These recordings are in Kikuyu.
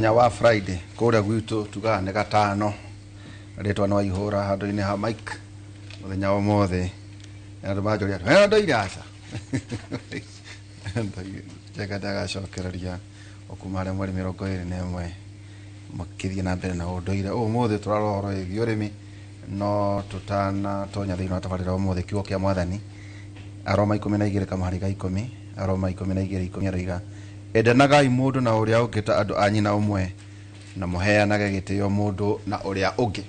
Mũthenya wa Friday kũrĩa gwitũ tugaga nĩ gatano. Rĩtwa nĩ Waihũra handũ-inĩ ha Mike mũthenya wa ũmũthĩ. Andũ manjũria we ndoire aca. Njenga ndagacokereria o kuma harĩa mweri 21 makĩthiĩ na mbere na ũndũire. Ũmũthĩ tũrarora ũhoro wĩgiĩ ũrĩmi no tũtanatonya thĩinĩ wa tabarĩra ũmũthĩ kiugo kĩa mwathani Aroma 12 kamũhari ga 10 Aroma 12:10 aroiga Endanagai mũndũ na ũrĩa ũngĩ ta andũ a nyina ũmwe, na mũheanage gĩtĩo mũndũ na ũrĩa ũngĩ.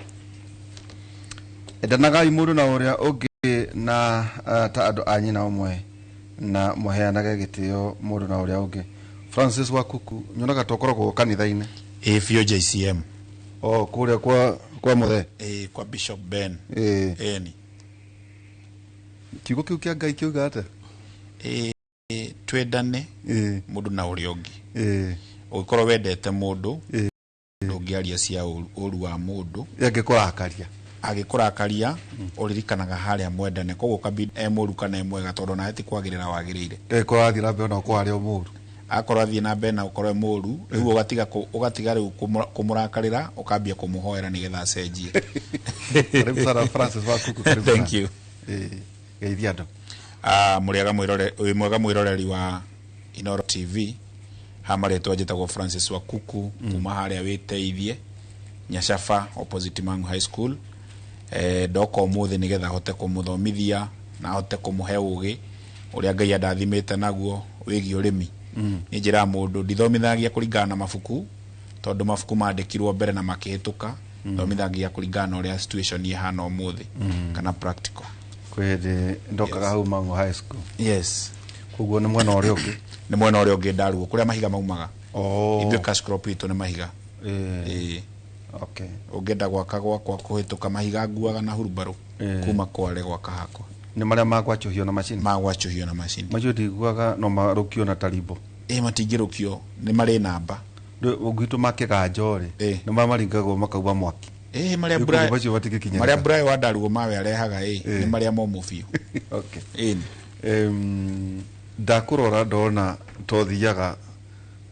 Endanagai mũndũ na ũrĩa ũngĩ na ta andũ a nyina ũmwe, na mũheanage gĩtĩo mũndũ na ũrĩa ũngĩ. Francis Wakuku, nyonaga ta ũkoragwo kanitha-inĩ. Ĩĩ biũ JCM. O kũrĩa kwa kwa mũthee. Ĩĩ kwa Bishop Ben. Ĩĩ. Ĩni. Kiugo kĩu kĩa Ngai kĩuga atĩa? Ĩĩ twendane Ĩĩ. mũndũ na ũrĩa ũngĩ. Ĩĩ. Ũngĩkorwo wendete mũndũ Ĩĩ. ndũngĩaria cia ũru wa mũndũ. Angĩkũrakaria. Angĩkũrakaria ũririkanaga harĩa mwendane. Koguo kabidi e mũru kana e mwega tondũ onawe ti kwagĩrĩra wagĩrĩire. Angĩkorwo arathiĩ na mbere na gũkorwo arĩ o mũru. Akorwo athiĩ na mbere na gũkorwo e mũru rĩu ũgatiga ũgatiga rĩu kũmũrakarĩra ũkambia kũmũhoera nĩgetha acenjie. Karibu sana Francis Wakuku, karibu Thank sana. you. Ĩĩ. Geithia andũ. Ah, mũrĩega mwĩrore wĩ mwega mwĩroreri wa Inoro TV ha marĩtwa njĩtagwo Francis Wakuku kuma harĩa wĩteithie Nyacaba opposite Mangu High School. Eh, ndoka ũmũthĩ nĩgetha hote kũmũthomithia na hote kũmũhe ũgĩ ũrĩa Ngai andathimĩte naguo wĩgiĩ ũrĩmi. Niĩ njĩraga mũndũ ndithomithagia kũringana na mabuku tondũ mabuku mandĩkirwo mbere na makĩhĩtũka. Thomithagia kũringana na ũrĩa situation ĩhana ũmũthĩ kana practical. Kwĩ hĩndĩ ndokaga hau Mang'u High School. Yes. Koguo nĩ mwena ũrĩa ũngĩ. Nĩ mwena ũrĩa ũngĩ ndaruo kũrĩa mahiga maumaga. Oh. Ithuĩ cash crop itũ nĩ mahiga. Ĩĩ. Ĩĩ. Okay. Ũngĩenda gwaka gwakwa kũhĩtũka mahiga nguaga na hurumbarũ Ĩĩ. kuma kware gwaka hakwa. Nĩ marĩa ma gwacũhio na macini? Ma gwacũhio na macini. Macio ndiguaga no marũkio na tarimbo. Ĩĩ matingĩrũkio nĩ marĩ namba. Rĩu gwitũ ma kĩganjo rĩ, Ĩĩ. nĩ marĩa maringagwo makauma mwaki. Ĩĩ marĩa Rĩu mbura koguo macio matingĩkinyĩrĩka. marĩa mbura wa ndaruo mawe arehaga ĩ Ĩĩ. nĩ marĩa momũ biũ. Okay. Ĩni. Ndakũrora ndona tothiaga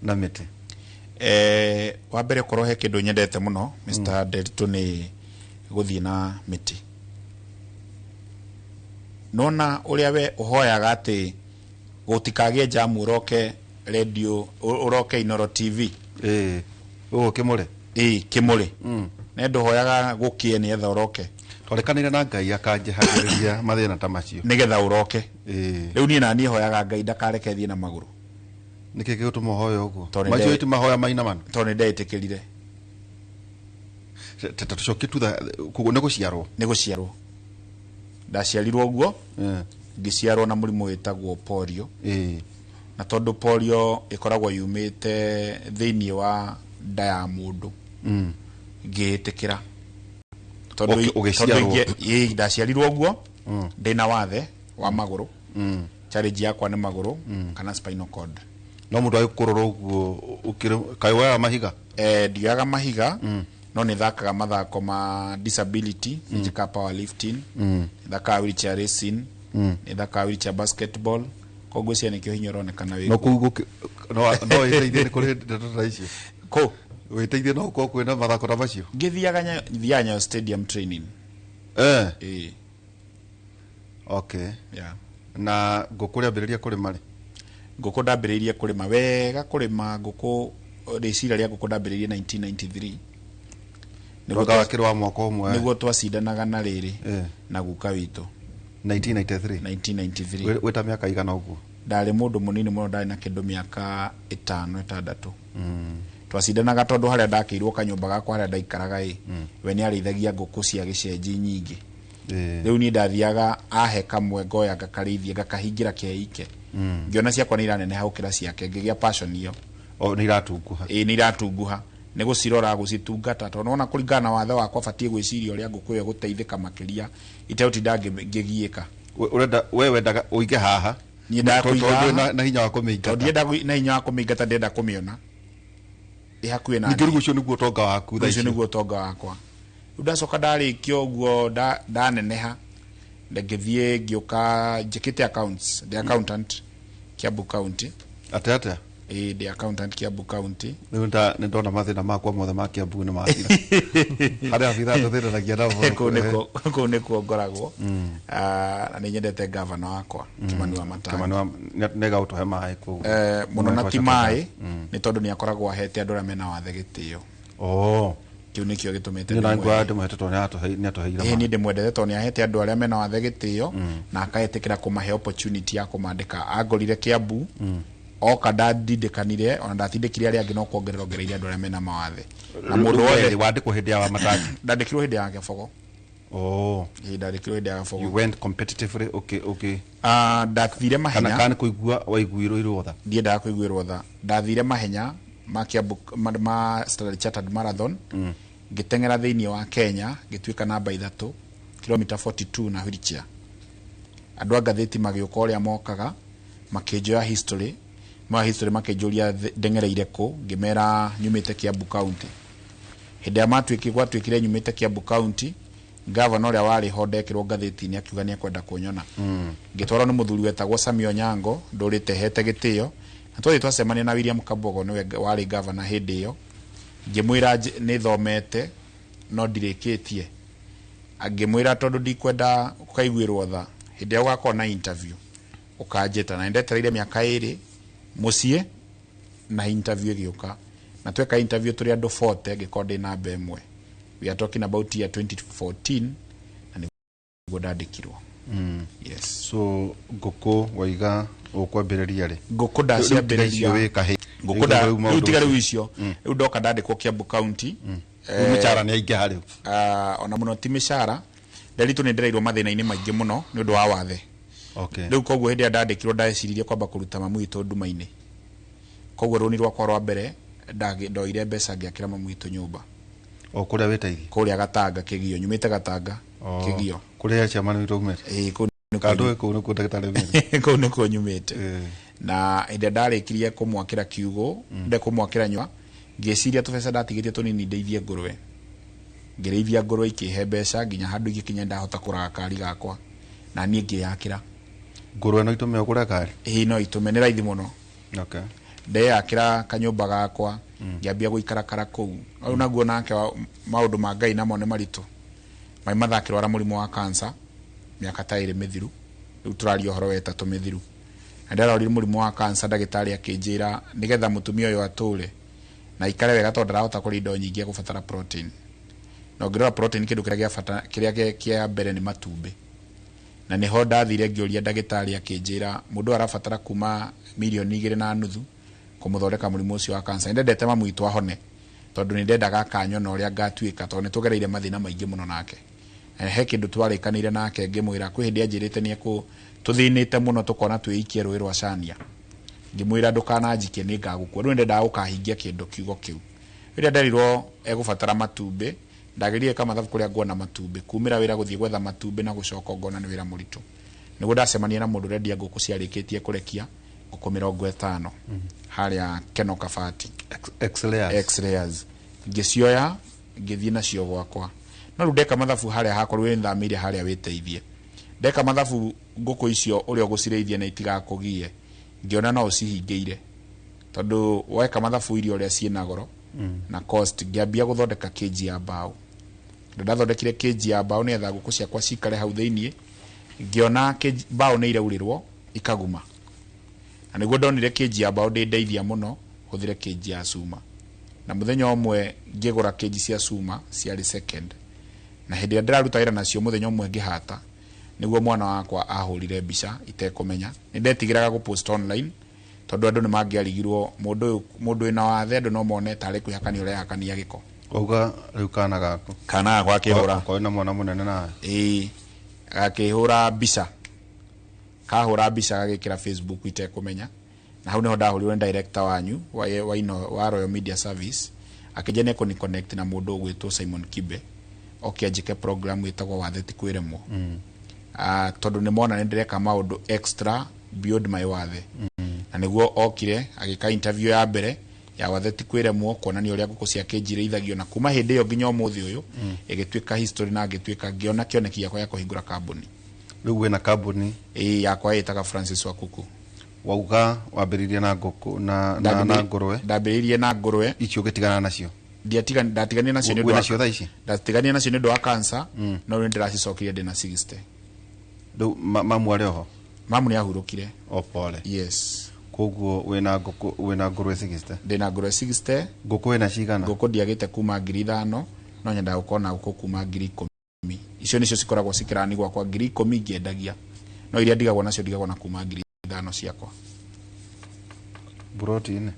na mĩtĩ. Eh, wa mbere korwo he kĩndũ nyendete mũno Mr. Nderitu nĩ gũthiĩ na mĩtĩ. Nona ũrĩa we ũhoyaga atĩ gũtikagĩe jamu ũroke radio ũroke Inoro TV. Ĩĩ. Gũkũ Kĩmũrĩ? Ĩĩ Kĩmũrĩ. Ne ndũhoyaga gũkĩe nĩgetha ũroke. Twarĩkanĩire na Ngai akanjehagĩrĩria mathĩna ta macio. Nĩgetha ũroke. Ĩĩ. Rĩu niĩ naniĩ hoyaga Ngai ndakareke thiĩ na magũrũ. Nĩkĩ gĩgũtũma ũhoye ũguo? Tondũ Macio ti mahoya mainamanu? Tondũ nĩndeĩtĩkĩrire. Ta tũcokie thutha, koguo nĩ gũciarwo? Nĩ gũciarwo. Ndaciarirwo ũguo, ngĩciarwo na mũrimũ wĩtagwo polio. Na tondũ polio ĩkoragwo yumĩte thĩinĩ wa nda ya mũndũ, ngĩĩtĩkĩra. Tondũ Ũgĩciarwo? Ĩĩ, ndaciarirwo ũguo, ndĩna wathe wa magũrũ. Challenge yakwa nĩ magũrũ kana spinal cord. No mũndũ agĩkũrora ũguo ũkĩrĩ, kaĩ woyaga mahiga? Ndioyaga mahiga, no nĩ thakaga mathako ma disability, nĩ njĩkaga power lifting, nĩ thakaga wheelchair racing, nĩ thakaga wheelchair basketball, koguo ngwĩciria nĩkĩo hinya ũronekana wĩ No kuo. kũu gũkĩ, no no wĩteithie nĩ kũrĩ ndeto ta icio? Kũ? Wĩteithie no gũkorwo kwĩna mathako ta macio? Ngĩthiaga Nyayo, thiaga Nyayo Stadium training. Ĩĩ. Okay. Yeah. Na ngũkũ ũrĩambĩrĩria kũrĩma rĩ? Ngũkũ ndambĩrĩirie kũrĩma wega, kũrĩma ngũkũ, rĩciria rĩa ngũkũ ndambĩrĩirie 1993. Nĩguo Mwaka wakĩrĩ wa mwaka ũmwe. Nĩguo twacindanaga na rĩrĩ na guka witũ. 1993? 1993. Wĩ ta mĩaka igana ũguo? Ndarĩ mũndũ mũnini mũno, ndarĩ na kĩndũ mĩaka ĩtano ĩtandatũ. Twacindanaga tondũ harĩa ndakĩirwo kanyũmba gakwa harĩa ndaikaraga ĩ, we nĩ arĩithagia ngũkũ cia gĩcenji nyingĩ. Rĩu niĩ ndathiaga ahe kamwe ngoya ngakarĩithia ngakahingĩra keike. Ngĩona ciakwa nĩ iraneneha gũkĩra ciake ngĩgĩa passion ĩyo. O nĩ iratunguha. Ĩĩ nĩ iratunguha. Nĩ gũcirora gũcitungata tondũ nĩwona kũringana na wathe wakwa batiĩ gwĩciria ũrĩa ngũkũ ĩyo ĩgũteithĩka makĩria itegũtinda ngĩgiĩka. Ũrenda we wendaga ũige haha. Niĩ ndendaga Tondũ kũiga ndũrĩ haha. na hinya wa kũmĩingata. Tondũ ndienda na hinya wa kũmĩingata ndĩrenda kũmĩona ĩ hakuhĩ na Ningĩ rĩu niĩ. ũcio nĩguo ũtonga waku thaa Ũcio ici. nĩguo ũtonga wakwa. Rĩu ndacoka ndarĩkia ũguo ndaneneha ngĩthiĩ ngĩũka njĩkĩte accounts, ndĩ accountant Kiambu County. Atĩa atĩa? Ĩĩ, ndĩ accountant Kiambu County. Rĩu nĩ ndona mathĩna makwa mothe ma Kiambu nĩ mathira. Harĩ abithaa tũthĩnanagia nao. Kũu nĩkuo ngoragwo. Ah, na nĩ nyendete gavana wakwa Kimani wa Matangi. Kimani wa nĩga gũtũhe maĩ kũu. Mũno na ti maĩ, nĩ tondũ nĩ akoragwo ahete andũ arĩa mena wathe gĩtĩo. Oh. Kĩu nĩkĩo gĩtũmĩte Niĩ na ndĩmwende. ngwa ndĩmũhete tondũ nĩatũheire Ĩĩ, maĩ. niĩ ndĩmwendete tondũ nĩ ahete andũ arĩa mena wathe gĩtĩo na akaĩtĩkĩra kũmahe opportunity ya kũmandĩka. Angorire Kiambu oka ndandindĩkanire, ona ndatindĩkire arĩa angĩ, no kuongerera ongereire andũ arĩa mena mawathe na mũndũ wothe. Wandĩkwo hĩndĩ ya Wamatangi? Ndandĩkirwo hĩndĩ ya Gĩbogo. Oh. Ĩĩ, ndandĩkirwo hĩndĩ ya You Gĩbogo. went competitively, okay. Ah, ndathire Kana mahenya. kana kũigua waiguirwo irũtha? Ndiendaga kũiguĩrwo tha. Ndathire mahenya ma Kiambu ma Standard Chartered Marathon, ngĩteng'era thĩinĩ wa Kenya, ngĩtuĩka namba 3, kilomita 42 na wheelchair. Andũ a ngathĩti magĩũka ũrĩa mokaga, makĩnjoya history, moya history makĩnjũria ndeng'ereire kũ, ngĩmera nyumĩte Kiambu County. Hĩndĩ ĩrĩa gwatuĩkire nyumĩte Kiambu County, gavana ũrĩa warĩ ho ndekĩrwo ngathĩti-inĩ akiuga nĩ ekwenda kũnyona. Ngĩtwarwo nĩ mũthuri wetagwo Sami Onyango, ndũrĩte hete gĩtĩo, na twathiĩ twacemania na William Kabogo, nĩwe warĩ gavana hĩndĩ ĩyo. Ngĩmwĩra nĩ thomete no ndirĩkĩtie. Ngĩmwĩra tondũ ndikwenda ũkaiguĩrwo tha, hĩndĩ ĩrĩa ũgakorwo na interview ũkanjĩta. Na nĩndetereire mĩaka 2 mũciĩ na interview ĩgĩũka, na tweka interview tũrĩ andũ 40, ngĩkorwo ndĩ namba 1. We are talking about year 2014, na nĩguo ndandĩkirwo. Yes. So ngũkũ waiga ũkwambĩrĩria rĩ? Ngũkũ Rĩu tiga icio ndaciambĩrĩria wĩ kahĩ. Ngũkũ nda Rĩu maũndũ rĩu tiga rĩu macio. icio rĩu ndoka ndandĩkwo Kiambu County. Rĩu mĩcara nĩ aingĩha rĩu? Ah, ona mũno ti mĩcara, nderitũ nĩ ndereirwo mathĩna-inĩ maingĩ mũno nĩ ũndũ wa wathe. Rĩu koguo hĩndĩ ĩrĩa ndandĩkirwo ndeciririe kwamba kũruta mamu witũ nduma-inĩ. Koguo rũni rwakwa rwa mbere ndoire mbeca ngĩakĩra mamu witũ nyũmba. O kũrĩa wĩteithie? Kũrĩa Gatanga Kĩgio, nyumĩte Gatanga Kĩgio. Kũrĩa chairman witũ aumĩte? Ĩĩ, kũu nĩkuo. Kana ndũĩ kũu nĩkuo ndagĩtarĩ aumĩte? Kũu nĩkuo nyumĩte. Na hĩndĩ ĩrĩa ndarĩkirie kũmwakĩra kiugũ, nde kũmwakĩra nyũmba, ngĩciria tũbeca ndatigĩtie tũnini ndeithie ngũrwe. Ngĩrĩithia ngũrwe ikĩhe mbeca nginya handũ igĩkinya ndahota kũgũra gakari gakwa, na niĩ ngĩyakĩra. Ngũrwe no itũme ũgũre ngari? Ĩĩ, no itũme, nĩ raithi mũno. Ndeyakĩra kanyũmba gakwa, ngĩambia gũikarakara kũu. Rĩu naguo nake maũndũ ma Ngai namo nĩ maritũ. Mai matha akĩrwara mũrimũ wa cancer mĩaka ta 2 mĩthiru, rĩu tũraria ũhoro wa 3 mĩthiru. Na ndarwarire mũrimũ wa cancer, ndagĩtarĩ akĩnjĩra nĩgetha mũtumia ũyũ atũre na aikare wega tondũ ndarahota kũrĩa indo nyingĩ egũbatara protein. Na ũngĩrora protein, kĩndũ kĩrĩa gĩa bata kĩrĩa kĩa mbere nĩ matumbĩ. Na nĩho ndathire ngĩũria ndagĩtarĩ, akĩnjĩra mũndũ ũyũ arabatara kuma 2.5 mirioni kũmũthondeka mũrimũ ũcio wa cancer. Nĩndendete mamu witũ ahone tondũ nĩndendaga akanyona ũrĩa ngatuĩka, tondũ nĩtũgereire mathĩna maingĩ mũno nake. He kĩndũ twarĩkanĩire nake, ngĩmwĩra kwĩ hĩndĩ anjĩrĩte nĩ ekũ tũthĩnĩte mũno tũkona twĩikie rũĩ rwa Cania, ngĩmwĩra ndũkananjikie nĩ ngagũkua. Rĩu nĩndendaga gũkahingia kĩndũ kiugo kĩu. Rĩrĩa nderirwo egũbatara matumbĩ, ndageririe gwĩka mathabu kũrĩa nguona matumbĩ, kumĩra wĩra gũthiĩ gwetha matumbĩ na gũcoka ngona nĩ wĩra mũritũ. Nĩguo ndacemania na mũndũ ũrendia ngũkũ ciarĩkĩtie kũrekia, ngũkũ 50 harĩa Keno Kabati. X-layers. X-layers. Ngĩcioya ngĩthiĩ nacio gwakwa, no rĩu ndeka mathabu harĩa hakwa, rĩu nĩthamĩire harĩa wĩteithie, ndeka mathabu ngũkũ icio ũrĩa ũgũcirĩithia na itigakũgie, ngĩona no ũcihingĩire tondũ weka mathabu irio ũrĩa ciĩna goro na cost. Ngĩambia gũthondeka cage ya mbaũ. Ndathondekire cage ya mbaũ nĩgetha ngũkũ ciakwa cikare hau thĩiniĩ. Ngĩona mbaũ nĩ iraurĩrwo ikaguma, na nĩguo ndonire cage ya mbaũ ndĩndeithia mũno hũthĩre cage ya cuma. Na mũthenya ũmwe ngĩgũra cage cia cuma ciarĩ second, na hĩndĩ ĩrĩa ndĩraruta wĩra nacio, mũthenya ũmwe ngĩhata nĩguo mwana wakwa ahũrire mbica itekũmenya. Nĩ ndetigĩraga gũpost online tondũ andũ nĩ mangĩarigirwo mũndũ ũyũ, mũndũ wĩna wathe, andũ no mone tarĩ kwĩhakania ũrehakania gĩko. Wauga rĩu kana gaku? Kana gakwa akĩhũra. Okorwo na mwana mũnene nawe. Ĩĩ, gakĩhũra mbica, kahũra mbica gagĩkĩra Facebook itekũmenya. Na hau niho ndahũrirwo nĩ director wanyu wa Royal Media Service, akĩnjia nĩ ekũni connect na mũndũ ũgwĩtwo Simon Kibe oke anjĩke program ĩtagwo Wathe ti kwĩremwo. Ah, tondũ nĩ mona nĩ ndĩreka maũndũ extra beyond my wathe. Na nĩguo okire agĩka interview ya mbere ya Wathe ti kwĩremwo, kuonania ũrĩa ngũkũ ciake njirĩithagio. Na kuma hĩndĩ ĩyo nginya ũmũthĩ ũyũ ĩgĩtuĩka history, na ngĩtuĩka ngĩona kĩoneki gĩakwa gĩa kũhingũra kambuni. Rĩu wĩna kambuni? Ĩĩ, yakwa ĩtaga Francis Wakuku. Wauga wambĩrĩirie na ngũkũ na ngũrwe. Ndambĩrĩirie na ngũrwe. Icio ũgĩtigana nacio? Ndatiganire nacio nĩ ũndũ Wĩ wa nacio thaa ici? Ndatiganire nacio nĩ ũndũ wa cancer, no rĩu ndĩracicokirie, ndĩna 60. Rĩu mamu arĩ oho? Mamu nĩ ahurũkire. O pole. Yes. Koguo wĩna ngũkũ, wĩna ngũrwe 60? Ndĩna ngũrwe 60. Ngũkũ wĩna cigana? Ngũkũ ndiagĩte kuma 5,000, no nyendaga gũkorwo na ngũkũ kuma 10,000. Icio nĩcio cikoragwo cikĩrani gwakwa, 10,000 ngĩendagia, no iria ndigagwo nacio, ndigagwo na kuma 5,000 ciakwa. Buroti-inĩ?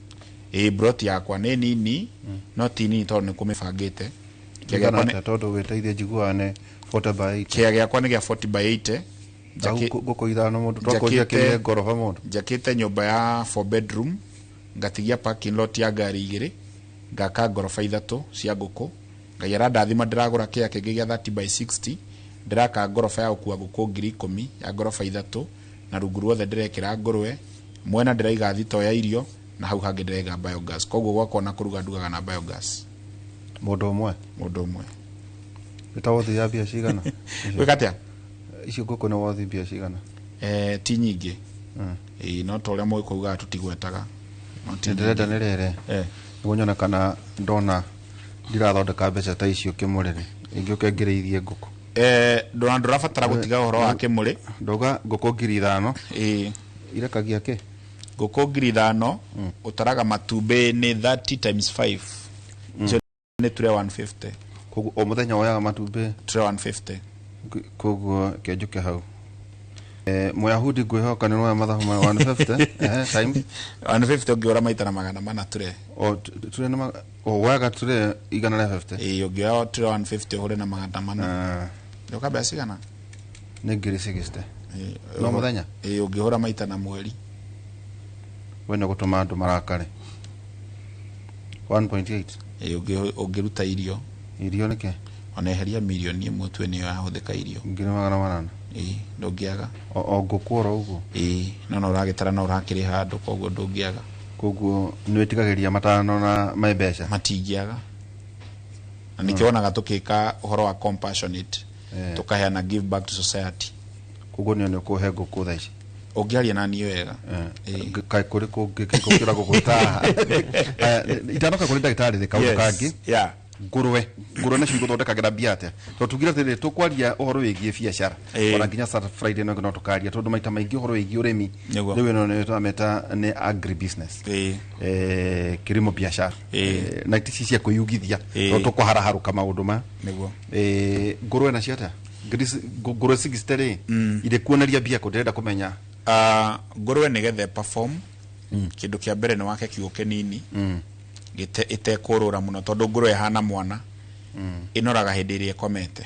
Ĩ, broti yakwa nĩ nini, no ti nini tondũ nĩ kũmĩbangĩte. Kĩa Igana gĩakwa atĩa, tondũ wĩteithie njiguaga nĩ 40 by 80? Kĩa gĩakwa nĩ gĩa 40 by 80. Hau ngũkũ ithano mũndũ twakũria kĩrĩa ngoroba mũndũ. Njakĩte nyũmba ya 4 bedroom, ngatigia parking lot ya ngari igĩrĩ, ngaka ngoroba ithatũ cia ngũkũ. Ngai arandathima, ndĩragũra kĩa kĩngĩ gĩa 30 by 60, ndĩraka ngoroba ya gũkua ngũkũ 10,000 ya ngoroba ithatũ, na rungu ruothe ndĩrekĩra ngũrwe, mwena ndĩraiga thito ya irio, na hau hangĩ ndĩraiga biogas. Koguo gwakwa na kũruga ndugaga na biogas. Mũndũ ũmwe? Mũndũ ũmwe. Nĩ ta wothi ya mbia cigana? Gwĩka atĩa? Icio ngũkũ nĩ wothi mbia cigana? Eh, ti nyingĩ. Ĩĩ, no ta ũrĩa mũgĩkũyũ ugaga tũtigwetaga, no ti ndĩrenda nyingĩ. Nĩ rĩrĩ, nĩguo nyone kana ndona ndirathondeka mbeca ta icio kĩmũrĩrĩ ingĩũka ngĩrĩithie ngũkũ. Eh, ndũrabatara gũtiga ũhoro wa kĩmũrĩ. Ndauga ngũkũ 5,000. Ĩĩ. Irekagia kĩ? Ngũkũ 5,000 ũtaraga matumbĩ nĩ 30 times 5, icio nĩ tray 150. Koguo o mũthenya woyaga matumbĩ tray 150. Koguo kĩnjũke hau. Mũyahudi ngwĩhoka nĩ woya mathabu ma 150 times 150 ũngĩũra maita na 400 tray. O tray nĩ o woyaga tray 150? Ĩĩ, ũngĩoya tray 150 ũhũre na 400, nĩũka mbeca cigana? Nĩ 60,000. Ĩĩ. No mũthenya? Ĩĩ, ũngĩhũra maita na mweri. We nĩ gũtũma andũ marakare. 1.8. Ĩĩ, ũngĩruta irio. Irio nĩkĩ? Ona eheria 1 mirioni tue nĩyo yahũthĩka irio. 800,000. Ĩĩ, ndũngĩaga. O ngũkũ oro ũguo? Ĩĩ, no ũragĩtara no ũrakĩrĩha andũ, koguo ndũngĩaga. Koguo nĩ wĩtigagĩria matano na me mbeca? Matingĩaga, na nĩkĩo wonaga tũkĩka ũhoro wa compassionate, tũkaheana, give back to society. Koguo nĩ ũkũhe ngũkũ thaa ici? Ũngĩaria na niĩ wega. Kaĩ kũrĩ kũngĩ gũkĩra gũgwĩta haha? Aya, itanoka kũrĩ ndagĩtarĩ rĩ, kaũndũ kangĩ. Ngũrwe nacio igũthondekagĩra mbia atĩa? Tondũ tugire atĩrĩrĩ, tũkwaria ũhoro wĩgiĩ biacara, ona nginya Saturday, Friday no no tũkaria, tondũ maita maingĩ ũhoro wĩgiĩ ũrĩmi rĩu ĩno nĩ twameta nĩ agri business, kilimo biashara, na ti cia kwĩyugithia, tondũ tũkũharaharũka maũndũ ma ngũrwe nacio atĩa? Ngũrwe 60 rĩ, irĩkuoneria mbia kũ? Ndĩrenda kũmenya. Ah, ngũrwe nĩgetha perform, kĩndũ kĩa mbere nĩ wake kiugũ kĩnini ĩtekũrũra mũno, tondũ ngũrwe ĩhana mwana, ĩnoraga hĩndĩ ĩrĩa ĩkomete.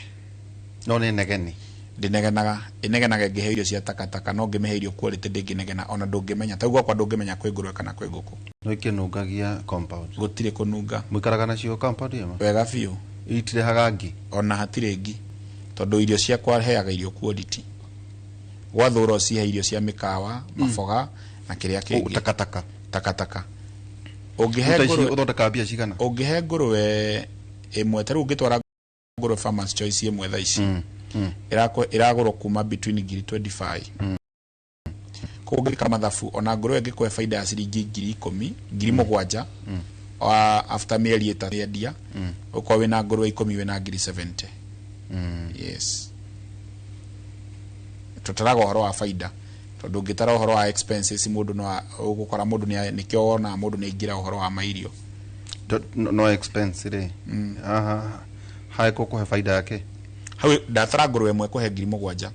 No nĩ negeni? Ndĩnegenaga, ĩnegenaga ĩngĩheo irio cia takataka, no ngĩmĩhe irio quality ndĩngĩnegena. Ona ndũngĩmenya, ta rĩu gwakwa ndũngĩmenya kwĩ ngũrwe kana kwĩ ngũkũ. No ikĩnungagia compound? Gũtirĩ kũnunga. Mũikaraga nacio compound ĩmwe? Wega biũ. Itirehaga ngi? Ona hatirĩ ngi, tondũ irio ciakwa heaga irio quality. Gwathũra ũcihe irio cia mĩkawa, maboga na kĩrĩa kĩngĩ. Takataka? Takataka ũngĩhe Ta ici ngũrwe. Ũthondekaga mbia cigana? Ũngĩhe ngũrwe ĩmwe, ta rĩu ũngĩtwara ngũrwe Farmers Choice ĩmwe thaa ici, ĩragũrwo kuma between 25,000. Koguo ũngĩka mathabu, ona ngũrwe ĩngĩkũhe baida ya ciringi 10,000, 7,000, after mĩeri 3 yendia, ũkorwo wĩna ngũrwe 10 wĩna 70,000. Yes, tũtaraga ũhoro wa baida, tondũ ũngĩtara ũhoro wa expenses, mũndũ no ũgũkora mũndũ nĩkĩo wonaga mũndũ nĩ aingĩra ũhoro wa mairio. No expense rĩ, haha hae kũkũhe baida yake? Hau ndatara ngũrwe ĩmwe kũhe 7,000.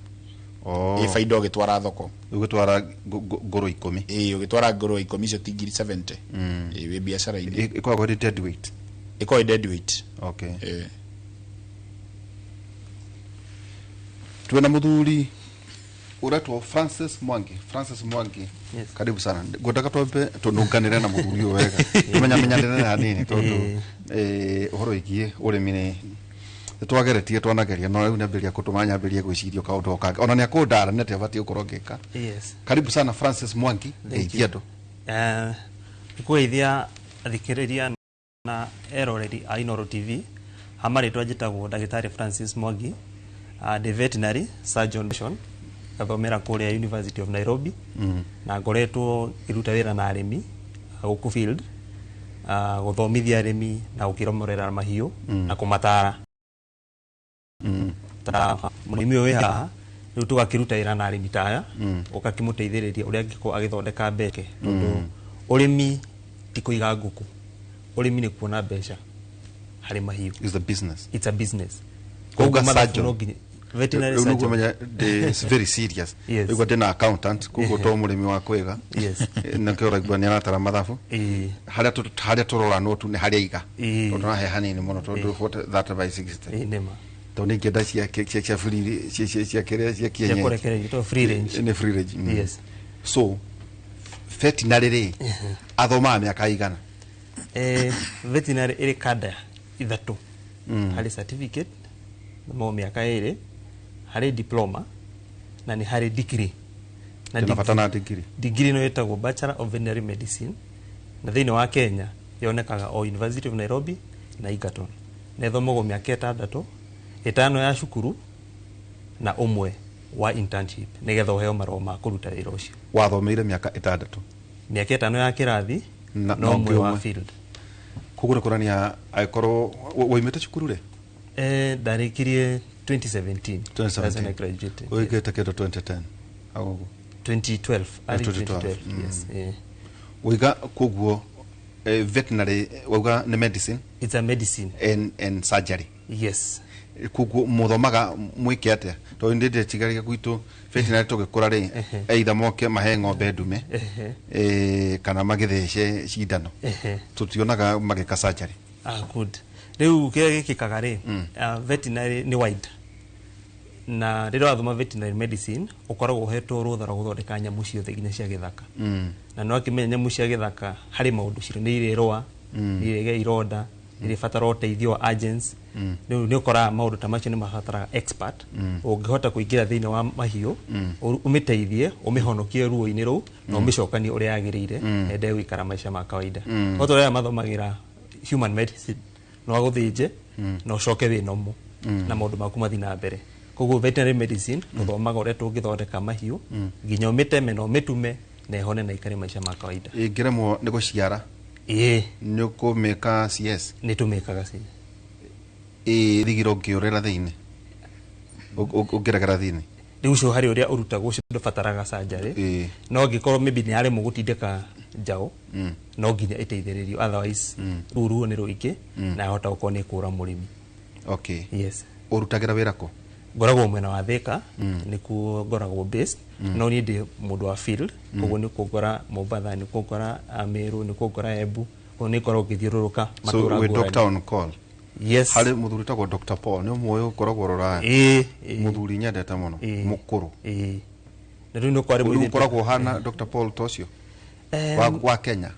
Ĩ baida ũgĩtwara thoko. Ũgĩtwara ngũrwe 10? Ĩ, ũgĩtwara ngũrwe 10 icio ti 70,000? Ĩ, wĩ biacara-inĩ. Ĩkoragwo ĩrĩ dead weight? Ĩkoragwo ĩ dead weight. Okay. Ĩ. Tuwe na muthuri uretwo Francis Mwangi. Francis Mwangi. Yes. Karibu sana. Ngwendaga twambe tununganire na muthuri ũyũ wega, tumenyamenyanĩre hanini, tondu ũhoro wĩgiĩ ũrĩmi nĩ twageretie, twanageria, no rĩu nĩambĩrĩria kũtũma nyambĩrĩrie gwĩciria kaũndũ o kangĩ, ona nĩ akũndara nĩ atĩa batiĩ gũkorwo ngĩka. Karibu sana, Francis Mwangi. Thank you. Geithia andũ. Nĩkũgeithia athikĩrĩria na eroreri a Inooro TV. Ha marĩtwa njĩtagwo ndagĩtarĩ Francis Mwangi, ndĩ veterinary surgeon. Ngathomera kũrĩa University of Nairobi na ngoretwo ngĩruta wĩra na arĩmi gũkũ field, gũthomithia arĩmi na gũkĩromorera mahiũ na kũmatara. Ta mũrĩmi ũyũ wĩ haha rĩu tũgakĩruta wĩra na arĩmi ta aya, ũgakĩmũteithĩrĩria ũrĩa angĩkorwo agĩthondeka mbeca, tondũ ũrĩmi ti kũiga ngũkũ, ũrĩmi nĩ kuona mbeca harĩ mahiũ. Is the business. It's a business. Koguo Koguo mathabu surgeon. no nginya veterinary Rĩu nĩguo surgeon. menya it's very serious. Yes. Rĩu ndĩna accountant, koguo to mũrĩmi wa kwĩga. Yes. Nakĩo ũraigua nĩ aratara mathabu. Ĩĩ. Harĩa harĩa tũrora no tu nĩ harĩa iga. Ĩĩ. Tondũ nahe hanini mũno, tondũ 40 30 by 60. Ĩĩ, nĩma. Tondũ nĩ ingĩenda cia free, cia kĩrĩa cia Cia kienyeji. kũrekererio to free range. Nĩ free range. Yes. So veterinary rĩ, athomaga mĩaka igana? Veterinary ĩrĩ kada ithatũ. Harĩ certificate mo mĩaka 2, harĩ diploma na nĩ harĩ degree. Na Ndĩna bata na degree. Degree no ĩtagwo Bachelor of Veterinary Medicine, na thĩinĩ wa Kenya yonekaga o University of Nairobi na Egerton, na ĩthomagwo mĩaka 6, 5 ya cukuru na ũmwe wa internship nĩgetha ũheo marũa ma kũruta wĩra ũcio. Wathomeire mĩaka 6? Mĩaka 5 ya kĩrathi na na ũmwe ũngĩ wa ũmwe. field. Koguo nĩ kuonania angĩkorwo waumĩte cukuru rĩ? Ndarĩkirie 2017. That's when I graduated. Yes. Ũgĩkĩte kĩndũ 2010 hau ũguo? 2012, early 2012. 2012, yes. Waiga koguo veterinary wauga nĩ medicine? It's a medicine. And surgery. Yes. Koguo mũthomaga mwĩke atĩa? Tondũ ndĩ ndĩtigaragia gwitũ veterinary tũgĩkũra rĩ, either moke mahe ng'ombe ndume, kana magĩthece cindano. Tũtionaga magĩka surgery. Ah, good. Rĩu kĩrĩa gĩkĩkaga rĩ, veterinary nĩ wide, na rĩrĩa wathoma veterinary medicine ũkoragwo ũhetwo rũtha rwa gũthondeka nyamũ ciothe nginya cia gĩthaka. Na no akĩmenya nyamũ cia gĩthaka harĩ maũndũ cirĩ nĩ irĩ rũa, nĩ irĩgĩa ironda, nĩ irĩbatara ũteithio wa agents. Rĩu nĩ ũkoraga maũndũ ta macio nĩ mabataraga expert ũngĩhota kũingĩra thĩinĩ wa mahiũ, ũmĩteithie, ũmĩhonokie ruo-inĩ rũu na ũmĩcokanie ũrĩa yagĩrĩire ende gũikara maica ma kawaida. No ta ũrĩa mathomagĩra human medicine, no agũthĩnje na ũcoke wĩ normal na maũndũ maku mathiĩ na mbere. Koguo veterinary medicine tũthomaga ũrĩa tũngĩthondeka mahiũ nginya ũmĩteme na ũmĩtume na ĩhone na ikare maica ma kawaida. Ĩngĩremwo nĩ gũciara? Ĩĩ. Nĩ ũkũmĩka CS? Nĩ tũmĩkaga ci. Ĩ thigiro ũngĩũrĩra thĩinĩ, ũngĩregera thĩinĩ? Rĩu ũcio harĩ ũrĩa ũrutagwo, ũcio ndũbataraga surgery. No angĩkorwo maybe nĩ yaremwo gũtindĩka njaũ, no nginya ĩteithĩrĩrio, otherwise rũu ruo nĩ rũingĩ na yahota gũkorwo nĩ kũra mũrĩmi. Okay. Yes. Ũrutagĩra wĩra kũ? Ngoragwo mwena wa Thika, nĩkuo ngoragwo based, no niĩ ndĩ mũndũ wa field, koguo nĩkuo ngora Mombatha, nĩkuo ngora Meru, nĩkuo ngora Embu, koguo nĩ ngoragwo ngĩthiũrũrũka So matũũra wĩ ngũrani. doctor on call? Yes. Harĩ mũthuri ũtagwo Dr Paul, nĩ ũmwe ũkoragwo rũraya? Ĩĩ, ĩĩ. Mũthuri nyendete mũno. Ĩĩ. Mũkũrũ. Ĩĩ, na rĩu nĩ kwarĩ Rĩu mũirĩtu- ũkoragwo ũhana Dr Paul ta ũcio wa Kenya?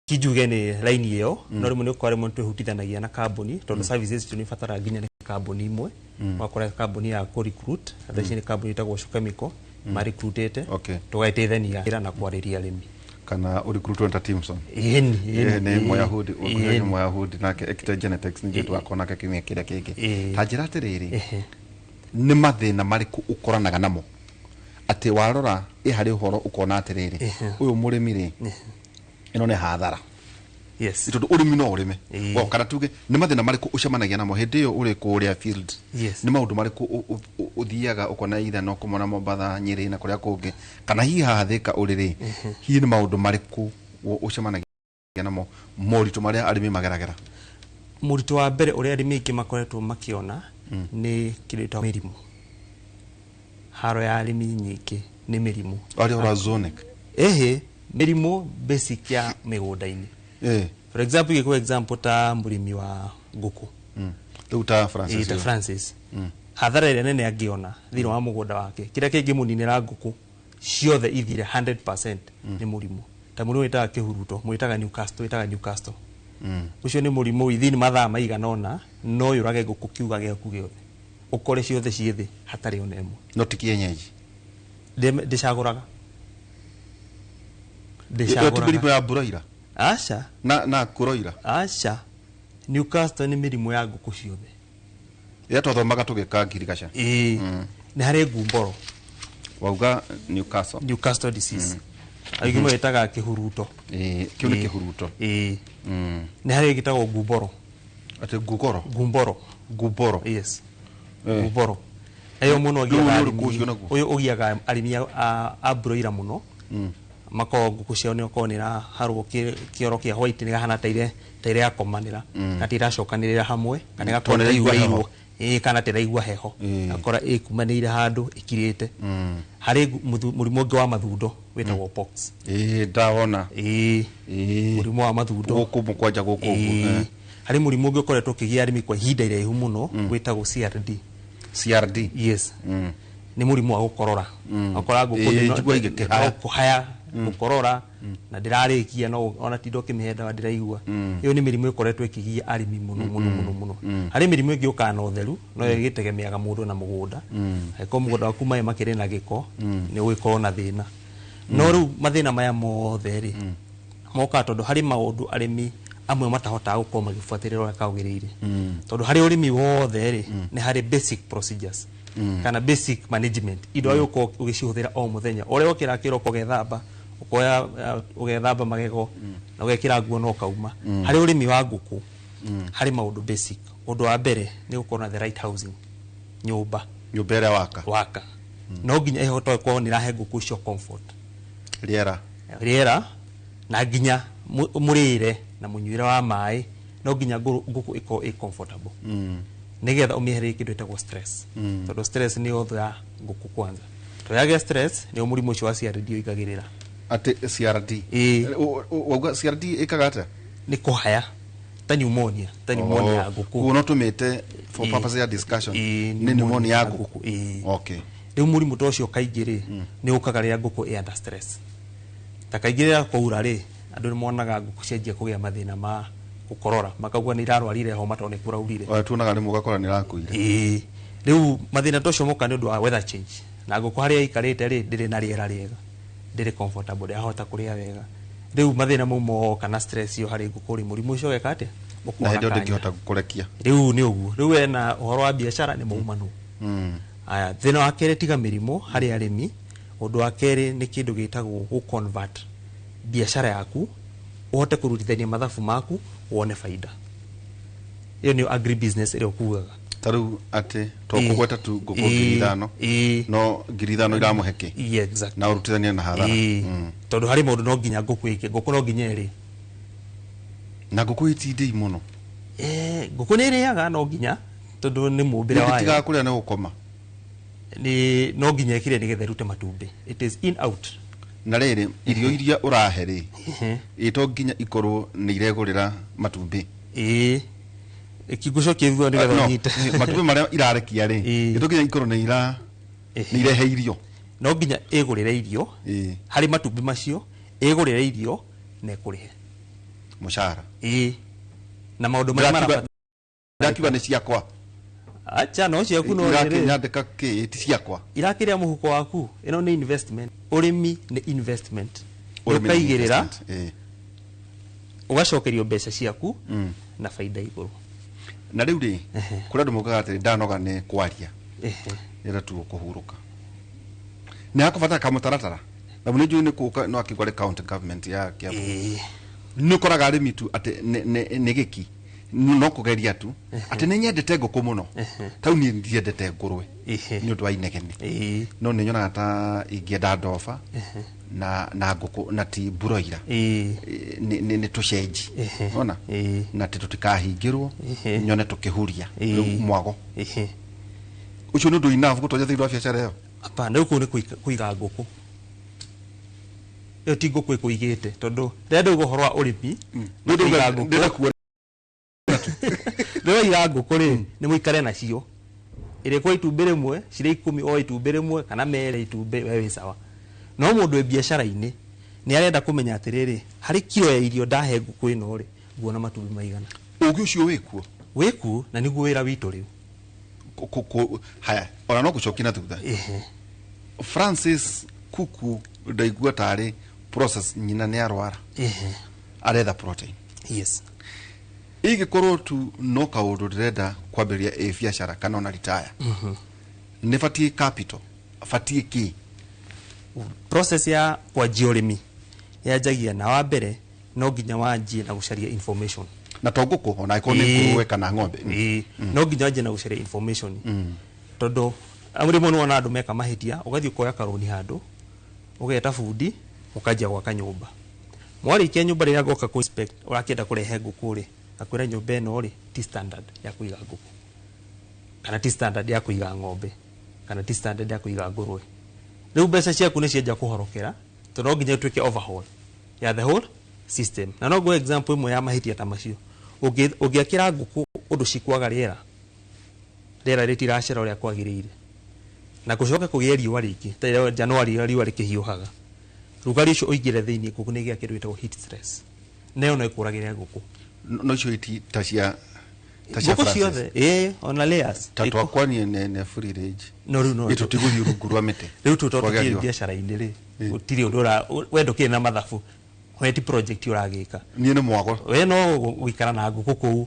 Kinjuge nĩ line ĩyo, no rĩmwe nĩ ũkora rĩmwe twĩhutithanagia na kambuni, tondũ services icio nĩ ibataraga nginya nĩ kambuni imwe. Wakora kambuni ya kũ recruit thaa ici nĩ kambuni ĩtagwo Shukemiko marecruitĩte, tũgagĩteithania wĩra na kwarĩria arĩmi. Kana ũrecruitwo ta Timson? Ĩni. Nĩ Mũyahudi ũkuhĩ, nĩ Mũyahudi nake ekĩte genetics, ningĩ tũgakorwo nake kiumia kĩrĩa kĩngĩ. Ta njĩra atĩrĩrĩ, nĩ mathĩna marĩkũ ũkoranaga namo atĩ warora ĩ harĩ ũhoro ũkona atĩrĩrĩ, ũyũ mũrĩmi rĩ, ĩno nĩ hathara? Yes. Tondũ ũrĩmi no ũrĩme. Ĩĩ. O, kana tuge nĩ mathĩna marĩkũ ũcemanagia namo hĩndĩ ĩyo ũrĩ kũrĩa field? Yes. Nĩ maũndũ marĩkũ ũthiaga ũkona either no kũmona Mombatha, Nyĩrĩ na kũrĩa kũngĩ, kana hihi haha Thĩka ũrĩ rĩ, hihi nĩ maũndũ marĩkũ ũcemanagia namo, moritũ marĩa arĩmi mageragĩra? Mũritũ wa mbere ũrĩa arĩmi aingĩ makoretwo makĩona nĩ kĩndũ gĩtagwo mĩrimũ. Haro ya arĩmi nyingĩ nĩ mĩrimũ. Arĩa ũra zonic? Ĩhĩ, mĩrimũ basic ya mĩgũnda-inĩ. For example, ingĩkũhe example ta mũrĩmi wa ngũkũ. Rĩu ta Francis. Ĩĩ, ta ũyũ. Francis, hathara ĩrĩa nene angĩona thĩinĩ wa mũgũnda wake, kĩrĩa kĩngĩmũninĩra ngũkũ ciothe ithire 100% nĩ mũrimũ ta mũrimũ wĩtaga kĩhuruto, mwĩtaga Newcastle, wĩtaga Newcastle. Ũcio nĩ mũrimũ within mathaa maigana ũna no yũrage ngũkũ kiuga gĩaku gĩothe, ũkore ciothe ciĩ thĩ hatarĩ ona ĩmwe. No ti kienyeji? Ndĩcagũraga. Ĩyo ti mĩrimũ Ndĩcagũraga. ya broiler? Aca. Na kuroira? Aca, Newcastle nĩ mĩrimũ ya ngũkũ ciothe. Ĩrĩa twathomaga tũgĩka ngirigaca? Ĩĩ, nĩ harĩ ngumboro. Wauga Newcastle. Newcastle disease aingĩ mawĩtaga kĩhuruto. Ĩĩ, kĩu nĩ kĩhuruto. Ĩĩ, nĩ harĩ gĩtagwo ngumboro. Atĩ ngugoro? Ngumboro. Ngumboro. Yes. Ngumboro ĩyo mũno Rĩu ũgiaga nĩ ũrĩkũ arĩmi- ũcio naguo? Ũyũ ũgiaga arĩmi a broiler mũno, makoragwo ngũkũ ciao nĩ okorwo nĩ iraharwo kĩoro kĩa white, nĩ gahana ta irakomanĩra na ta iracokanĩrĩra hamwe, kana ĩgakorwo Tondũ nĩ ĩraigua heho. ĩraurĩirwo. Ĩĩ, kana ta ĩraigua heho. Akora ĩkumanĩire handũ ĩkirĩte. Harĩ mũrimũ ũngĩ wa mathundo wĩtagwo pox. Ĩĩ, ndawona. Ĩĩ. Mũrimũ wa mathundo. Gũkũ mũkwanja gũkũ ũguo. Ĩĩ. Harĩ mũrimũ ũngĩ ũkoretwo ũkĩgia arĩmi kwa ihinda iraihu mũno wĩtagwo CRD. CRD. Yes, nĩ mũrimũ wa gũkorora. Ũkora ngũkũ Ĩĩ, njigua igĩkĩhaya. no kũhaya, gũkorora na ndĩrarĩkia, no ona tinda ũkĩmĩhe ndawa ndĩraigua. Ĩyo nĩ mĩrimũ ĩkoretwo ĩkĩgia arĩmi mũno mũno mũno mũno. Harĩ mĩrimũ ĩngĩ yũkaga na ũtheru, no ĩgĩtegemeaga mũndũ na mũgũnda. Angĩkorwo mũgũnda waku maĩ makĩrĩ na gĩko, nĩ ũgĩkorwo na thĩna. No rĩu mathĩna maya mothe rĩ, mokaga tondũ harĩ maũndũ arĩmi amwe matahotaga gũkorwo magĩbuatĩrĩra ũrĩa kagĩrĩire, tondũ harĩ ũrĩmi wothe rĩ, nĩ harĩ basic procedures kana basic management, indo mm. ũkorwo ũgĩcihũthĩra o mũthenya, ũrĩa ũkĩra kĩroko ũgethamba, ũkoya ũgethamba magego na ũgekĩra nguo na ũkauma. Harĩ ũrĩmi wa ngũkũ harĩ maũndũ basic. Ũndũ wa mbere nĩ gũkorwo na the right housing, nyũmba. Nyũmba ĩrĩa waka. Waka no nginya ĩhote gũkorwo nĩ ĩrahe ngũkũ icio comfort. Rĩera. Rĩera na nginya mũrĩre na mũnyuĩre wa maĩ, no nginya ngũkũ ĩkorwo ĩ comfortable nĩgetha ũmĩehererie kĩndũ ĩtagwo stress, tondũ stress nĩyo thũ ya ngũkũ kwanza. Tondũ yagĩa stress nĩyo mũrimũ ũcio wa CRD ũingagĩrĩra. Atĩ CRD? Ĩĩ. Wauga CRD ĩkaga atĩa? Nĩ kũhaya ta pneumonia ya ngũkũ. Koguo no tũmĩte for Ĩĩ. purpose ya discussion Ĩĩ, nĩ pneumonia ya ngũkũ. Ĩĩ. Okay. Rĩu mũrimũ ta ũcio kaingĩ rĩ, nĩ ũkaga rĩrĩa ngũkũ ĩ under stress. Ta kaingĩ rĩrĩa kwaura rĩ, andũ nĩ monaga ngũkũ cianjia kũgĩa mathĩna ma gũkorora, makauga nĩ irarwarire homa tondũ nĩ kũraurire. Ona tuonaga rĩmwe ũgakora nĩ ĩrakuire. Ĩĩ, rĩu mathĩna ta ũcio moka nĩ ũndũ wa weather change, na ngũkũ harĩa ĩikarĩte rĩ, ndĩrĩ na rĩera rĩega, ndĩrĩ comfortable, ndĩrahota kũrĩa wega. Rĩu mathĩna mau moka na stress ĩyo harĩ ngũkũ rĩ, mũrimũ ũcio ũgeka atĩa? Na Ũkona hĩndĩ ĩyo kanya. ndĩngĩhota kũrekia. Rĩu nĩ ũguo, rĩu wena ũhoro wa biacara nĩ maumanwo. Aya, thĩna wa kerĩ, tiga mĩrimũ harĩ arĩmi, ũndũ wa kerĩ nĩ kĩndũ gĩtagwo gũ convert biacara yaku, ũhote kũrutithania mathabu maku wone faida. Ĩyo nĩyo agri business ĩrĩa ũkugaga. Ta rĩu atĩ to kũgweta tu ngũkũ 5,000, no 5,000 iramũhe kĩ? Yeah, exactly. Na ũrutithania na hathara. Tondũ harĩ maũndũ no nginya ngũkũ ĩke, ngũkũ no nginya ĩrĩe. Na ngũkũ itindĩi mũno. Ngũkũ nĩ ĩrĩaga, no nginya, tondũ nĩ mũmbĩre wayo. Nĩtigaga kũrĩa nĩ gũkoma. Nĩ no nginya ĩkĩre nĩgetha ĩrute matumbĩ. It is in out. Na rĩrĩ, irio iria ũrahe rĩ, ĩ to nginya ikorwo nĩ iregũrĩra matumbĩ? Ĩĩ, kingũcokia thutha nĩgetha No, ũnyite. matumbĩ marĩa irarekia rĩ, ĩ to nginya ikorwo nĩ ira nĩ irehe irio? No nginya ĩgũrĩre irio. Harĩ matumbĩ macio ĩgũrĩre irio na ĩkũrĩhe. Mũcara. Ĩĩ, na maũndũ marĩa marabatara. Ndakiuga nĩ ciakwa. Acha, no ciaku no rĩrĩ. Irakĩnyandĩka kĩ ti ciakwa. Irakĩrĩa mũhuko waku. Ĩno nĩ investment, ũrĩmi nĩ investment. Ũrĩmi nĩ ũkaigĩrĩra, investment, ĩĩ. Ũgacokerio mbeca ciaku na baida igũrũ. Na rĩu rĩ, kũrĩ andũ maugaga atĩrĩ, ndanoga nĩ kwaria, nĩenda tu kũhurũka, nĩ hakũbatara kamũtaratara na nĩ njũĩ nĩ kũka no akĩgwa county government ya Kiambu. Nĩ ũkoraga arĩmi tu atĩ nĩ gĩki no kũgeria tu atĩ nĩ nyendete ngũkũ mũno, tau niĩ ndiendete ngũrwe nĩ ũndũ wa inegene, no nĩ nyonaga ta ingĩenda ndoba na ngũkũ na ti mburoira, nĩ tũcenji ona na atĩ tũtikahingĩrwo, nyone tũkĩhuria. Rĩu mwago ũcio nĩ ũndũ enough gũtonya thĩinĩ wa biacara ĩyo? Hapana, rĩu kũu nĩ kũiga ngũkũ. Ĩyo ti ngũkũ ĩkũigĩte, tondũ rĩrĩa ndauga ũhoro wa ũrĩmi na Nĩ kũiga ngũkũ, ndĩrenda kuona. Rĩrĩa waiga ngũkũ rĩ, nĩ mũikare nacio, ĩrĩkwo itumbĩ rĩmwe cirĩ 10, o itumbĩ rĩmwe kana merĩ itumbĩ, we wĩ sawa. No mũndũ wĩ biacara-inĩ nĩ arenda kũmenya atĩrĩrĩ, harĩ kiro ya irio ndahe ngũkũ ĩno rĩ, nguona matumbĩ maigana? Ũgĩ ũcio wĩkuo? Wĩkuo, na nĩguo wĩra witũ rĩu. Haya, ona no gũcokia na thutha. Francis Kuku, ndaigua tarĩ process, nyina nĩ arwara, aretha protein. Ingĩkorwo tu no kaũndũ ndĩrenda kwambĩrĩria ĩ biacara kana ona retire, nĩ batiĩ capital, batiĩ kĩ? Process ya kwanjia ũrĩmi yanjagia na wa mbere no nginya wanjie na gũcaria information. Na to ngũkũ, ona ĩkorwo nĩ ngũrũwe kana ng'ombe. Ĩĩ, no nginya wanjie na gũcaria information, tondũ rĩmwe nĩ wona andũ meka mahĩtia, ũgathiĩ ũkoya karũni handũ, ũgeta bundi, ũkanjia gwaka nyũmba. Mwarĩkia nyũmba, rĩrĩa ngoka kũ inspect, ũrakĩenda kũrehe ngũkũ rĩ, akwĩra nyũmba ĩno rĩ ti standard ya kũiga ngũkũ, kana ti standard ya kũiga ng'ombe, kana ti standard ya kũiga ngũrũwe. Rĩu mbeca ciaku nĩ cianjia kũhorokera, tondũ no nginya ũtuĩke overhaul ya the whole system. Na no ngũhe example ĩmwe ya mahĩtia ta macio. Ũngĩakĩra ngũkũ ũndũ cikwaga rĩera, rĩera rĩtiracera ũrĩa kwagĩrĩire, na gũcoke kũgĩe riũa rĩingĩ ta rĩrĩa January rĩrĩa riũa rĩkĩhiũhaga, rugarĩ ũcio ũingĩre thĩinĩ, ngũkũ nĩ ĩgĩa kĩndũ gĩtagwo heat stress, na ĩyo no ĩkũragĩre ngũkũ. No icio iti ta cia Ngũkũ Francis. ciothe, ĩĩ, ona layers. Ta twakwa niĩ nĩ free range. No rĩu no Ĩ tũtigũthiĩ rungu rwa mĩtĩ. Rĩu tũ Kwagĩa tũtirĩ riũa. biacara-inĩ rĩ, gũtirĩ ũndũ ũra we ndũkĩrĩ na mathabu, we ti project ũragĩka. Niĩ nĩ mwago. We no gũikara na ngũkũ kũu,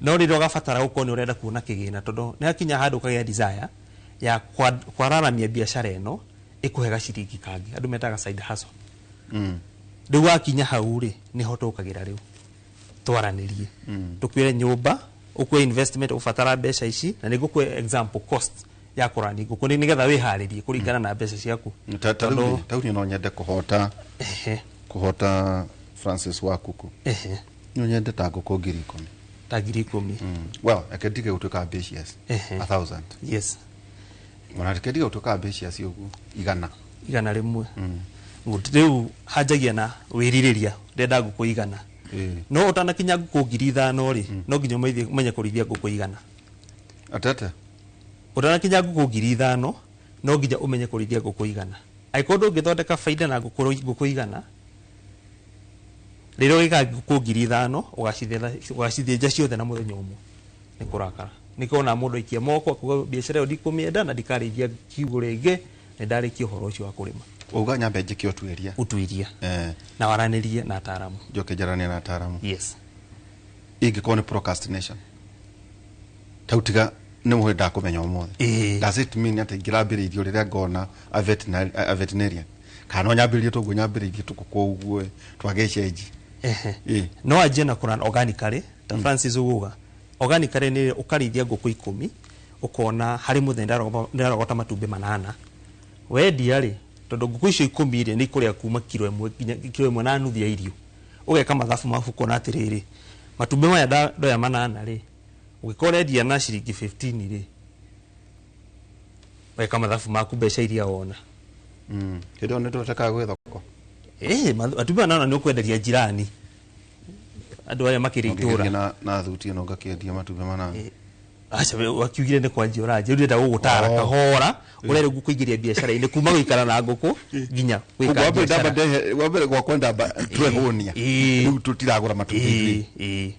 no rĩrĩa ũgabatara gũkorwo nĩ ũrenda kuona kĩgĩna, tondũ nĩ hakinya handũ ũkagĩa desire ya kwararamia biacara ĩno ĩkũhe gaciringi kangĩ, andũ metaga side hustle. Rĩu wakinya hau rĩ, nĩho tũkagĩra rĩu twaranĩrie, tũkwĩre nyũmba ũkue investment ũbatara mbeca ici, na nĩ ngũkũhe example cost ya kũrani ngũkũ nĩ nĩgetha wĩharĩrie kũringana na mbeca ciaku. Ta rĩu rĩ, ta rĩu niĩ no nyende kũhota kũhota Francis wa kuku. No nyende ta ngũkũ 10,000. Ta 10,000. Well, reke ndige gũtuĩka ambitious. 1,000. Ona reke ndige gũtuĩka ambitious ũguo, 100. 100. Good. Rĩu hanjagia na wĩrirĩria, ndĩrenda ngũkũ 100. No ũtanakinya ngũkũ 5,000 rĩ, no nginya ũmenye kũrĩithia ngũkũ 100. Atete. Ũtanakinya ngũkũ 5,000 no nginya ũmenye kũrĩithia ngũkũ 100. Angĩkorwo ndũngĩthondeka baida na ngũkũ 100, rĩrĩa ũgĩka ngũkũ 5,000 ũgacithĩnja ciothe na mũthenya ũmwe, nĩ kũrakara. Nĩkĩo ona mũndũ aikia moko akuga biacara ĩyo ndikũmĩenda na ndikarĩithia kiugũ rĩngĩ, nĩ ndarĩkia ũhoro ũcio wa kũrĩma. Uga nyambe njĩke ũtuĩria. Ũtuĩria. Na waranĩrie na ataaramu. Njoke njaranie na ataaramu. Yes. Ingĩkorwo nĩ procrastination, tau tiga nĩ mũhĩ ndakũmenya ũmũthĩ. Does it mean atĩ ingĩrambĩrĩirio rĩrĩa ngona a veterinarian, kana no nyambĩrĩrie tũguo nyambĩrĩirie tũkũkũ ũguo twagĩcenji? No anjie na kũrun organically ta Francis uguga. Organically nĩ ũkarĩithia ngũkũ 10, ũkona harĩ mũthenya ndĩrarogota matumbĩ 8. Wendia rĩ, tondũ ngũkũ icio 10 rĩ nĩ ikũrĩa kuma kiro 1 nginya kiro 1.5 ya irio. Ũgeka mathabu maku ũkona atĩrĩrĩ, matumbĩ maya ndoya 8 rĩ, ũngĩkorwo ũrendia na ciringi 15 rĩ, weka mathabu maku mbeca iria wona. Hĩndĩ ĩyo nĩ tũtekaga gwĩ thoko. Matumbĩ 8 nĩ ũkwenderia jirani, andũ arĩa makĩrĩ Ũngĩgeria itũra. na thuti ĩno ngakĩendia matumbĩ 8. Aca, we wakiugire nĩ kwanjia ũranjia, rĩu ndĩrenda gũgũtara kahora ũrĩa rĩu ngũkũingĩria biacara-inĩ kuma gũikara na ngũkũ nginya gwĩka Koguo wambere biacara. ndamba ndehe, wambere gwakwa ndamba twehũnia. Rĩu tũtiragũra matumbĩ ithuĩ.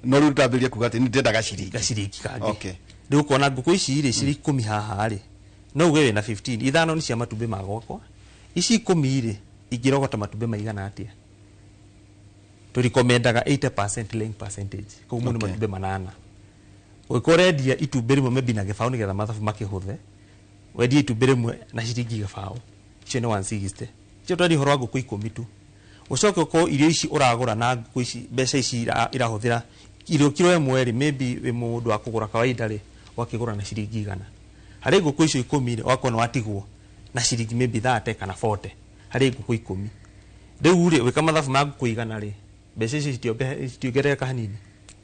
No rĩu ndambĩrĩria kuga atĩ nĩ ndĩrenda gaciringi. Gaciringi kangĩ. Okay. Rĩu ũkona ngũkũ ici rĩ cirĩ 10 haha rĩ, no uge wĩna 15, 5 nĩ cia matumbĩ ma gwakwa, ici 10 rĩ ingĩrogota matumbĩ maigana atĩa? Tũrikomendaga 80% laying percentage, koguo nĩ matumbĩ 8. Ũngĩkorwo ũrendia itumbĩ rĩmwe maybe na gĩbaũ nĩgetha mathabu makĩhũthe, wendie itumbĩ rĩmwe na ciringi gĩbaũ, icio nĩ 160. Icio twaria ũhoro wa ngũkũ 10 tu. Ũcoke ũkorwo irio ici ũragũra na ngũkũ ici, mbeca ici irahũthĩra irio kiro 1 rĩ, maybe wĩ mũndũ wa kũgũra kawaida rĩ, ũgakĩgũra na ciringi 100. Harĩ ngũkũ icio 10 rĩ, ũgakorwo nĩ watigwo na ciringi maybe 30 kana 40 harĩ ngũkũ 10. Rĩu rĩ, wĩka mathabu ma ngũkũ 100 rĩ, mbeca icio citiongerereka hanini.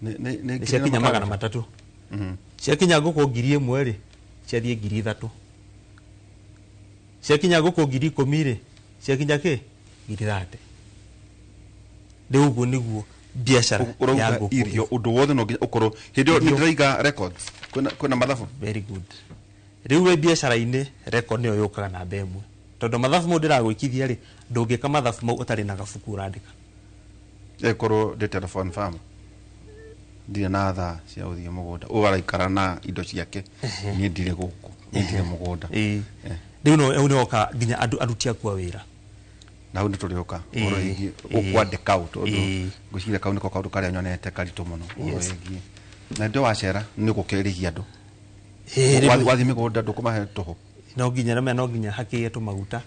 Nĩ Nĩ ciakinya 300. Ciakinya ngũkũ 1,000 rĩ, ciathiĩ 3,000. Ciakinya ngũkũ 10,000 rĩ, ciakinya kĩ? 30,000. Rĩu ũguo nĩguo biacara ya Ũrauga ngũkũ. irio ũndũ wothe no nginya ũkorwo hĩndĩ ĩyo Irio. nĩ ndĩraiga records, kwĩna mathabu. Very good. Rĩu wĩ biacara-inĩ record nĩyo yũkaga namba 1, tondũ mathabu mau ndĩragwĩkithia rĩ, ndũngĩka mathabu mau ũtarĩ na gabuku ũrandĩka. Ĩkorwo ndĩ telephone farm, ndirĩ na thaa cia gũthiĩ mũgũnda, ũgaraikara na indo ciake, niĩ ndirĩ gũkũ, niĩ ndirĩ mũgũnda. Rĩu no rĩu nĩwoka nginya andũ aruti aku a wĩra. Na hau nĩ tũrĩũka ũhoro wĩgiĩ ũkwandĩka ũ, tondũ ngwĩciria kau nĩko kaũndũ karĩa nyonete karitũ mũno ũhoro wĩgiĩ na ndĩ wacera nĩ gũkĩrĩhia andũ. Rĩu Wathiĩ mĩgũnda ndũkũmahe tũhũ. No nginya no no nginya hakĩgĩe tũmaguta,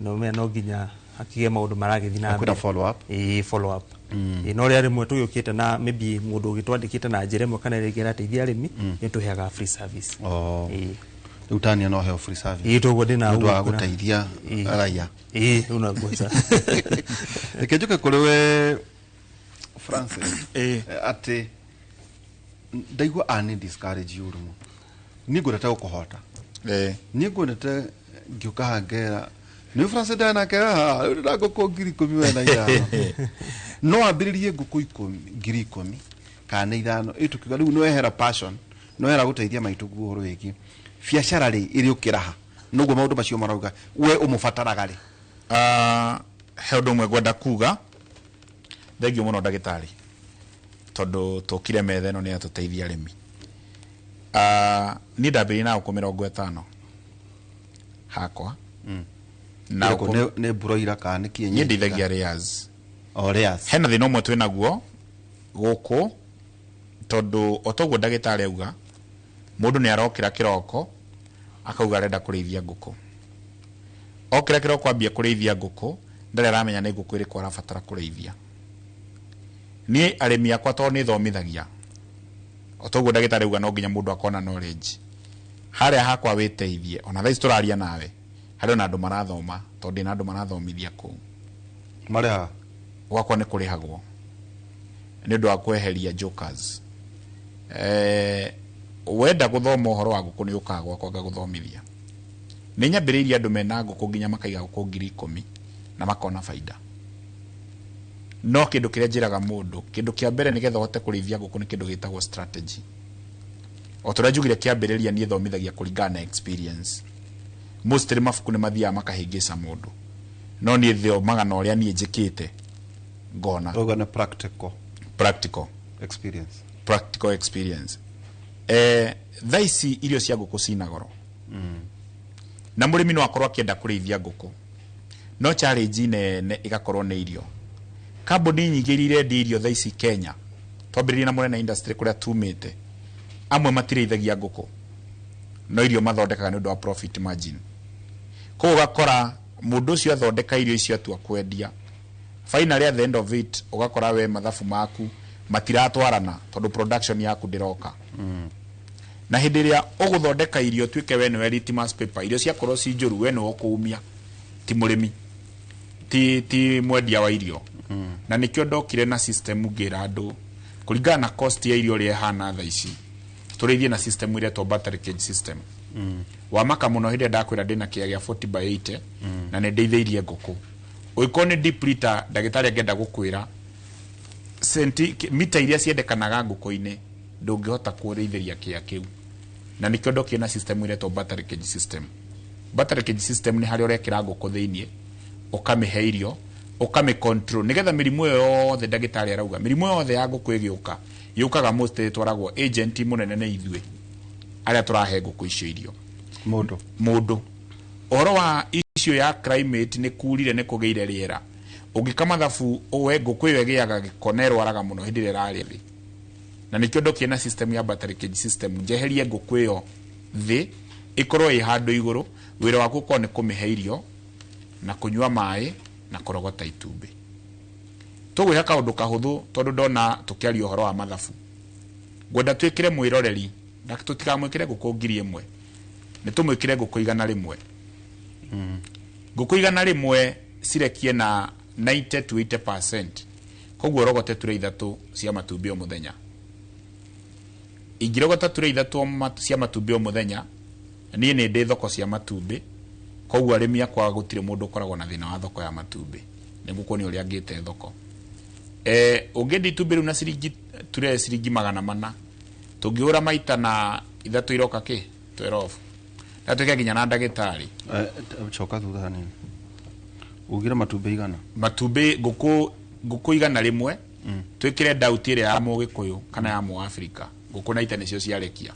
no menya no nginya hakĩgĩe maũndũ maragĩthiĩ na Na kwĩna mbere. Follow up. Ĩĩ, follow up. Ĩĩ, no rĩa rĩmwe tũgĩũkĩte na maybe mũndũ ũgĩtwandĩkĩte na njĩra ĩmwe kana ĩrĩa ĩngĩ arateithia arĩmi, nĩ tũheaga free service. Oh. Ĩĩ. Rĩu tania no heo free service. Ĩĩ, toguo ndĩna Nĩ ũndũ wa ũguo gũteithia Ĩĩ. raia. Ĩĩ, rĩu no ngweca. Reke njuke kũrĩ we Francis. Ĩĩ. Atĩ ndaigua ani discourage ũru mũno, niĩ ngwendete gũkũhota. Niĩ ngwendete ngĩũka haha ngera nĩ Francis ndanake haha rĩu ndĩna ngũkũ 15,000, no ambĩrĩrie ngũkũ 10,000 kana nĩ 5 ĩ tũkiuga rĩu nĩwehera passion, nĩwehera gũteithia maitũ guo ũhoro wĩgiĩ biacara rĩ ĩrĩ ũkĩraha noguo maũndũ macio marauga we ũmũbataraga rĩ. Ah, he ũndũ ũmwe ngwenda kuga. Thengiũ mũno ndagĩtarĩ, tondũ tũkire metha ĩno nĩ yatũteithia arĩmi. Ah, niĩ ndambĩrĩirie na ngũkũ 50 hakwa na Ĩrĩkũ? ngũkũ Nĩ broiler kana nĩ kienyeji? Niĩ ndeithagia layers. O layers. Hena thĩna ũmwe twĩ naguo gũkũ, tondũ o toguo ndagĩtarĩ auga, mũndũ nĩ arokĩra kĩroko akauga arenda kũrĩithia ngũkũ. Okĩra kĩroko ambia kũrĩithia ngũkũ, ndarĩ aramenya nĩ ngũkũ ĩrĩkũ arabatara kũrĩithia. Niĩ arĩmi akwa, tondũ nĩ thomithagia, o toguo ndagĩtarĩ auga, no nginya mũndũ akona knowledge harĩa hakwa wĩteithie. Ona thaa ici tũraria nawe harĩ ona andũ marathoma, tondũ ndĩna andũ marathomithia kũu. Marĩhaga? Gwakwa nĩ kũrĩhagwo nĩ ũndũ wa kweheria jokers. Wenda gũthoma ũhoro wa ngũkũ, nĩ ũkaga gwakwa ngagũthomithia. Nĩ nyambĩrĩirie andũ mena ngũkũ nginya makaiga ngũkũ 10,000 na makona baida. No kĩndũ kĩrĩa njĩraga mũndũ, kĩndũ kĩa mbere nĩgetha ũhote kũrĩithia ngũkũ, nĩ kĩndũ gĩtagwo strategy. O ta ũrĩa njugire kĩambĩrĩria, niĩ thomithagia kũringana na experience. Mostly mabuku nĩ mathiaga makahĩngĩca mũndũ, no niĩ thomaga na ũrĩa niĩ njĩkĩte ngona. Ũguo nĩ practical Practical experience. Practical experience. Thaa ici irio cia ngũkũ cina goro, na mũrĩmi no akorwo akĩenda kũrĩithia ngũkũ, no challenge nene ĩgakorwo nĩ irio. Kambuni nyingĩ iria irendia irio thaa ici Kenya, twambĩrĩrie na Mũrena Industry kũrĩa tumĩte, amwe matirĩithagia ngũkũ, no irio mathondekaga nĩ ũndũ wa profit margin. Koguo ũgakora mũndũ ũcio athondeka irio icio atua kwendia, finally at the end of it ũgakora we mathabu maku matiratwarana, tondũ production yaku ndĩroka. Na hĩndĩ ĩrĩa ũgũthondeka irio tuĩke we nĩwe litmus paper, irio ciakorwo ci njũru, we nĩwe ũkũumia, ti mũrĩmi, ti mwendia wa irio. Na nĩkĩo ndokire na system ngĩra andũ, kũringana na cost ya irio ũrĩa ĩhana thaa ici, tũrĩithie na system ĩretwo battery cage system. Wamaka mũno hĩndĩ ĩrĩa ndakwĩra ndĩna kĩea gĩa 40 by 80 na nĩ ndeithĩirie ngũkũ. Ũngĩkorwo nĩ deep litter, ndagĩtarĩ angĩenda gũkwĩra centi mita iria ciendekanaga ngũkũ-inĩ, ndũngĩhota kũrĩithĩria kĩea kĩu. Na nĩkĩo ndokire na system ĩretwo battery cage system. Battery cage system nĩ harĩa ũrekĩra ngũkũ thĩiniĩ, ũkamĩhe irio, ũkamĩ control, nĩgetha mĩrimũ ĩyo yothe ndagĩtarĩ arauga, mĩrimũ yothe ya ngũkũ ĩgĩũka yũkaga mostly ĩtwaragwo agent mũnene nĩ ithuĩ arĩa tũrahe ngũkũ icio irio. Mũndũ. Mũndũ ũhoro wa issue ya climate, nĩ kurire, nĩ kũgĩire rĩera, ũngĩka mathabu we ngũkũ ĩyo ĩgĩaga gĩko na ĩrwaraga mũno hĩndĩ ĩrĩa ĩrarĩa thĩ. Na nĩkĩo ndokire na system ya battery cage system, njeherie ngũkũ ĩyo thĩ, ĩkorwo ĩ handũ igũrũ. Wĩra waku ũkorwo nĩ kũmĩhe irio na kũnyua maĩ na kũrogota itumbĩ. Tũgwĩka kaũndũ kahũthũ, tondũ ndona tũkĩaria ũhoro wa mathabu, ngwenda twĩkĩre mwĩroreri na tũtikamwĩkĩre ngũkũ 1,000, nĩ tũmwĩkĩre ngũkũ 100. Ngũkũ 100 cirekie na 90 to 80%, koguo rogote ture 3 cia matumbĩ o mũthenya. Ingĩrogota ture 3 cia matumbĩ o mũthenya, niĩ nĩ ndĩ thoko cia matumbĩ. Koguo arĩmi akwa gũtirĩ mũndũ ũkoragwo na thĩna wa thoko ya matumbĩ, nĩ ngũkuonia ũrĩa ngĩte thoko. Ũngĩendia itumbĩ rĩu na ciringi ture ciringi 400, tũngĩhũra maita na 3 iroka kĩ 12, na twĩke nginya na ndagĩtarĩ. Coka thutha hanini, ugire matumbĩ 100? Matumbĩ ngũkũ 100, twĩkĩre dauti ĩrĩa ya mũgĩkũyũ kana ya mũafrika, ngũkũ 90 nĩcio ciarekia.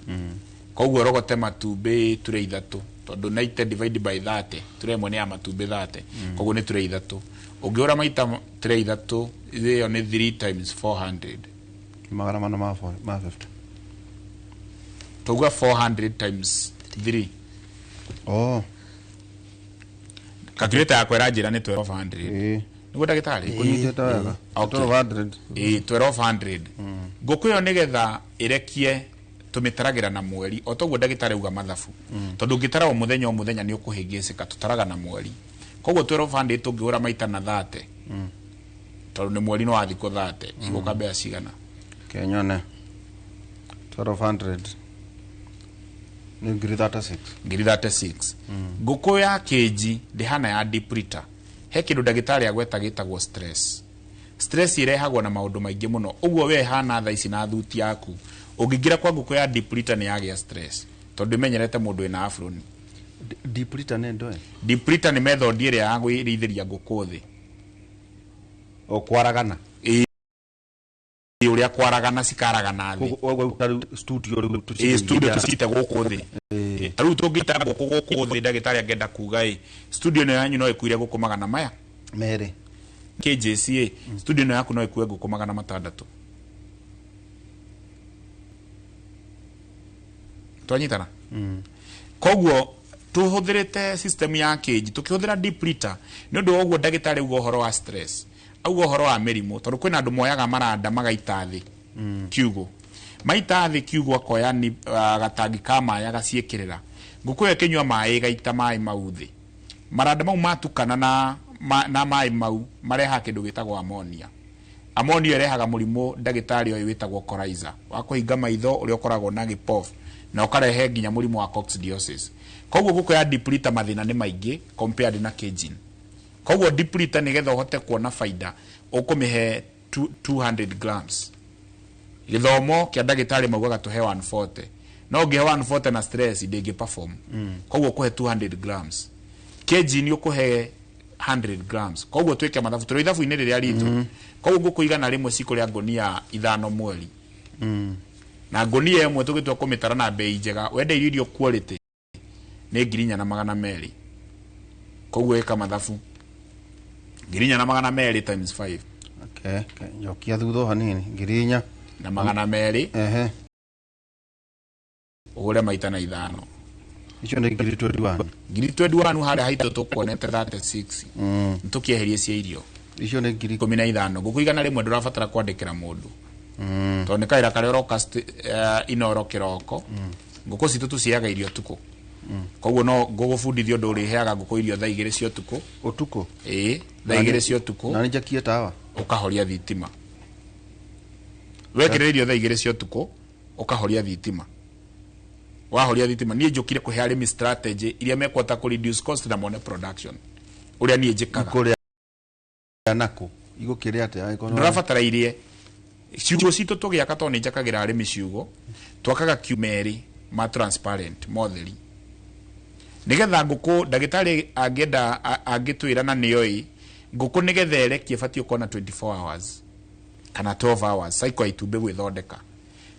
Koguo rogote matumbĩ ture 3, tondũ 90 divide by 30, ture 1 nĩ ya matumbĩ 30, koguo nĩ ture 3. Ũngĩhũra maita ture 3 ĩyo nĩ 3 times 400. 400 ma 50. Tauga 400 times 3. Oh. Calculator yakwa ĩranjĩra nĩ 1200. Ĩĩ. Nĩguo ndagĩtarĩ? Kũnyitĩte wega. Okay. 1200. Ĩĩ, 1200. Ngũkũ ĩyo nĩgetha ĩrekie tũmĩtaragĩra na mweri, o toguo ndagĩtarĩ auga mathabu, tondũ ũngĩtara o mũthenya o mũthenya nĩ ũkũhĩngĩcĩka, tũtaraga na mweri. Koguo 1200 tũngĩhũra maita na 30, tondũ nĩ mweri no wa thikũ 30, igũka mbeca cigana? Kenyone. 1200 nĩ ngiri 36. Ngiri 36. Ngũkũ ya kĩnji ndĩhana ya deep litter. He kĩndũ ndagĩtarĩ agweta gĩtagwo stress. Stress ĩrehagwo na maũndũ maingĩ mũno. Ũguo we hana thaa ici na thuti yaku, ũngĩingĩra kwa ngũkũ ya deep litter nĩ yagĩa stress, tondũ ĩmenyerete mũndũ wĩna afroni. Deep litter nĩ ndoe? Deep litter nĩ method ĩrĩa ya kwĩrĩithĩria ngũkũ thĩ. O kwaragana. Ĩĩ, ũrĩa kwaragana cikaragana thĩ. Koguo ta rĩu studio rĩu Ĩĩ, studio tũcite gũkũ thĩ. Ta rĩu tũngĩita ngũkũ gũkũ thĩ, ndagĩtarĩ angĩenda kuga ĩ, studio ĩno yanyu no ĩkuire ngũkũ magana maya merĩ. KJCA, studio ĩno yaku no ĩkue ngũkũ 600. Twanyitana? Koguo tũhũthĩrĩte system ya cage, tũkĩhũthĩra deep litter, nĩ ũndũ wa ũguo ndagĩtarĩ auga ũhoro wa stress, auga ũhoro wa mĩrimũ, tondũ kwĩna andũ moyaga maranda magaita thĩ kiugũ, maita thĩ kiugũ, akoya ni gatangi ka maĩ agaciĩkĩrĩra. Ngũkũ ĩyo ĩkĩnyua maĩ ĩgaita maĩ mau thĩ, maranda mau matukana na maĩ mau marehaga kĩndũ gĩtagwo ammonia. Ammonia ĩrehaga mũrimũ ndagĩtarĩ ũyũ wĩtagwo coryza, wa kũhinga maitho ũrĩa ũkoragwo na gĩpofu, na ũkarehe nginya mũrimũ wa coccidiosis. Koguo ngũkũ ya deep litter mathĩna nĩ maingĩ compared na caging. Koguo deep litter, nĩgetha ũhote kuona faida, ũkũmĩhe 200 grams. Gĩthomo kĩa ndagĩtarĩ maugaga tũhe 140, no ũngĩhe 140 na stress ndĩngĩ perform. Koguo ũkũhe 200 grams, kg nĩ ũkũhe 100 grams. Koguo twĩke mathabu, tũrĩ ithabu-inĩ rĩrĩa ritũ. Koguo ngũkũ 100 cikũrĩa ngũnia 5 mweri, na ngũnia ĩmwe tũgĩtua kũmĩtara na bei njega, wenda irio irio quality, nĩ 4,200. Koguo ĩka mathabu, 4,200 times 5. Okay, okay. Njokia thutha o hanini. 4,000 na 200. Ũhũre maita na 5. Icio nĩ ngiri 21. Ngiri 21 harĩa haitũ tũkuonete 36. Nĩtũkĩeherie cia irio. Icio nĩ ngiri 15. Ngũkũ 100 ndũrabatara kwandĩkĩra mũndũ, tondũ nĩ kawĩra karĩa ũroka Inoro kĩroko. Ngũkũ citũ tũciheaga irio ũtukũ, koguo no ngũgũbundithia ũndũ ũrĩheaga ngũkũ irio thaa 2 cia ũtukũ. Ũtukũ. Ĩĩ, thaa 2 cia ũtukũ. Na nĩ njakie tawa. Ũkahoria thitima. Wekĩrĩra irio thaa 2 cia ũtukũ, ũkahoria thitima. Wahoria thitima, niĩ njũkire kũhe arĩmi strategy iria mekũhota kũ reduce cost na mone production, ũrĩa niĩ njĩkaga. Ikũrĩa nakũ? Igũkĩrĩa atĩa angĩkorwo Ndũrabatara irie. Ciugũ citũ tũgĩaka, tondũ nĩ njakagĩra arĩmi ciugũ, twakaga kiu merĩ ma transparent motheri, nĩgetha ngũkũ, ndagĩtarĩ angĩenda angĩtwĩra na nĩoĩ ngũkũ nĩgetha ĩrekie ĩbatiĩ gũkorwo na 24 hours kana 12 hours cycle ya itumbĩ gwĩthondeka.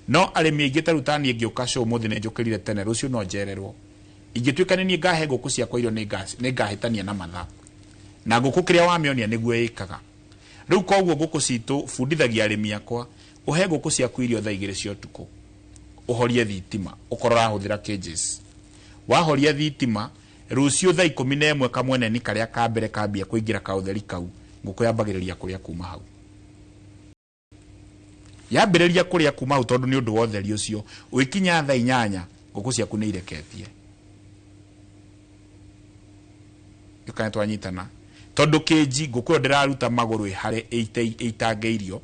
No arĩmi aingĩ, ta rĩu ta niĩ ngĩũka show ũmũthĩ nĩ njũkĩrire tene, rũciũ no njererwo. Ingĩtuĩka nĩ niĩ ngahe ngũkũ ciakwa irio, nĩ ngahĩtania na mathaa, na ngũkũ kĩrĩa wamĩonia nĩguo ĩkaga. Rĩu koguo ngũkũ citũ, bundithagia arĩmi akwa, ũhe ngũkũ ciaku irio thaa 2 cia ũtukũ, ũhorie thitima, ũkorwo ũrahũthĩra cages. Wahoria thitima, rũciũ thaa 11 kamweneni karĩa ka mbere kambia kũingĩra kaũtheri kau, ngũkũ yambagĩrĩria kũrĩa kuma hau. Yambĩrĩria kũrĩa kuma hau, tondũ nĩ ũndũ wa ũtheri ũcio, ũgĩkinya thaa 8 ngũkũ ciaku nĩ ireketie. Kana twanyitana? Tondũ kĩnji ngũkũ ĩyo ndĩraruta magũrũ ĩhare ĩitange irio,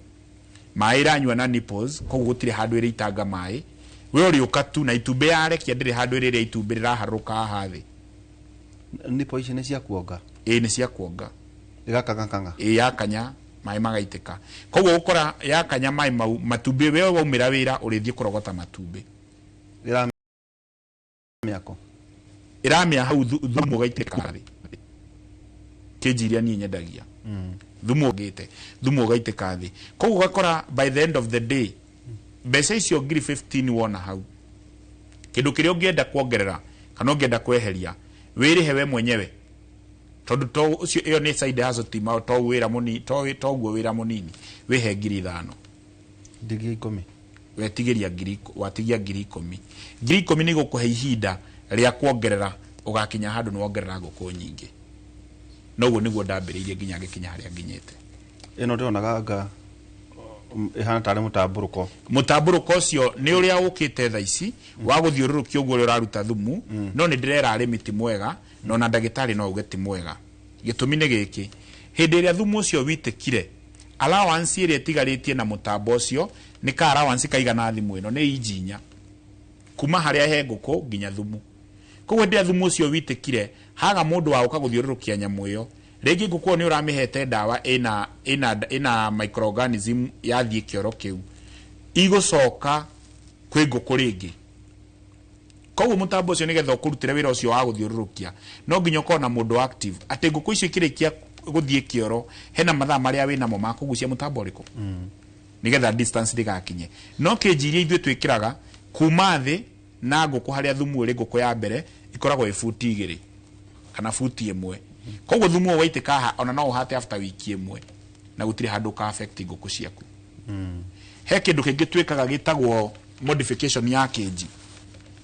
maĩ ĩranyua na nipples, koguo gũtirĩ handũ ĩrĩitanga maĩ. We ũrĩũka tu na itumbĩ yarekia, ndĩrĩ handũ ĩrĩrĩa itumbĩ rĩraharũrũka haha thĩ. Nipo ici nĩ cia kuonga? Ĩĩ, nĩ cia kuonga. Ĩgakangakanga. Ĩĩ, yakanya maĩ magaitĩka. Koguo ũkora yakanya maĩ mau matumbĩ, we waumĩra wĩra ũrĩthiĩ kũrogota matumbĩ. Ĩramĩako. Ĩramĩa hau, thumu ũgaitĩka thĩ. Kĩnji iria niĩ nyendagia, thumu ũgĩte, thumu ũgaitĩka thĩ. Koguo ũgakora by the end of the day mbeca icio ngiri 15 wona hau, kĩndũ kĩrĩa ũngĩenda kuongerera kana ũngĩenda kweheria, wĩrĩhe we mwenyewe, tondũ to ũcio ĩyo nĩ side hustle, ti to wĩra mũnini, to toguo wĩra mũnini. Wĩhe ngiri 5. Ndigie 10. Wetigĩria ngiri watigia ngiri 10. Ngiri 10 nĩ igũkũhe ihinda rĩa kuongerera Ũgakinya handũ nĩ wongerera ngũkũ nyingĩ. Noguo nĩguo ndambĩrĩirie nginya ngĩkinya harĩa nginyĩte. Ĩno ndĩronaga anga ĩhana tarĩ mũtambũrũko. Mũtambũrũko ũcio nĩ ũrĩa ũkĩte tha ici wa gũthiũrũrũkia ũguo, ũrĩa ũraruta thumu. No nĩ ndĩrera arĩmi ti mwega, na ona ndagĩtarĩ no auge ti mwega. Gĩtũmi nĩ gĩkĩ: hĩndĩ ĩrĩa thumu ũcio witĩkire, allowance ĩrĩa ĩtigarĩtie na mũtambo ũcio nĩ ka allowance kaigana thimũ ĩno, nĩ inji 4 kuma harĩa he ngũkũ nginya thumu. Koguo hĩndĩ ĩrĩa thumu ũcio witĩkire, haga mũndũ wa gũka gũthiũrũrũkia nyamũ ĩyo rĩngĩ, ngũkũ ĩyo nĩ ũramĩhete ndawa ĩna microorganism, yathiĩ kĩoro kĩu igũcoka kwĩ ngũkũ rĩngĩ. Koguo mũtambo ũcio, nĩgetha ũkũrutĩre wĩra ũcio wa gũthiũrũrũkia, no nginya ũkorwo na mũndũ active, atĩ ngũkũ icio ikĩrĩkia gũthiĩ kĩoro, hena mathaa marĩa wĩnamo ma kũgucia mũtambo ũrĩkũ, nĩgetha distance ndĩgakinye. No kĩnji iria ithuĩ twĩkĩraga kuma thĩ na ngũkũ harĩa thumu ũrĩ, ngũkũ ya mbere ikoragwo ĩ buti 2 kana buti 1. Koguo thumu ũyũ waitĩka haha, ona no ũhate after wiki 1, na gũtirĩ handũ ũka affect ngũkũ ciaku. He kĩndũ kĩngĩ twĩkaga gĩtagwo modification ya kĩnji,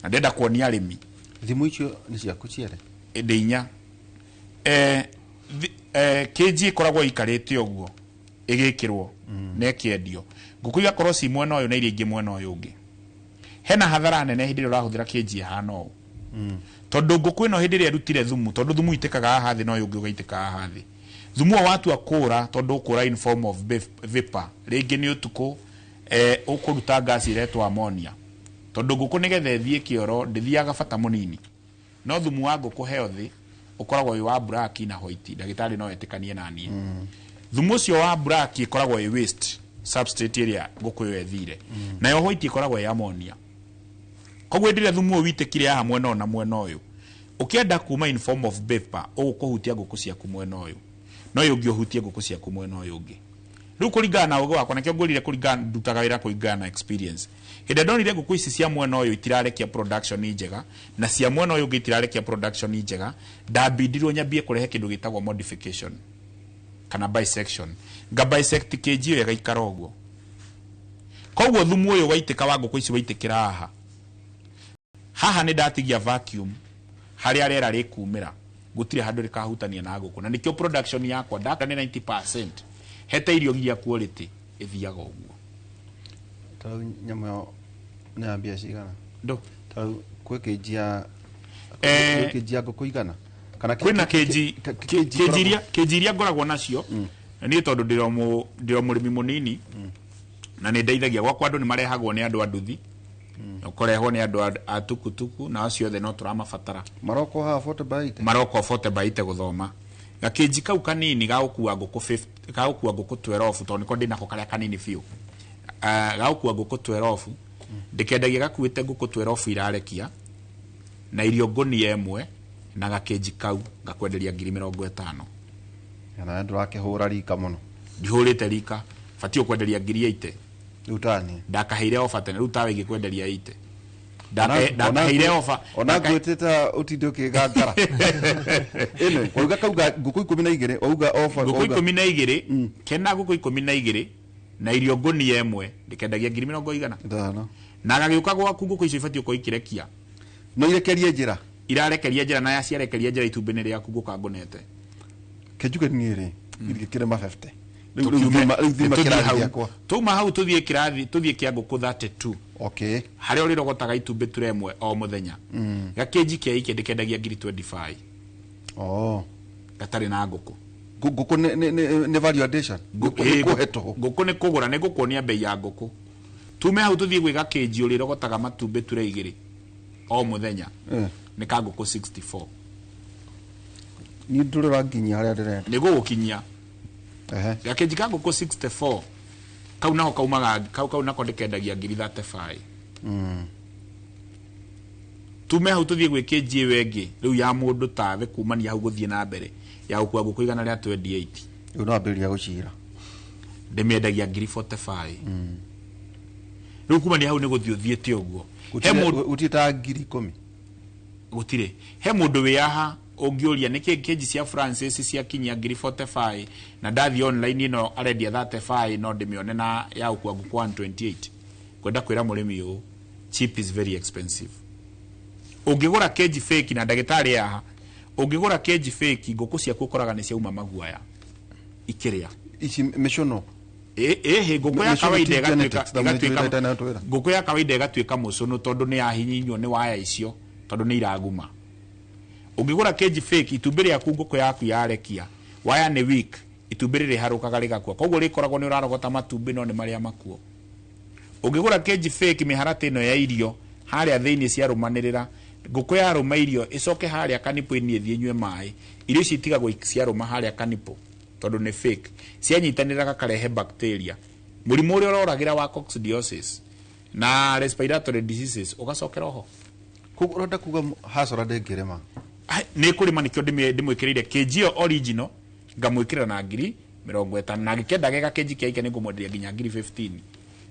na ndĩrenda kuonia arĩmi. Thimũ icio nĩ ciaku cierĩ? Ĩndĩ inya kĩnji ĩkoragwo ĩikarĩte ũguo ĩgĩkĩrwo na ĩkĩendio, ngũkũ igakorwo ci mwena ũyũ na iria ingĩ mwena ũyũ ũngĩ. Hena hathara nene hĩndĩ ĩrĩa ũrahũthĩra kĩnji ĩhana ũũ, tondũ ngũkũ ĩno hĩndĩ ĩrĩa ĩrutire thumu, tondũ thumu itĩkaga haha thĩ na ũyũ ũngĩ ũgaitĩka haha thĩ, thumu ũyũ watua kũra, tondũ ũkũra in form of vapor, rĩngĩ nĩ ũtukũ, ũkũruta gas ĩretwo ammonia. Tondũ ngũkũ nĩgetha ĩthiĩ kĩoro ndĩthiaga bata mũnini, no thumu wa ngũkũ healthy ũkoragwo wĩ wa black na white. Ndagĩtarĩ no etĩkanie na niĩ. Thumu ũcio wa black ĩkoragwo ĩ waste substrate ĩrĩa ngũkũ ĩyo ĩthire, nayo white ĩkoragwo ĩ ammonia. Koguo hĩndĩ ĩrĩa thumu ũyũ witĩkire haha mwena ũyũ na mwena ũyũ, ũkĩenda kuma in form of vapor, ũgũkũhutia ngũkũ ciaku mwena ũyũ, no ũyũ ũngĩ ũhutie ngũkũ ciaku mwena ũyũ ũngĩ. Rĩu kũringana na ũgĩ wakwa, nakĩo ngwĩrire kũringana, ndutaga wĩra kũringana na experience, hĩndĩ ĩrĩa ndonire ngũkũ ici cia mwena ũyũ itirarekia production njega na cia mwena ũyũ ũngĩ itirarekia production njega, ndambindirwo nyambie kũrehe kĩndũ gĩtagwo modification kana bisection. Nga bisect kĩnji ĩyo ĩgaikara ũguo. Koguo thumu ũyũ waitĩka wa ngũkũ ici waitĩkĩra haha, haha nĩ ndatigia vacuum harĩa rĩera rĩkumĩra, gũtirĩ handũ rĩkahutania na ngũkũ, na nĩkĩo production yakwa ndaka nĩ 90% hete irio iria quality ĩthiaga ũguo. Ta rĩu nyamũ ĩyo nĩ ya mbia cigana? Ndo Ta rĩu kwĩ kĩnji ya kwĩ kĩnji ya ngũkũ igana kana kwĩna kĩnji kĩnji kĩnji iria ngoragwo nacio niĩ, tondũ ndĩro mũrĩmi mũnini na nĩ ndeithagia gwakwa. Andũ nĩ marehagwo nĩ andũ a nduthi, ũkorehwo nĩ andũ a tukutuku, na acio othe no tũramabatara. Maroko haha 40 by 80. Maroko 40 by 80 gũthoma gakĩnji kau kanini ga gũkua ngũkũ 50, ga gũkua ngũkũ 12, tondũ nĩko ndĩnako karĩa kanini biũ. Ga gũkua ngũkũ 12 ndĩkendagia gakuĩte ngũkũ 12 irarekia na irio ngũnia 1, na gakĩnji kau gakwenderia 50,000. Na ndũrakĩhũra rika mũno. Ndihũrĩte rika, batiĩ ũkwenderia 80,000. Rĩu tani Ndakaheire ofa tene, rĩu tawe ingĩkwenderia 80. Ndakaheire ofa. Ona ngwĩtĩte ũtinde ũkĩgangara ĩno wauga kauga ngũkũ 12 wauga ofa. Ngũkũ wauga 12, kena ngũkũ 12 na irio ngũnia 1, ndĩkendagia ngiri mĩrongo igana. Ithano. Na gagĩũka gwaku, ngũkũ icio ibatiĩ gũkorwo ikĩrekia. No irekerie njĩra. Irarekeria njĩra, na yaciarekeria njĩra, itumbĩ nĩ rĩaku ngũka ngũnete. Kenjuge niĩ rĩ ingĩkĩrĩma 50 rĩu rĩu thima Tũthiĩ kĩrathi hau. gĩakwa. Tuma hau tũthiĩ kĩrathi, tũthiĩ kĩa ngũkũ 32, harĩa ũrĩrogotaga itumbĩ ture 1 o mũthenya. Gakĩnji kĩa ike ndĩkendagia ngiri 25. Oh. Gatarĩ na ngũkũ. Ngũkũ nĩ value addition. Ngũkũ nĩ kũhe tũhũ. Ngũkũ nĩ kũgũra, nĩ ngũkuonia mbei ya ngũkũ. Tume hau tũthiĩ gwĩ gakĩnji ũrĩrogotaga matumbĩ ture 2 o mũthenya. Nĩ ka ngũkũ 64. Niĩ ndũrĩ ũranginyia harĩa ndĩrenda. Nĩ gũgũkinyia. Ehe. Gakĩnji ka ngũkũ 64 kau nako kaumaga kau nako ndĩkendagia ngiri 35. Tume hau tũthiĩ gwĩ kĩnji ĩyo ĩngĩ rĩu ya mũndũ tawe, kumania hau gũthiĩ na mbere, ya gũkua ngũkũ 128. Rĩu no ambĩrĩria gũcira. Ndĩmĩendagia ngiri 45. Rĩu kumania hau nĩ gũthiĩ ũthiĩte ũguo. He mũndũ Gũtirĩ ta 10,000? Gũtirĩ. He mũndũ wĩ haha ũngĩũria nĩkĩ kĩnji cia Francis ciakinyia ngiri 45 na ndathiĩ online ĩno arendia 35, no ndĩmĩone na ya gũkua ngũkũ 128. Kwenda kwĩra mũrĩmi ũũ, cheap is very expensive. Ũngĩgũra cage fake, na ndagĩtarĩ haha, ũngĩgũra cage fake, ngũkũ ciaku ũkoraga nĩ ciauma maguoya ikĩrĩa. Ici mĩcũno. Ĩhĩ, ngũkũ ya Mĩcũno kawaida ti ĩgatuĩka genetics, ta ĩgatuĩka mũnjũ ĩra. Ngũkũ ya kawaida ĩgatuĩka mũcũnũ tondũ nĩ yahihinywo nĩ waya icio, tondũ nĩ iraguma. Ũngĩgũra cage fake, itumbĩ rĩaku, ngũkũ yaku yarekia, waya nĩ weak, itumbĩ rĩrĩharũkaga rĩgakua, koguo rĩkoragwo nĩ ũrarogota matumbĩ no nĩ marĩa makuo. Ũngĩgũra cage fake, mĩharatĩ ĩno ya irio harĩa thĩinĩ ciarũmanĩrĩra, ngũkũ yarũma irio ĩcoke harĩa kanipũ-inĩ ĩthiĩ ĩnyue maĩ, irio ici itigagwo ciarũma harĩa kanipũ tondũ nĩ fake, cianyitanĩra gakarehe bacteria, mũrimũ ũrĩa ũroragĩra wa coccidiosis na respiratory diseases ũgacokera oho. Koguo ũrenda kuga hasora ndĩngĩrĩma? Ai, nĩ kũrĩma, nĩkĩo ndĩmwĩkĩrĩire kg ĩyo original, ngamwĩkĩrĩra na 50,000, na angĩkenda gega kg kĩa ike nĩngũmwenderia nginya 15,000,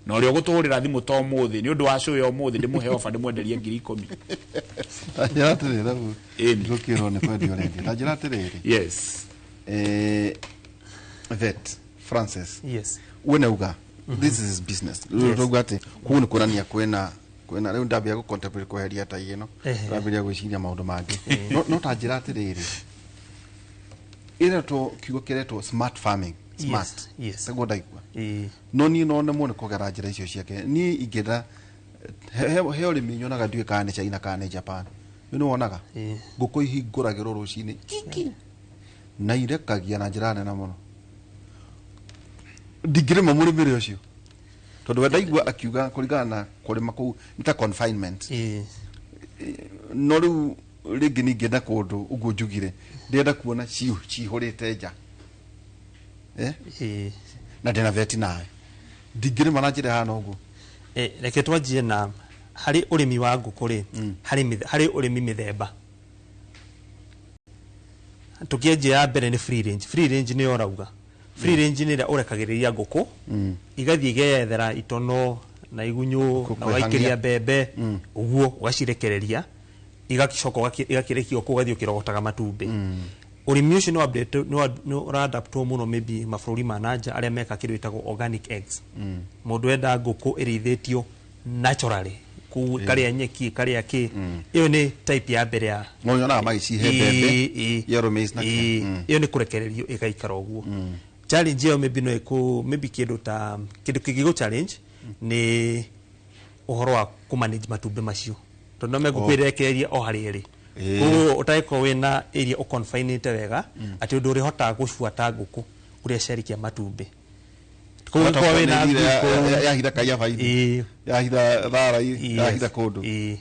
na ũrĩa ũgũtũhũrĩra thimũ ta ũmũthĩ nĩ ũndũ wa show ya ũmũthĩ, ndĩmũhe ofa, ndĩmwenderie 10,000. Ta njĩra atĩrĩrĩ rĩu. Ĩni. Ngũkĩrwo nĩ kwendia ũrendia, ta njĩra atĩrĩrĩ. Yes. Vet Francis, Yes. we nauga this is his business. Rĩu tauga atĩ kũu nĩ kuonania kwĩna rĩu ndambia gũ contemplate kweheria tai ĩno. Ndambĩrĩria gwĩciria maũndũ mangĩ, no ta njĩra atĩrĩrĩ, ĩretwo kiugo kĩretwo smart farming, smart. Yes. Taguo ndaigua. Ĩĩ. No niĩ no nemwo nĩ kũgera njĩra icio ciake. Niĩ ingĩenda he ũrĩmi nyonaga, ndiũĩ kana nĩ China kana nĩ Japan, nĩ wonaga ngũkũ ihingũragĩrwo rũcinĩ kiki na irekagia na njĩra nene mũno. Ndingĩrĩma mũrĩmĩre ũcio tondũ we ndaigua akiuga kũringana na kũrĩma kũu nĩ ta confinement. No rĩu rĩngĩ ningĩenda kũndũ ũguo njugire ndĩrenda kuona cihũrĩte nja, eh? Ĩĩ. Na ndĩna vet nawe, ndingĩrĩma na njĩra ĩhana ũguo. Reke twanjie na harĩ ũrĩmi wa ngũkũ rĩ, harĩ ũrĩmi mĩthemba. Tũkĩanjia ya mbere nĩ free range. Free range nĩyo ũrauga, free range nĩ ĩrĩa ũrekagĩrĩria ngũkũ igathiĩ igeyethera itono na igunyũ na ũgaikĩria mbembe ũguo, ũgacirekereria, igacoka igakĩrekio kũu, ũgathiĩ ũkĩrogotaga matumbĩ. Ũrĩmi ũcio nĩ ũradaptwo mũno maybe mabũrũri ma nanja arĩa meka kĩndũ gĩtagwo organic eggs. Mũndũ enda ngũkũ ĩrĩithĩtio naturally kũu, ĩkarĩa nyeki, ĩkarĩa kĩ. Ĩyo nĩ type ya mbere ya No nyonaga magĩcihe mbembe, yellow maize na kĩ. Ĩyo nĩ kũrekererio ĩgaikara ũguo. Challenge ĩyo maybe no ĩkũ maybe kĩndũ ta kĩndũ kĩngĩgũ challenge nĩ ũhoro wa kũ manage matumbĩ macio, tondũ no mengũkũ ĩrekereria o harĩa ĩrĩ. Koguo ũtagĩkorwo wĩna area ũconfinĩte wega atĩ ũndũ ũrĩhotaga gũbuata ngũkũ ũrĩa ciarekia matumbĩ. Koguo ũngĩkorwo wĩna ngũkũ yahitha kaiabaini, yahitha thara, yahitha kũndũ. Ĩĩ.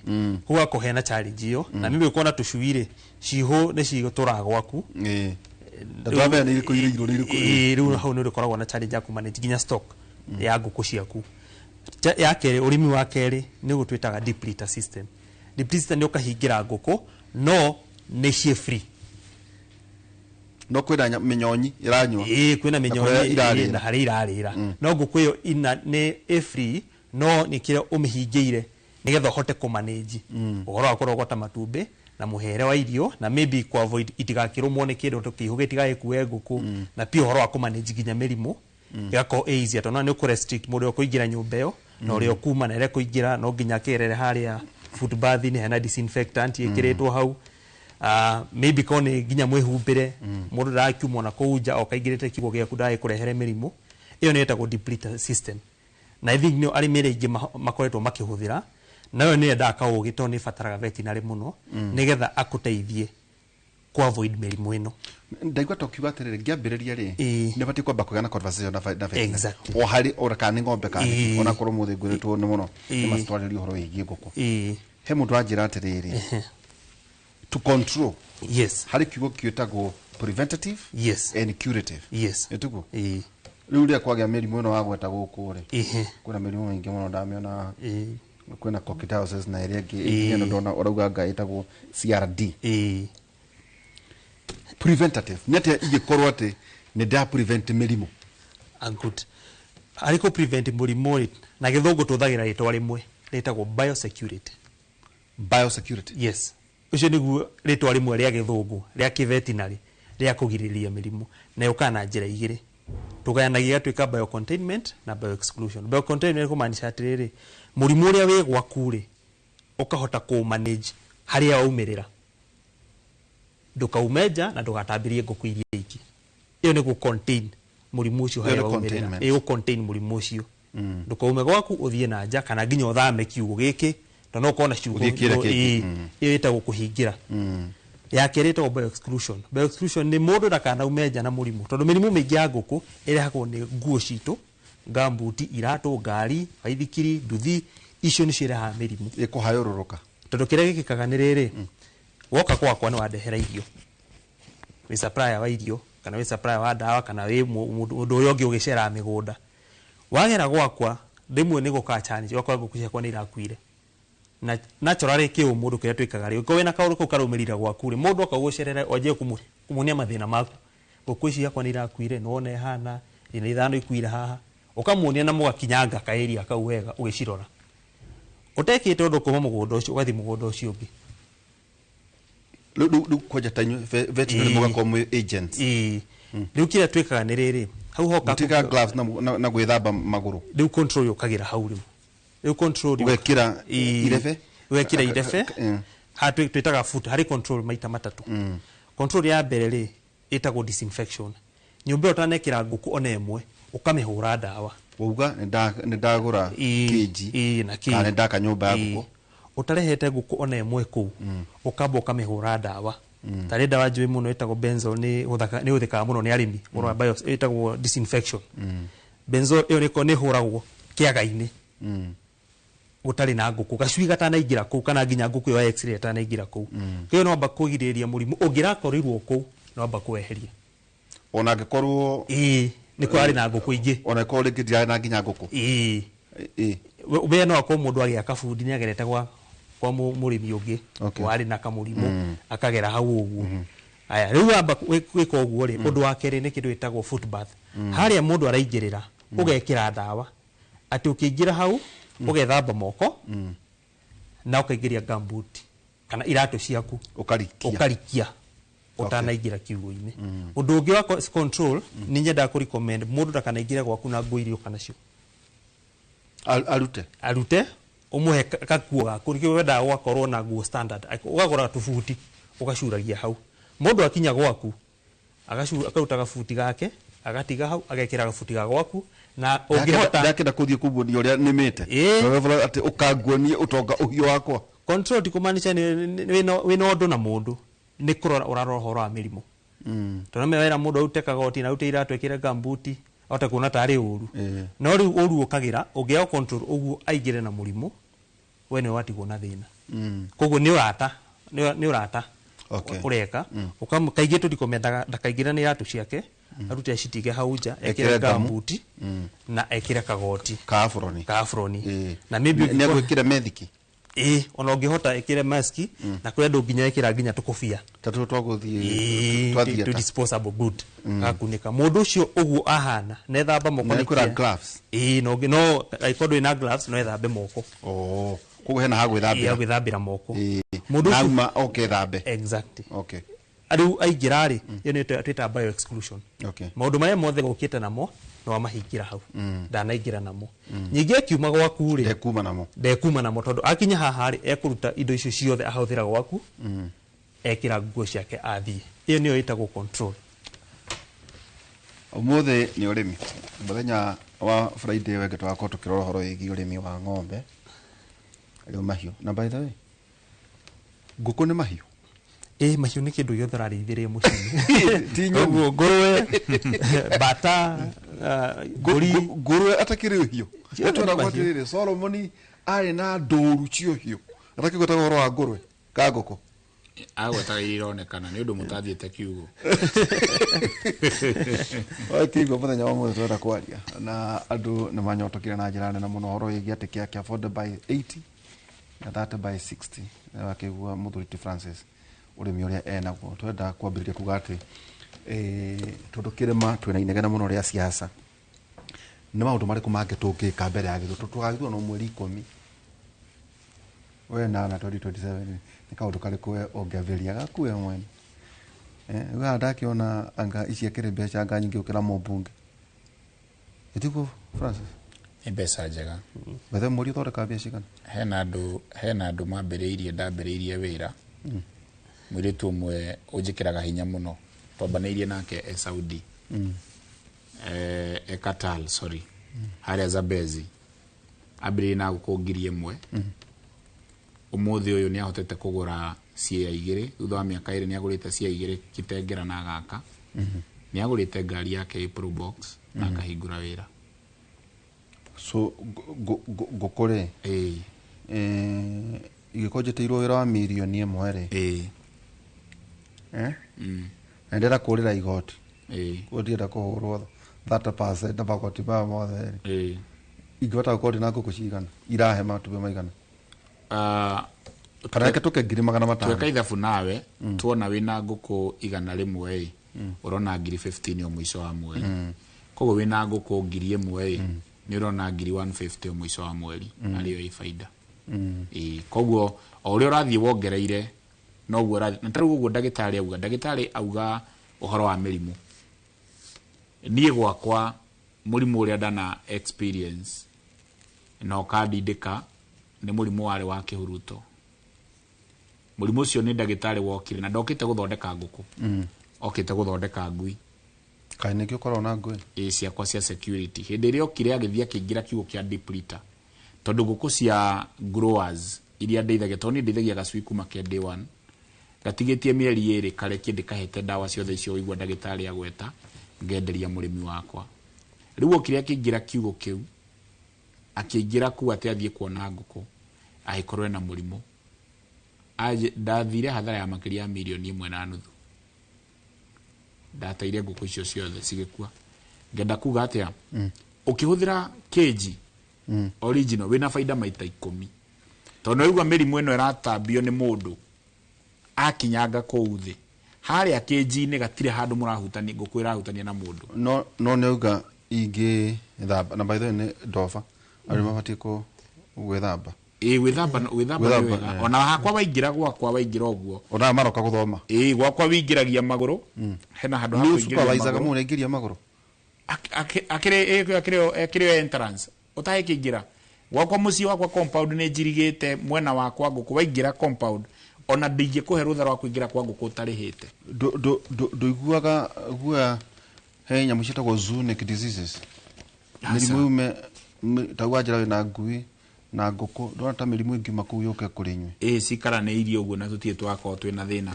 Koguo gakorwo hena challenge ĩyo, na maybe ũkona tũcui rĩ, cihũ nĩ cigũtũraga gwaku. Ĩĩ. Na twamenya nĩ irĩkũ irĩirwo, nĩ irĩkũ. Ĩĩ, rĩu hau nĩ ũrĩkoragwo na challenge ya kũmanage nginya stock ya ngũkũ ciaku. Ya kerĩ, ũrĩmi wa kerĩ nĩ ũguo twĩtaga deep litter system. Deep litter nĩ ũkahingĩra ngũkũ no nĩ ciĩ free. No kwĩna mĩnyonyi ĩranyua. Ĩĩ, kwĩna Na mĩnyonyi kũrĩa irarĩra. Na harĩa irarĩra, no ngũkũ ĩyo ina nĩ ĩ free, no nĩ kĩrĩa ũmĩhingĩire nĩgetha ũhote kũmanage ũhoro wa kũrogota matumbĩ na mũhere wa irio, na maybe ku avoid itigakĩrũmwo nĩ kĩndũ, kĩihũ gĩtigagĩkue ngũkũ, na pia ũhoro wa kũmanage nginya mĩrimũ ĩgakorwo ĩ easier, tondũ nĩ ũkũ restrict mũndũ ũrĩa ũkũingĩra nyũmba ĩyo na ũrĩa ũkuma, na ĩrĩa kũingĩra no nginya akĩgerere harĩa foot bath-inĩ hena disinfectant ĩkĩrĩtwo hau. Maybe korwo nĩ nginya mwĩhumbĩre, mũndũ ndarakiuma ona kũu nja okaingĩrĩte kiugo gĩaku ndagagĩkũrehere mĩrimũ. Ĩyo nĩ ĩtagwo deep litter system, na I think nĩyo arĩmi arĩa aingĩ makoretwo makĩhũthĩra. Nayo nĩ yendaga kaũgĩ, tondũ nĩ ĩbataraga veterinary mũno nĩgetha akũteithie ku avoid mĩrimũ ĩno. Ndaigua ta ũkiuga atĩrĩrĩ, ngĩambĩrĩria rĩ, nĩ batiĩ kwamba kũgĩa na conversation na veterinary. O harĩ ona kana nĩ ng'ombe kana nĩ ona korwo mũthĩ ngwĩrĩtwo nĩ mũno nĩ macitwarĩria ũhoro wĩgiĩ ngũkũ. He mũndũ wanjĩra atĩrĩrĩ, to control, harĩ kiugo kĩtagwo preventative and curative. Ĩtiguo? Rĩu rĩrĩa kwagĩa mĩrimũ ĩno wagweta gũkũ rĩ, kwĩna mĩrimũ mĩingĩ mũno ndamĩona haha. Kwĩna coccidiosis na ĩrĩa ĩngĩ ĩno ndona ũrauga anga ĩtagwo CRD. Preventative nĩ atĩa ingĩkorwo atĩ nĩ nda prevent mĩrimũ? Ah, good. Harĩ kũ prevent mũrimũ rĩ, na gĩthũngũ tũhũthagĩra rĩtwa rĩmwe rĩtagwo biosecurity. Biosecurity. Yes, ũcio nĩguo rĩtwa rĩmwe rĩa gĩthũngũ rĩa kĩvetinary rĩa kũgirĩrĩria mĩrimũ, na yũkaga na njĩra igĩrĩ tũgayanagia, ĩgatuĩka biocontainment na bioexclusion. Biocontainment kũmaanisha atĩrĩrĩ, mũrimũ ũrĩa wĩ gwaku rĩ, ũkahota kũmanage Harĩa waumĩrĩra ndũkaume nja na ndũgatambĩrie ngũkũ iria ingĩ. Ĩyo nĩ gũ contain mũrimũ ũcio. Ĩyo Harĩa nĩ waumĩrĩra. Containment. Ĩ contain mũrimũ ũcio, ndũkaume gwaku ũthiĩ na nja kana nginya ũthame kiugũ gĩkĩ, tondũ no ũkorwo na ciugũ. Ũthiĩ kĩrĩa kĩngĩ. Ĩĩ, ĩyo ĩtagwo kũhingĩra. Ya kerĩ ĩtagwo bioexclusion. Bioexclusion nĩ mũndũ ndakanaume nja na mũrimũ, tondũ mĩrimũ mĩingĩ ya ngũkũ ĩrehagwo nĩ nguo citũ, ngambuti, iratũ, ngari, baithikiri, nduthi, icio nĩcio irehaga mĩrimũ. Ĩkũhayũrũrũka. Tondũ kĩrĩa gĩkĩkaga nĩ rĩrĩ, woka gwakwa nĩ wandehera irio, wĩ supplier wa irio kana wĩ supplier wa ndawa kana wĩ mũndũ ũrĩa ũngĩ ũgĩceraga mĩgũnda, wagera gwakwa rĩmwe nĩ gũkaga challenge, ũgakora ngũkũ ciakwa nĩ irakuire. Na naturally kĩ ũmũndũ kĩrĩa twĩkaga rĩ, ũngĩkorwo wĩna kaũndũ kau karũmĩrĩire gwaku rĩ, mũndũ oka gũcerera wanjie kũmuonia mathĩna maku, ngũkũ ici ciakwa nĩ irakuire, nĩ wona ĩhana ina ithano ikuire haha, ũkamuonia na mũgakinyanga kaĩria kau wega ũgĩcirora, ũtekĩte ũndũ kuma mũgũnda ũcio ũgathiĩ mũgũnda ũcio ũngĩ. Rĩu kwanja ta inyuĩ veterinary mũgakorwo mwĩ agents. Ĩĩ, rĩu kĩrĩa twĩkaga nĩ rĩrĩ, hau hoka Mũtiĩkaga gloves na gwĩthamba magũrũ? Rĩu control yũkagĩra hau, rĩu control Ũgekĩra Ĩĩ. irebe? Ũgekĩra irebe. Ha twĩtaga foot harĩ control maita matatũ. Control ya mbere rĩ ĩtagwo disinfection. Nyũmba ĩyo ũtanekĩra ngũkũ ona ĩmwe, ũkamĩhũra ndawa. Wauga nĩ ndagũra kĩnji Ĩĩ, na kĩ kana nĩ ndaka nyũmba ya ngũkũ. Ũtarehete ngũkũ ona ĩmwe kũu, ũkamba ũkamĩhũra ndawa. Tarĩ ndawa njũĩ mũno ĩtagwo benzo, nĩ hũthĩkaga mũno nĩ arĩmi ũhoro wa bio, ĩtagwo disinfection. Benzo ĩyo nĩ ĩhũragwo kĩaga-inĩ gũtarĩ na ngũkũ, gacui gatanaingĩra kũu kana nginya ngũkũ ĩyo ya x-ray ĩtanaingĩra kũu. Ĩyo no amba kũgirĩrĩria mũrimũ ũngĩrakorirwo kũu, no amba kũweheria. Ona angĩkorwo Ĩĩ, nĩ kũrarĩ na ngũkũ ingĩ. Ona ĩkorwo rĩngĩ ndirarĩ na nginya ngũkũ. Ĩĩ. Ĩĩ. We no akorwo mũndũ agĩaka bundi nĩ agerete kwa mũrĩmi ũngĩ warĩ na kamũrimũ, akagera hau ũguo. Aya, rĩu wamba gwĩka ũguo rĩ, ũndũ wa kerĩ nĩ kĩndũ gĩtagwo foot bath. Harĩa mũndũ araingĩrĩra ũgekĩra ndawa atĩ ũkĩingĩra hau ũgethamba moko na ũkaingĩria gumboot kana iratũ ciaku. Ũkarikia. Ũkarikia ũtanaingĩra kiugũ-inĩ. Ũndũ ũngĩ wa control, nĩ nyendaga kũ recommend mũndũ ndakanaingĩre gwaku na nguo iria ũka nacio. Arute. Arute, ũmũhe gakuo gaku. Nĩkĩo wendaga gũgakorwo na nguo standard. Ũkagũra tũbuti ũgacuragia hau, mũndũ akinya gwaku akaruta gabuti gake agatiga hau, agekĩra gabuti ga gwaku na ũngĩhota. Ndakenda kũthiĩ kũguonia ũrĩa nĩmĩte. Ĩĩ. Atĩ ũkanguonie ũtonga ũhiũ wakwa. Control ti kũmaanisha wĩna ũndũ na mũndũ, nĩ kũrora ũrarora ũhoro wa mĩrimũ, tondũ nĩ wera mũndũ arute kagoti na arute iratũ ekĩre gambuti ahote kuona tarĩ ũru. No rĩu ũru ũkagĩra ũngĩaga control ũguo aingĩre na mũrimũ, we nĩwe watigwo na thĩna. Koguo nĩ ũrata nĩ ũrata ũreka. Kaingĩ tũrikomendaga ndakaingĩre na iratũ ciake, arute acitige hau nja, ekĩre Ekĩre ngamu. gambuti na ekĩre kagoti. Ka aburoni. Ka aburoni. Na maybe Nĩ agwĩkĩra methiki. Ĩĩ, ona ũngĩhota ĩkĩre maski, na kũrĩ andũ nginya ĩkĩra nginya tũkũbia. Ta tũtũ twagũthiĩ Ĩĩ, twa tu theatre. Disposable good gakunĩka mũndũ ũcio ũguo ahana nethamba moko. Na nĩ nĩkwĩra gloves. Ĩĩ, no angĩkorwo ndũrĩ na gloves, no ethambe moko. Oh, koguo hena ha Ĩĩ, gwĩthambĩra. gwĩthambĩra moko. Mũndũ ũcio Nauma oke thambe. Exactly. Rĩu aingĩra rĩ, ĩyo nĩyo twĩtaga bio exclusion. Maũndũ marĩa mothe gũkĩte namo nĩ wamahingĩra hau, ndanaingĩra namo. Ningĩ akiuma gwaku rĩ, Ndekuma namo. Ndekuma namo, tondũ akinya haha rĩ, ekũruta indo icio ciothe ahũthĩra gwaku, ekĩra nguo ciake athiĩ. Ĩyo nĩyo ĩtagwo control. Ũmũthĩ nĩ ũrĩmi, mũthenya wa Friday wenge tũgakorwo tũkĩrora ũhoro wĩgiĩ ũrĩmi wa ng'ombe, rĩu mahiũ. Na by the way, ngũkũ nĩ mahiũ? Ĩ, mahiũ nĩ kĩndũ gĩothe ũrarĩithĩria mũciĩ-inĩ. Ti nyoni. Ũguo ngũrwe, bata, mbũri. Ngũrwe atakĩrĩ ũhiũ? Ciothe nĩ Nĩtweragwo mahiũ. atĩrĩrĩ, Solomoni arĩ na ndũru cia ũhiũ, atakĩgwetaga ũhoro wa ngũrwe ka ngũkũ. Agwetaga iria ironekana nĩ ũndũ mũtathiĩte kiugo. Wakĩigua mũthenya wa mũthĩ tũrenda kwaria na andũ nĩ manyotokire na njĩra nene mũno ũhoro wĩgiĩ atĩ kĩa kĩa 40 by 80 na 30 by 60. Na wakĩigua mũthuri ti Francis ũrĩmi ũrĩa enaguo, twenda kwambĩrĩria kuga atĩ tondũ kĩrĩma twĩna inegene mũno rĩa siasa, nĩ maũndũ marĩkũ mangĩ tũngĩka mbere ya gĩthurano? Tũgagĩthurano mweri 10 we na 2027, nĩ kaũndũ karĩkũ we ũngĩambĩrĩria gaku we mwene? Rĩu haha ndakĩona anga ici akĩrĩ mbeca anga nyingĩ gũkĩra mũmbunge, ĩtiguo Francis? Nĩ mbeca njega. Bethe mweri ũthondekaga mbia cigana? Hena andũ mambĩrĩirie, ndambĩrĩirie wĩra, mũirĩtu ũmwe ũnjĩkĩraga hinya mũno, twambanĩirie nake e Saudi, e Qatar, sorry, harĩa Zambezi, ambĩrĩirie na ngũkũ 1000. Ũmũthĩ ũyũ nĩ ahotete kũgũra ciea 2, thutha wa mĩaka 2 nĩ agũrĩte ciea 2 Kitengera na agaka, nĩ agũrĩte ngari yake ĩ Probox na akahingũra wĩra. So ngũkũ rĩ, ingĩkorwo njĩtĩirwo wĩra wa 1 mirioni rĩ, na ndĩrenda kũrĩra igoti, koguo ndirenda kũhũrwo 30% na magoti maya mothe rĩ, ingĩhota gũkorwo ndĩna ngũkũ cigana irahe matumbĩ maigana? Kana reke tũke 500,000. Tweka ithabu nawe, tuona wĩna ngũkũ 100 ĩ, ũrona ngiri 15 o mũico wa mweri. Koguo wĩna ngũkũ 1000 ĩ, nĩ ũrona ngiri 150 o mũico wa mweri, arĩyo ĩ baida. Ĩĩ, koguo o ũrĩa ũrathiĩ wongereire noguo ũrathiĩ. Na tarĩu ũguo ndagĩtarĩ auga ũhoro wa mĩrimũ, niĩ gwakwa mũrimũ ũrĩa ndana experience na ũkandindĩka nĩ mũrimũ warĩ wa kĩhuruto. Mũrimũ ũcio nĩ ndagĩtarĩ wokire, na ndokĩte gũthondeka ngũkũ, okĩte gũthondeka ngui. Kaĩ nĩkĩo ũkoragwo na ngui? Ĩ, ciakwa cia security. Hĩndĩ ĩrĩa okire, agĩthiĩ akĩingĩra kiugũ kĩa deep litter, tondũ ngũkũ cia growers iria ndeithagia, tondũ niĩ ndeithagia gacui kuma ke day one, gatigĩtie mĩeri 2 karekie, ndĩkahete ndawa ciothe icio ũigua ndagĩtarĩ agweta, ngenderia mũrĩmi wakwa. Rĩu okire akĩingĩra kiugũ kĩu, akĩingĩra kuu atĩ athiĩ kuona ngũkũ, agĩkorwo ena mũrimũ. Ndathire hathara ya makĩria ya 1.5 mirioni. Ndateire ngũkũ icio ciothe, cigĩkua. Ngenda kuga atĩa? Ũkĩhũthĩra cage original, wĩna baida maita 10, tondũ nĩwaigua mĩrimũ ĩno ĩratambio nĩ mũndũ akinyanga kũu thĩ harĩa cage-inĩ, gatirĩ handũ mũrahutania, ngũkũ ĩrahutania na mũndũ. No nĩ auga ingĩthamba, na by the way nĩ ndoba arĩa mabatiĩ gwĩthamba. Ĩ, gwĩthamba nĩ Gwĩthamba, wega. Ona hakwa waingĩra gwakwa, waingĩra ũguo, ona maroka gũthoma. Ĩ, gwakwa wingĩragia magũrũ, hena handũ ha nĩ kũingĩria supervisaga magũrũ. Mũndũ aingĩria magũrũ. Akĩrĩ entrance ũtahĩkĩingĩra gwakwa mũciĩ wakwa, compound nĩ njirigĩte mwena wakwa ngũkũ, waingĩra compound ona ndingĩkũhe rũtha rwa kũingĩra kwa ngũkũ ũtarĩhĩte. Ndũiguaga guoya he nyamũ ciĩtagwo zoonotic diseases? Aca. Mĩrimũ yume ta wanjĩra wĩna ngui na ngũkũ, ndona ta mĩrimũ ĩngiuma kũu yũke kũrĩ inyuĩ? Ĩ, cikaranĩirie ũguo na tũtirĩ twakorwo twĩna thĩna.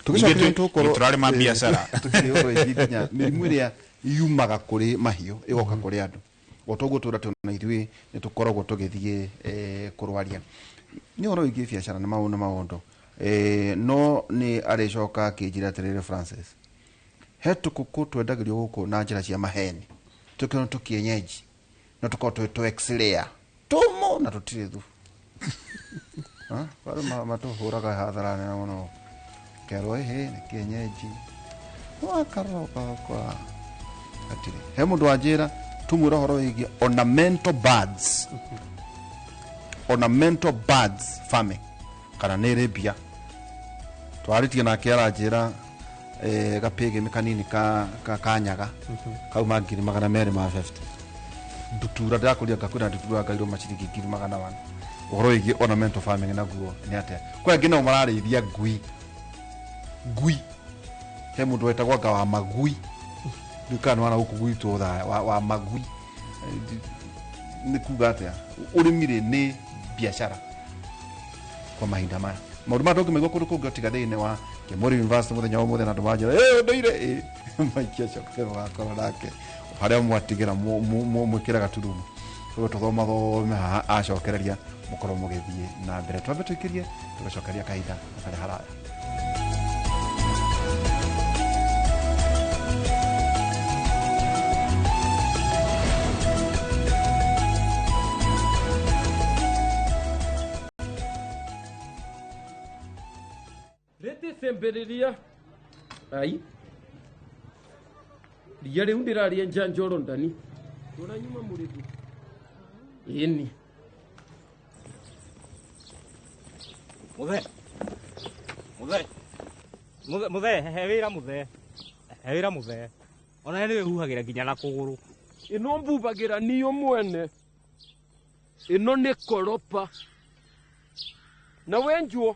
Tũgĩcokeria Ningĩ tũgũkorwo tũrarĩma biacara. Tũkĩrĩ ũhoro wĩgiĩ nginya mĩrimũ ĩrĩa yumaga kũrĩ mahiũ ĩgoka kũrĩ andũ, o toguo tũra tũna ithuĩ nĩ tũkoragwo tũgĩthiĩ kũrwaria. Nĩ ũhoro wĩgiĩ biacara na maũndũ na maũndũ, no nĩ arĩcoka akĩnjĩra atĩrĩrĩ, Francis, he tũkũkũ twendagĩrio gũkũ na njĩra cia maheni, tũkĩona tũkienyeji no tũkorwo twĩ tũ x-layer tũmũ na tũtirĩ thubu. Bado matũhũraga hathara nene mũno, kerwo ĩhĩ nĩ kienyeji, wakarora kwa hatirĩ. He mũndũ wanjĩra tumwĩre ũhoro wĩgiĩ ornamental birds, ornamental birds farming, kana nĩ ĩrĩ mbia. Twarĩtie nake, aranjĩra gapĩgĩmĩ kanini ka nyaga kauma 250,000. Ndutura ndĩrakũria, ngakwĩra ndutura ngairwo maciringi 400,000. Ũhoro wĩgiĩ ornamental farming naguo nĩ atĩa? Kwĩ angĩ nao mararĩithia ngui. Ngui, he mũndũ wetagwo anga wa magui, rĩu kana nĩ wana gũkũ gwitũ tha wa magui. Nĩ kuga atĩa ũrĩmi rĩ nĩ biacara kwa mahinda maya? Maũndũ maya ndũngĩmaigua kũndũ kũngĩ tiga thĩinĩ wa Kemori University mũthenya wa ũmũthĩ, na andũ manjĩra ĩ ũndũire ĩ maikia coke magakorwo nake harĩa mwatigĩra mwĩkĩre gaturumo. Koguo tũthoma thome haha, acokereria mũkorwo mũgĩthiĩ na mbere. Twambe tũikĩrie, tũgacokeria kahinda gatarĩ haraya. Rĩtĩcembĩrĩria ai ria rĩu ndĩraria njanjoro ndani tũranyuma mũrĩthi ĩni. Muthe. Muthe. Muthe, muthe, he wĩra muthe. He wĩra muthe. Ona nĩ wĩhuhagĩra nginya na kũgũrũ. Ĩno mbubagĩra niĩ mwene. Ĩno nĩ koropa. Na wenjwo.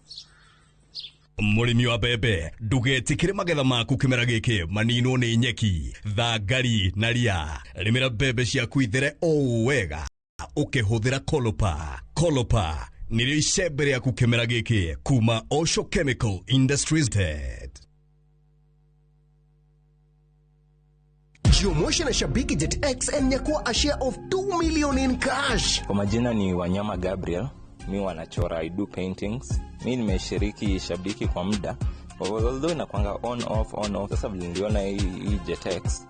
Mũrĩmi wa mbembe, ndũgetĩkĩre magetha maku kĩmera gĩkĩ maninwo nĩ nyeki, thangari na ria. Rĩmĩra mbembe ciaku ithere o ũũ wega ũkĩhũthĩra Kolopa. Kolopa nĩrĩo icembe rĩaku kĩmera gĩkĩ kuma Osho Chemical Industries Limited. Jiomotion na Shabiki Jet X and nyakua a share of 2 million in cash. Kwa majina ni Wanyama Gabriel, mi wanachora, I do paintings. Mi nimeshiriki Shabiki kwa muda, although inakwanga on off on off. Sasa vile niliona hii JetX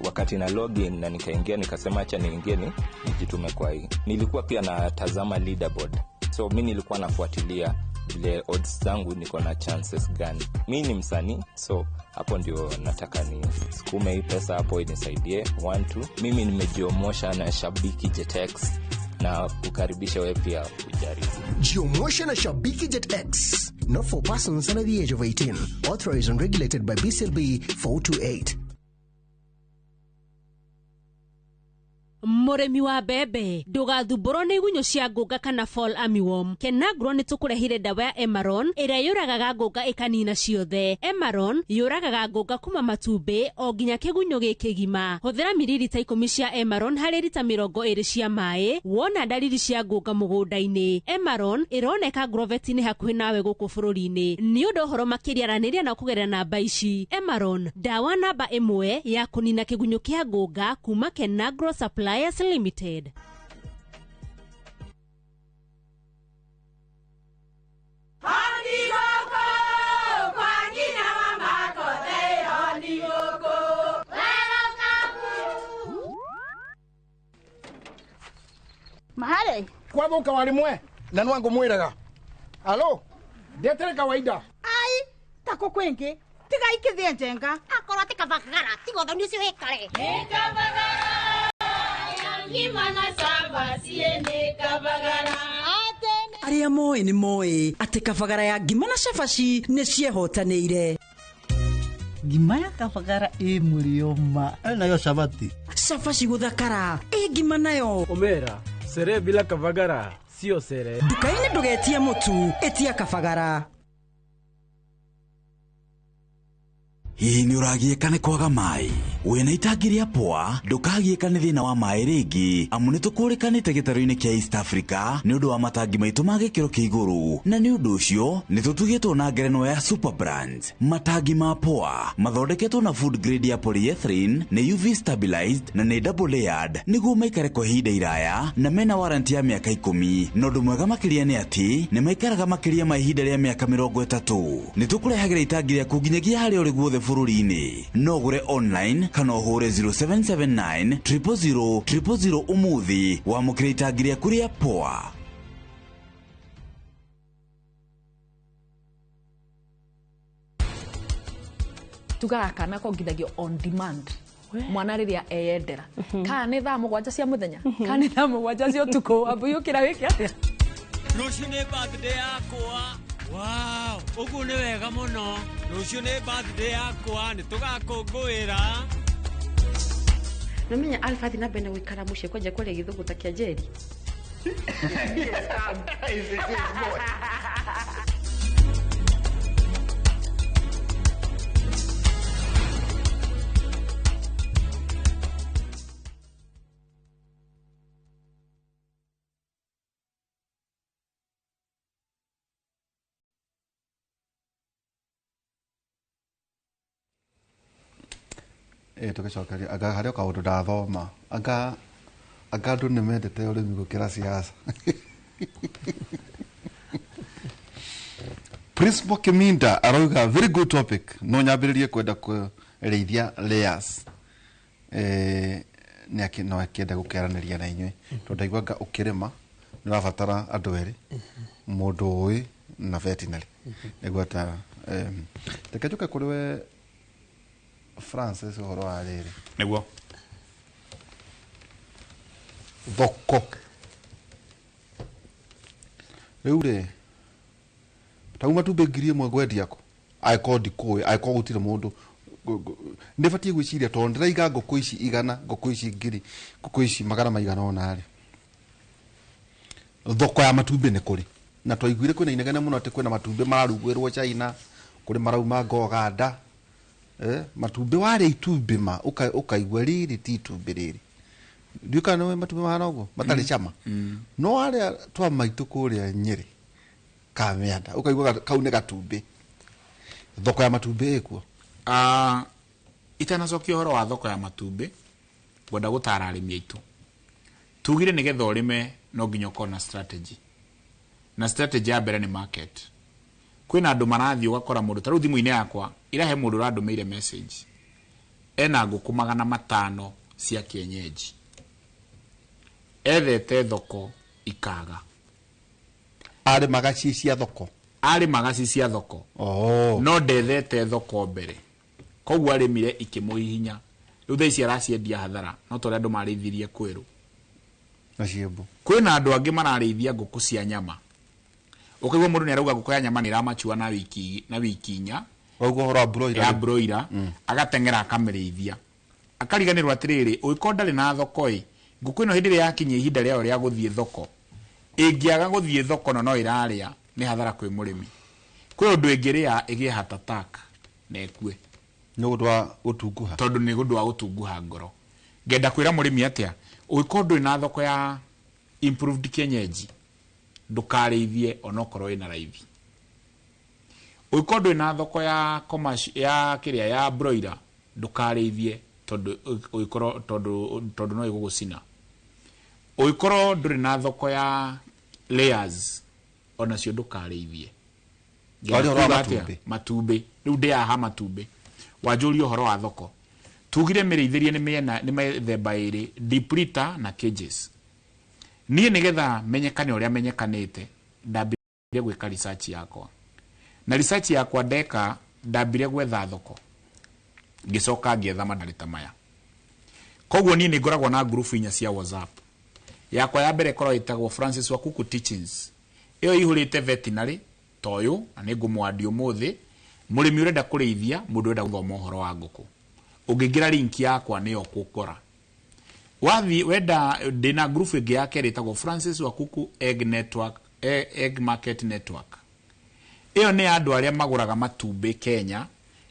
wakati na login na nikaingia, nikasema acha niingie ni nijitume kwa hii. Nilikuwa pia natazama leaderboard, so mi nilikuwa nafuatilia vile odds zangu niko na chances gani. Mi ni msanii, so hapo ndio nataka ni sukume hii pesa hapo inisaidie 1 2. Mimi nimejiomosha na Shabiki JetX na kukaribisha wewe pia ujaribu. Jiomotion na Shabiki Jet X. Not for persons under the age of 18. Authorized and regulated by BCLB 428. Mũrĩmi wa mbembe, ndũgathumbũrwo nĩ igunyũ cia ngũnga kana fall armyworm. Kenagro nĩ tũkũrehire ndawa ya Emaron ĩrĩa yũragaga ngũnga ĩkanina ciothe. Emaron yũragaga ngũnga kuma matumbĩ o nginya kĩgunyũ gĩ kĩgima. Hũthĩra miririta 10 cia Emaron harĩ rita 20 cia maĩ wona ndariri cia ngũnga mũgũnda-inĩ. Emaron ĩroneka Grovet-inĩ hakuhĩ nawe gũkũ bũrũri-inĩ. Nĩ ũndũ ũhoro makĩria aranĩria na kũgerera namba ici. Emaron, ndawa namba 1 ya kũnina kĩgunyũ kĩa ngũnga kuma Kenagro Supply Limited. Mahare kwathuka warimwe na nwangu mwiraga alo ndetere kawaida ai tako kwingi tiga ikithie njenga akorwo ti kabagara tiga uthoni ucio wikare ni kabagara Arĩa moĩ nĩ moĩ atĩ kabagara ya ngima na cabaci nĩ ciehotanĩire. Ngima ya kabagara ĩ mũrĩo ma nayo cabaci. Cabaci gũthakara ĩ ngima nayo. Omera sere bila kabagara sio sere. Nduka-inĩ ndũgetie mũtu, ĩtia kabagara. Hihi nĩ ũragiĩka nĩ kwaga maĩ? Wĩna itangi rĩa poa, ndũkagiĩka nĩ thĩna wa maĩ rĩngĩ, amu nĩ tũkũrĩkanĩte gĩtarũ-inĩ kĩa East Africa nĩ ũndũ wa matangi maitũ ma gĩkĩro kĩa igũrũ, na nĩ ũndũ ũcio nĩ tũtugĩtwo na ngerenwa ya Super Brands. Matangi ma poa mathondeketwo na food grade ya polyethylene, nĩ UV stabilized na nĩ double layered nĩguo maikare kwa ihinda iraya na mena warranty ya mĩaka 10. Na ũndũ mwega makĩria nĩ atĩ nĩ maikaraga makĩria ma ihinda rĩa mĩaka 30. Nĩ tũkũrehagĩra itangi rĩaku nginyagia harĩa ũrĩ guothe bũrũri-inĩ. No ũgũre online kana ũhũre 0779 000 000 ũmũthĩ wamũkĩre itangi rĩaku rĩa poa. Tugaga kana kongithagio on demand mwana rĩrĩa eyendera kana nĩ thaa 7 cia mũthenya kana nĩ thaa 7 cia ũtukũ ambuyũkĩra wĩke atĩa. Rũciũ nĩ birthday yakwa. Wow, ũguo nĩ wega mũno. Rũciũ nĩ birthday yakwa, nĩ tũgakũngũĩra. Namenya Alpha athi na mbere na gũikara mũciĩ kwanja kwaria gĩthũngũ ta kĩa Njeri. Tũgĩcokeria anga harĩ o kaũndũ ndathoma anga andũ nĩ mendete ũrĩmi gũkĩra siasa. Principal Kiminda arauga very good topic, no nyambĩrĩrie kwenda kũrĩithia layers. Nĩ no akĩenda gũkeranĩria na inyuĩ tondũ ndaigua anga ũkĩrĩma nĩ ũrabatara andũ erĩ, mũndũ ũĩ na veterinary nĩguo ta reke njũke kũrĩ we Francis ũhoro wa rĩrĩ nĩguo thoko rĩu rĩ tau matumbĩ 1000 ngwendia kũ angĩkorwo ndikũĩ, angĩkorwo gũtirĩ mũndũ Nĩ batiĩ gwĩciria tondũ ndĩraiga ngũkũ ici 100, ngũkũ ici 1000, ngũkũ ici magana maigana ũna rĩ, thoko ya matumbĩ nĩ kũrĩ na twaiguire kwĩna inegene mũno atĩ kwĩna matumbĩ mararugĩrwo China, kũrĩ marauma Uganda. Matumbĩ warĩa itumbĩ ma ũkaigua rĩrĩ ti itumbĩ rĩrĩ, ndiũĩ kana nĩũĩ matumbĩ mahana ũguo matarĩ cama, no warĩa twa maitũ kũrĩa Nyĩrĩ Kamĩanda ũkaigua kau nĩ gatumbĩ. Thoko ya matumbĩ ĩkuo? Itanacokia ũhoro wa thoko ya matumbĩ, ngwenda gũtara arĩmi aitũ. Tugire nĩgetha ũrĩme no nginya ũkorwo na strategy, na strategy ya mbere nĩ market. Kwĩna andũ marathiĩ ũgakora mũndũ ta rĩu thimũ-inĩ yakwa irahe mũndũ ũrandũmĩire message ena ngũkũ 500 cia kienyeji, ethete thoko ikaga. Arĩmaga ci cia thoko? Arĩmaga ci cia thoko. No ndethete thoko mbere, koguo arĩmire ikĩmũhihinya. Rĩu thaa ici araciendia hathara, no ta ũrĩa andũ marĩithirie kwĩrũ na ciĩmbu. Kwĩna andũ angĩ mararĩithia ngũkũ cia nyama, ũkaigua mũndũ nĩ arauga ngũkũ ya nyama nĩ ĩramachua na wiki 4. Ũguo ũhoro wa broiler. Ya broiler. Agateng'era akamĩrĩithia, akariganĩrwo atĩrĩrĩ, ũngĩkorwo ndarĩ na thoko ĩ, ngũkũ ĩno hĩndĩ ĩrĩa yakinyia ihinda rĩayo rĩa gũthiĩ thoko, ĩngĩaga gũthiĩ thoko na no ĩrarĩa, nĩ hathara kwĩ mũrĩmi. Kwĩ ũndũ ĩngĩrĩa ĩgĩe heart attack na ĩkue. Nĩ ũndũ wa gũtunguha. Tondũ nĩ ũndũ wa gũtunguha ngoro. Ngenda kwĩra mũrĩmi atĩa, ũngĩkorwo ndũrĩ na thoko ya improved kienyeji, ndũkarĩithie onokorwo ĩna raithi. Ũngĩkorwo ndũrĩ na thoko ya commercial, ya kĩrĩa ya broiler, ndũkarĩithie tondũ ũngĩkorwo tondũ no ĩgũgũcina. Ũngĩkorwo ndũrĩ na thoko ya layers, onacio ndũkarĩithie. Waria ũhoro wa Kuga atĩa? matumbĩ. Matumbĩ. Rĩu ndĩaha matumbĩ. Wanjũria ũhoro wa thoko. Tugire mĩrĩithĩrie nĩ mĩena, nĩ mĩthemba ĩrĩ, deep litter na cages. Niĩ nĩgetha menyekane ũrĩa menyekanĩte, ndambire gwĩka research yakwa. Na research yakwa ndeka, ndambire gwetha thoko. Ngĩcoka ngĩetha mandagĩtarĩ ta maya. Koguo niĩ nĩ ngoragwo na ngurubu 4 cia WhatsApp. Yakwa ya mbere ĩkoragwo ĩtagwo Francis Wakuku Teachings. Ĩyo ĩihũrĩte veterinary ta ũyũ, na nĩ ngũmwandia ũmũthĩ. Mũrĩmi ũrenda kũrĩithia, mũndũ ũrenda gũthoma ũhoro wa ngũkũ. Ũngĩingĩra link yakwa nĩyo ũkũkora. Wathiĩ wenda, ndĩna ngurubu ĩngĩ ya kerĩ ĩtagwo Francis Wakuku Egg Network, Egg Market Network. Ĩyo nĩ ya andũ arĩa magũraga matumbĩ Kenya,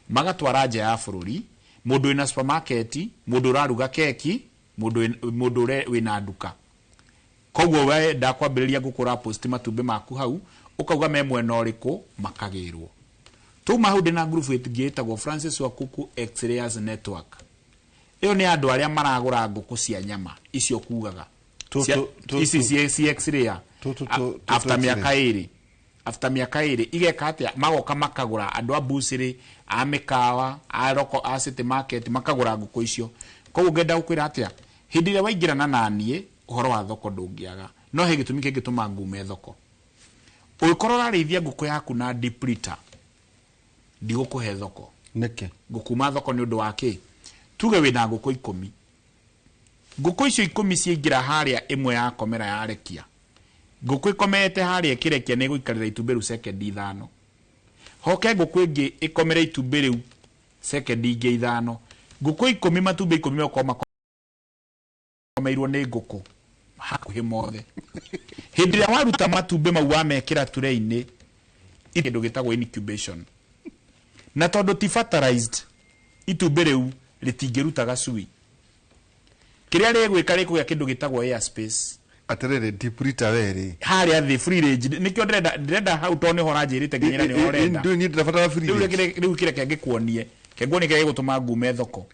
magatwara nja ya bũrũri, mũndũ wĩna supermarket, mũndũ ũraruga keki, mũndũ wĩna nduka. Koguo wenda kwambĩrĩria ngũkũ ũrapost matumbĩ maku hau, ũkauga me mwena ũrĩkũ, makagĩrwo. Tuma hau ndĩna ngurubu ĩngĩ ĩtagwo Francis Wakuku X-Layers Network. Ĩyo nĩ andũ arĩa maragũra ngũkũ cia nyama, icio kugaga. Ici cia X-Layer. After mĩaka 2. After mĩaka 2, igeka atĩa? Magoka makagũra andũ a bucĩrĩ, a mĩkawa, a roko, a city market, makagũra ngũkũ icio. Koguo ngenda gũkwĩra atĩa? Hĩndĩ ĩrĩa waingĩrana na niĩ, ũhoro wa thoko ndũngĩaga. No he gĩtũmi kĩngĩtũma ngume thoko. Ũngĩkorwo ũrarĩithia ngũkũ yaku na deep litter, ndigũkũhe thoko. Nĩkĩ? Ngũkuma thoko nĩ ũndũ wa kĩ? Tuge wĩna ngũkũ 10. Ngũkũ icio 10 ciaingĩra harĩa ĩmwe yakomera yarekia. Ngũkũ ĩkomete harĩa ĩkĩrekia nĩ ĩgũikarĩra itumbĩ rĩu sekendi 5. Hoke ngũkũ ĩngĩ ĩkomere itumbĩ rĩu sekendi ingĩ 5. Ngũkũ 10 matumbĩ 10 megũkorwo makomeirwo nĩ ngũkũ hakuhĩ mothe. Hĩndĩ ĩrĩa waruta matumbĩ mau wamekĩra tray-inĩ, kĩndũ gĩtagwo incubation. Na tondũ ti fertilized, itumbĩ rĩu rĩtingĩruta gacui. Kĩrĩa rĩgwĩka rĩkũgĩa kĩndũ gĩtagwo air space. Atĩrĩrĩ, deep litter we rĩ. Harĩa thĩ free range, nĩkĩo ndĩrenda hau tondũ nĩho ũranjĩrĩte nginyĩra nĩho ũrenda. Ndũĩ niĩ ndĩrabatara free Rĩu range. rĩu kĩreke ngĩkuonie. Kĩnguonie kĩrĩa gĩgũtũma ngume thoko.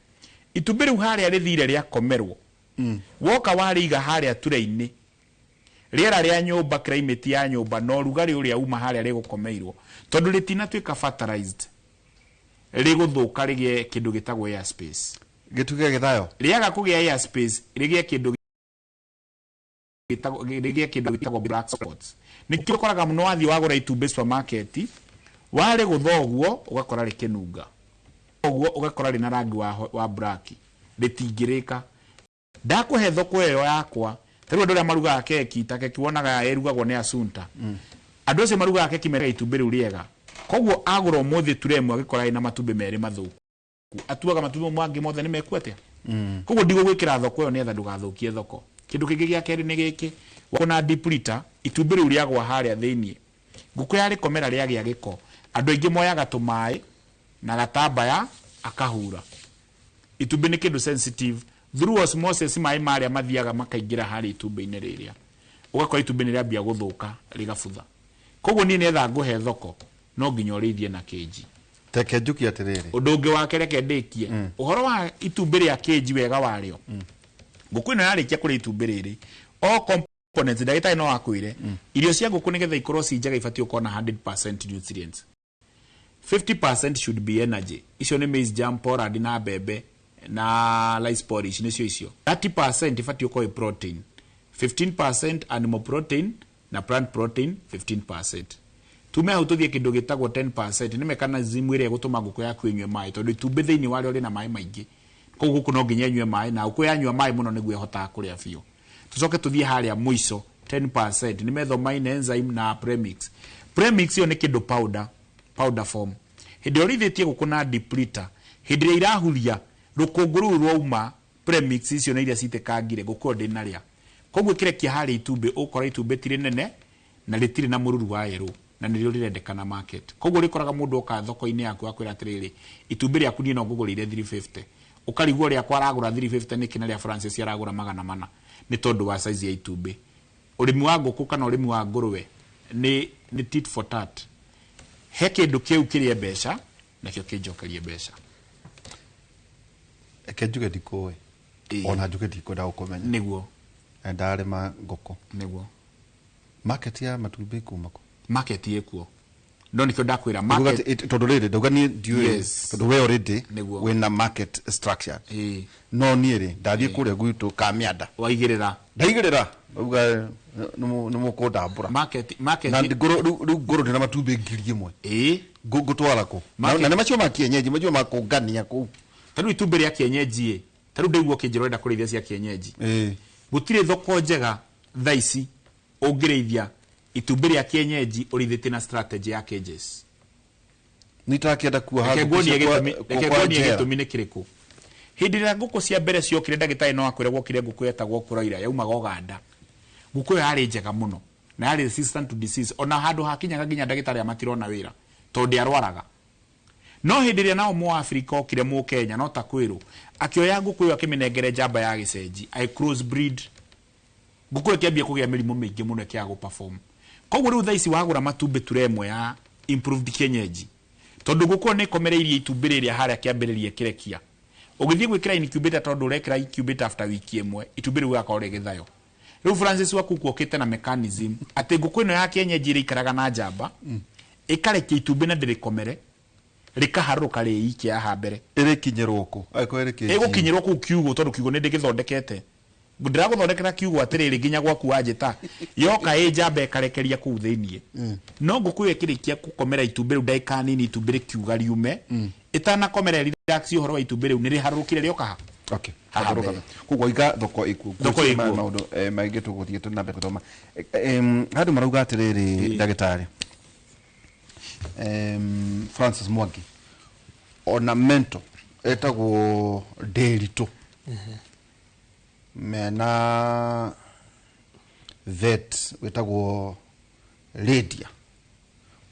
Itumbĩ rĩu harĩa rĩthire rĩakomerwo. Woka warĩiga harĩa tray-inĩ. Rĩera rĩa nyũmba, climate ya nyũmba, na ũrugarĩ ũrĩa uma harĩa rĩgũkomeirwo. Tondũ rĩtinatuĩka fertilized, rĩgũthũka rĩgĩe kĩndũ gĩtagwo air space. Gĩtuĩke gĩthayo. Rĩaga kũgĩa air space, rĩgĩe kĩndũ gĩtagwo, rĩgĩe kĩndũ gĩtagwo black spots. Nĩkĩo ũkoraga mũno wathiĩ wagũra itumbĩ supermarket, warĩ gũtha ũguo ũgakora rĩkĩnunga. Ũguo ũgakora rĩna rangi wa black. Rĩtingĩrĩka. Ndakũhe thoko ĩyo yakwa. Ta rĩu andũ arĩa marugaga keki, ta keki wonaga ĩrugagwo nĩ Assunta. Andũ acio marugaga keki meraga itumbĩ rĩu rĩega. Koguo agũra ũmũthĩ tray ĩmwe agĩkora ĩna matumbĩ merĩ mathũku. Atuaga matumbĩ mangĩ mothe nĩ meku atĩa. Koguo ndigũgwĩkĩra thoko ĩyo nĩgetha ndũgathũkie thoko. Kĩndũ kĩngĩ gĩa kerĩ nĩ gĩkĩ: wakona deep litter, itumbĩ rĩu rĩagwa harĩa thĩiniĩ, ngũkũ yarĩkomera rĩagĩa gĩko, andũ aingĩ moyaga tũmaĩ na gatambaya akahura. Itumbĩ nĩ kĩndũ sensitive. Through osmosis maĩ marĩa mathiaga makaingĩra harĩa itumbĩ-inĩ rĩrĩa, ũgakora itumbĩ nĩ rĩambia gũthũka, rĩgabutha. Koguo niĩ nĩgetha ngũhe thoko, no nginya ũrĩithie na kĩnji. Reke njukie atĩrĩrĩ. Ũndũ ũngĩ wake, reke ndĩkie ũhoro wa itumbĩ rĩa kĩnji. Wega warĩo, ngũkũ ĩno yarĩkia kũrĩa itumbĩ rĩrĩ, all components, ndagĩtarĩ no akwĩre, irio cia ngũkũ nĩgetha ikorwo ci njega ibatiĩ gũkorwo na 100% nutrients, 50% should be energy, icio nĩ maize germ, pollard na mbembe na rice porridge nĩcio icio. 30% ibatiĩ gũkorwo ĩ protein, 15% animal protein na plant protein 15%. Tume hau tũthiĩ kĩndũ gĩtagwo 10%, nĩ mechanism ĩrĩa ĩgũtũma ngũkũ yaku ĩnyue maĩ, tondũ itumbĩ thĩinĩ warĩo rĩna maĩ maingĩ. Koguo ngũkũ no nginya ĩnyue maĩ, na ngũkũ yanyua maĩ mũno nĩguo ĩhotaga kũrĩa biũ. Tũcoke tũthiĩ harĩa mũico, 10% nĩ methomyne enzyme na premix. Premix ĩyo nĩ kĩndũ powder, powder form. Hĩndĩ ĩrĩa ũrĩithĩtie ngũkũ na deep litter, hĩndĩ ĩrĩa irahuria rũkũngũ rũu rwauma, premix icio na iria citĩkangire, ngũkũ ĩyo ndĩnarĩa. Koguo ĩkĩrekia harĩa itumbĩ, ũkora itumbĩ ti rĩnene na rĩtirĩ na mũruru wa yerũ, na nĩrĩo rĩrendekana market. Koguo rĩkoraga mũndũ oka thoko-inĩ yaku akwĩra atĩrĩrĩ, itumbĩ rĩaku niĩ no ngũgũrĩire 350. Ũkarigwo rĩakwa aragũra 350 nĩkĩ na rĩa Francis aragũra 400? Nĩ tondũ wa size ya itumbĩ. Ũrĩmi wa ngũkũ kana ũrĩmi wa ngũrwe nĩ tit for tat. He kĩndũ kĩu kĩrĩe mbeca, nakĩo kĩnjokerie mbeca. Reke njuge ndikũĩ, ona njuge ndikwenda gũkũmenya. Na ndarĩma ngũkũ. Market ya matumbĩ kuma kũ? Market ĩkuo, no nĩkĩo ndakwĩra Ndauga market tondũ rĩrĩ, ndauga niĩ ndiũĩ, tondũ we already wĩna market structure, no niĩ rĩ, ndathiĩ kũrĩa gwitũ Kamianda, waigĩrĩra. Ndaigĩrĩra, ndauga nĩ mũkũndambũra. Market, market. Na ngũrũ rĩu ngũrũ ndĩna matumbĩ 1000. Ngũtwara kũ? Na nĩ macio ma kienyeji, macio ma kũngania kũu. Ta rĩu itumbĩ rĩa kienyeji ĩ, ta rĩu ndaigua ũkĩnjĩra ũrenda kũrĩithia cia kienyeji, gũtirĩ thoko njega thaa ici ũngĩrĩithia itumbĩ rĩa kienyeji ũrĩithĩtie na strategy ya cages. Nĩ itakĩenda kuoha Reke ngũkũ nguonie ciakwa reke kwa nguonie njera. gĩtũmi nĩ kĩrĩkũ. Hĩndĩ ĩrĩa ngũkũ cia mbere ciokire, ndagĩtarĩ no akwĩre, gwokire ngũkũ yetagwo kũroira, yaumaga Ũganda. Ngũkũ ĩyo yarĩ njega mũno na yarĩ resistant to disease, ona handũ hakinyaga nginya ndagĩtarĩ arĩa matirona wĩra tondũ ndĩarwaraga. No hĩndĩ ĩrĩa nao mũAfrika okire mũkenya, no ta kwĩrwo, akĩoya ngũkũ ĩyo akĩmĩnengere njamba ya gĩcenji, I cross breed, ngũkũ ĩyo ĩkĩambia kũgĩa mĩrimũ mĩingĩ mũno, ĩkĩaga gũperform. Koguo rĩu thaa ici wagũra matumbĩ ture ĩmwe ya improved kienyeji, tondũ ngũkũ ĩyo nĩ ĩkomereirie itumbĩ rĩrĩa harĩa kĩambĩrĩria ĩkĩrekia, ũgĩthiĩ gwĩkĩra incubator, tondũ ũrekĩra incubator after wiki ĩmwe, itumbĩ rĩu rĩgakorwo rĩgĩthaywo. Rĩu Francis Wakuku okĩte na mechanism atĩ ngũkũ ĩno ya kienyeji ĩrĩikaraga na njamba, ĩkarekia itumbĩ na ndĩrĩkomere, rĩkaharũrũka rĩikia haha mbere. Ĩrĩkinyĩrwo kũ angĩkorwo ĩrĩ kĩnji? Ĩgũkinyĩrwo kũu kiugũ, tondũ kiugũ nĩ ndĩgĩthondekete. Ndĩragũthondekera kiugũ atĩrĩrĩ, nginya gwaku wanjĩta, yoka ĩ njamba ĩkarekeria kũu thĩiniĩ. No ngũkũ ĩyo ĩkĩrĩkia gũkomera itumbĩ rĩu, ndagĩka nini itumbĩ rĩkiuga riume, ĩtanakomera relax, ũhoro wa itumbĩ rĩu nĩ rĩharũrũkire rĩoka ha haha Harũrũka. mbere. Koguo iga thoko ĩkuo. Thoko Kwĩna ĩkuo. maũndũ maingĩ tũgũthiĩ tũ na mbere gũthoma. Handũ marauga atĩrĩrĩ, ndagĩtarĩ Francis Mwangi ona mento etagwo Ndĩritũ mena vet wĩtagwo Lydia,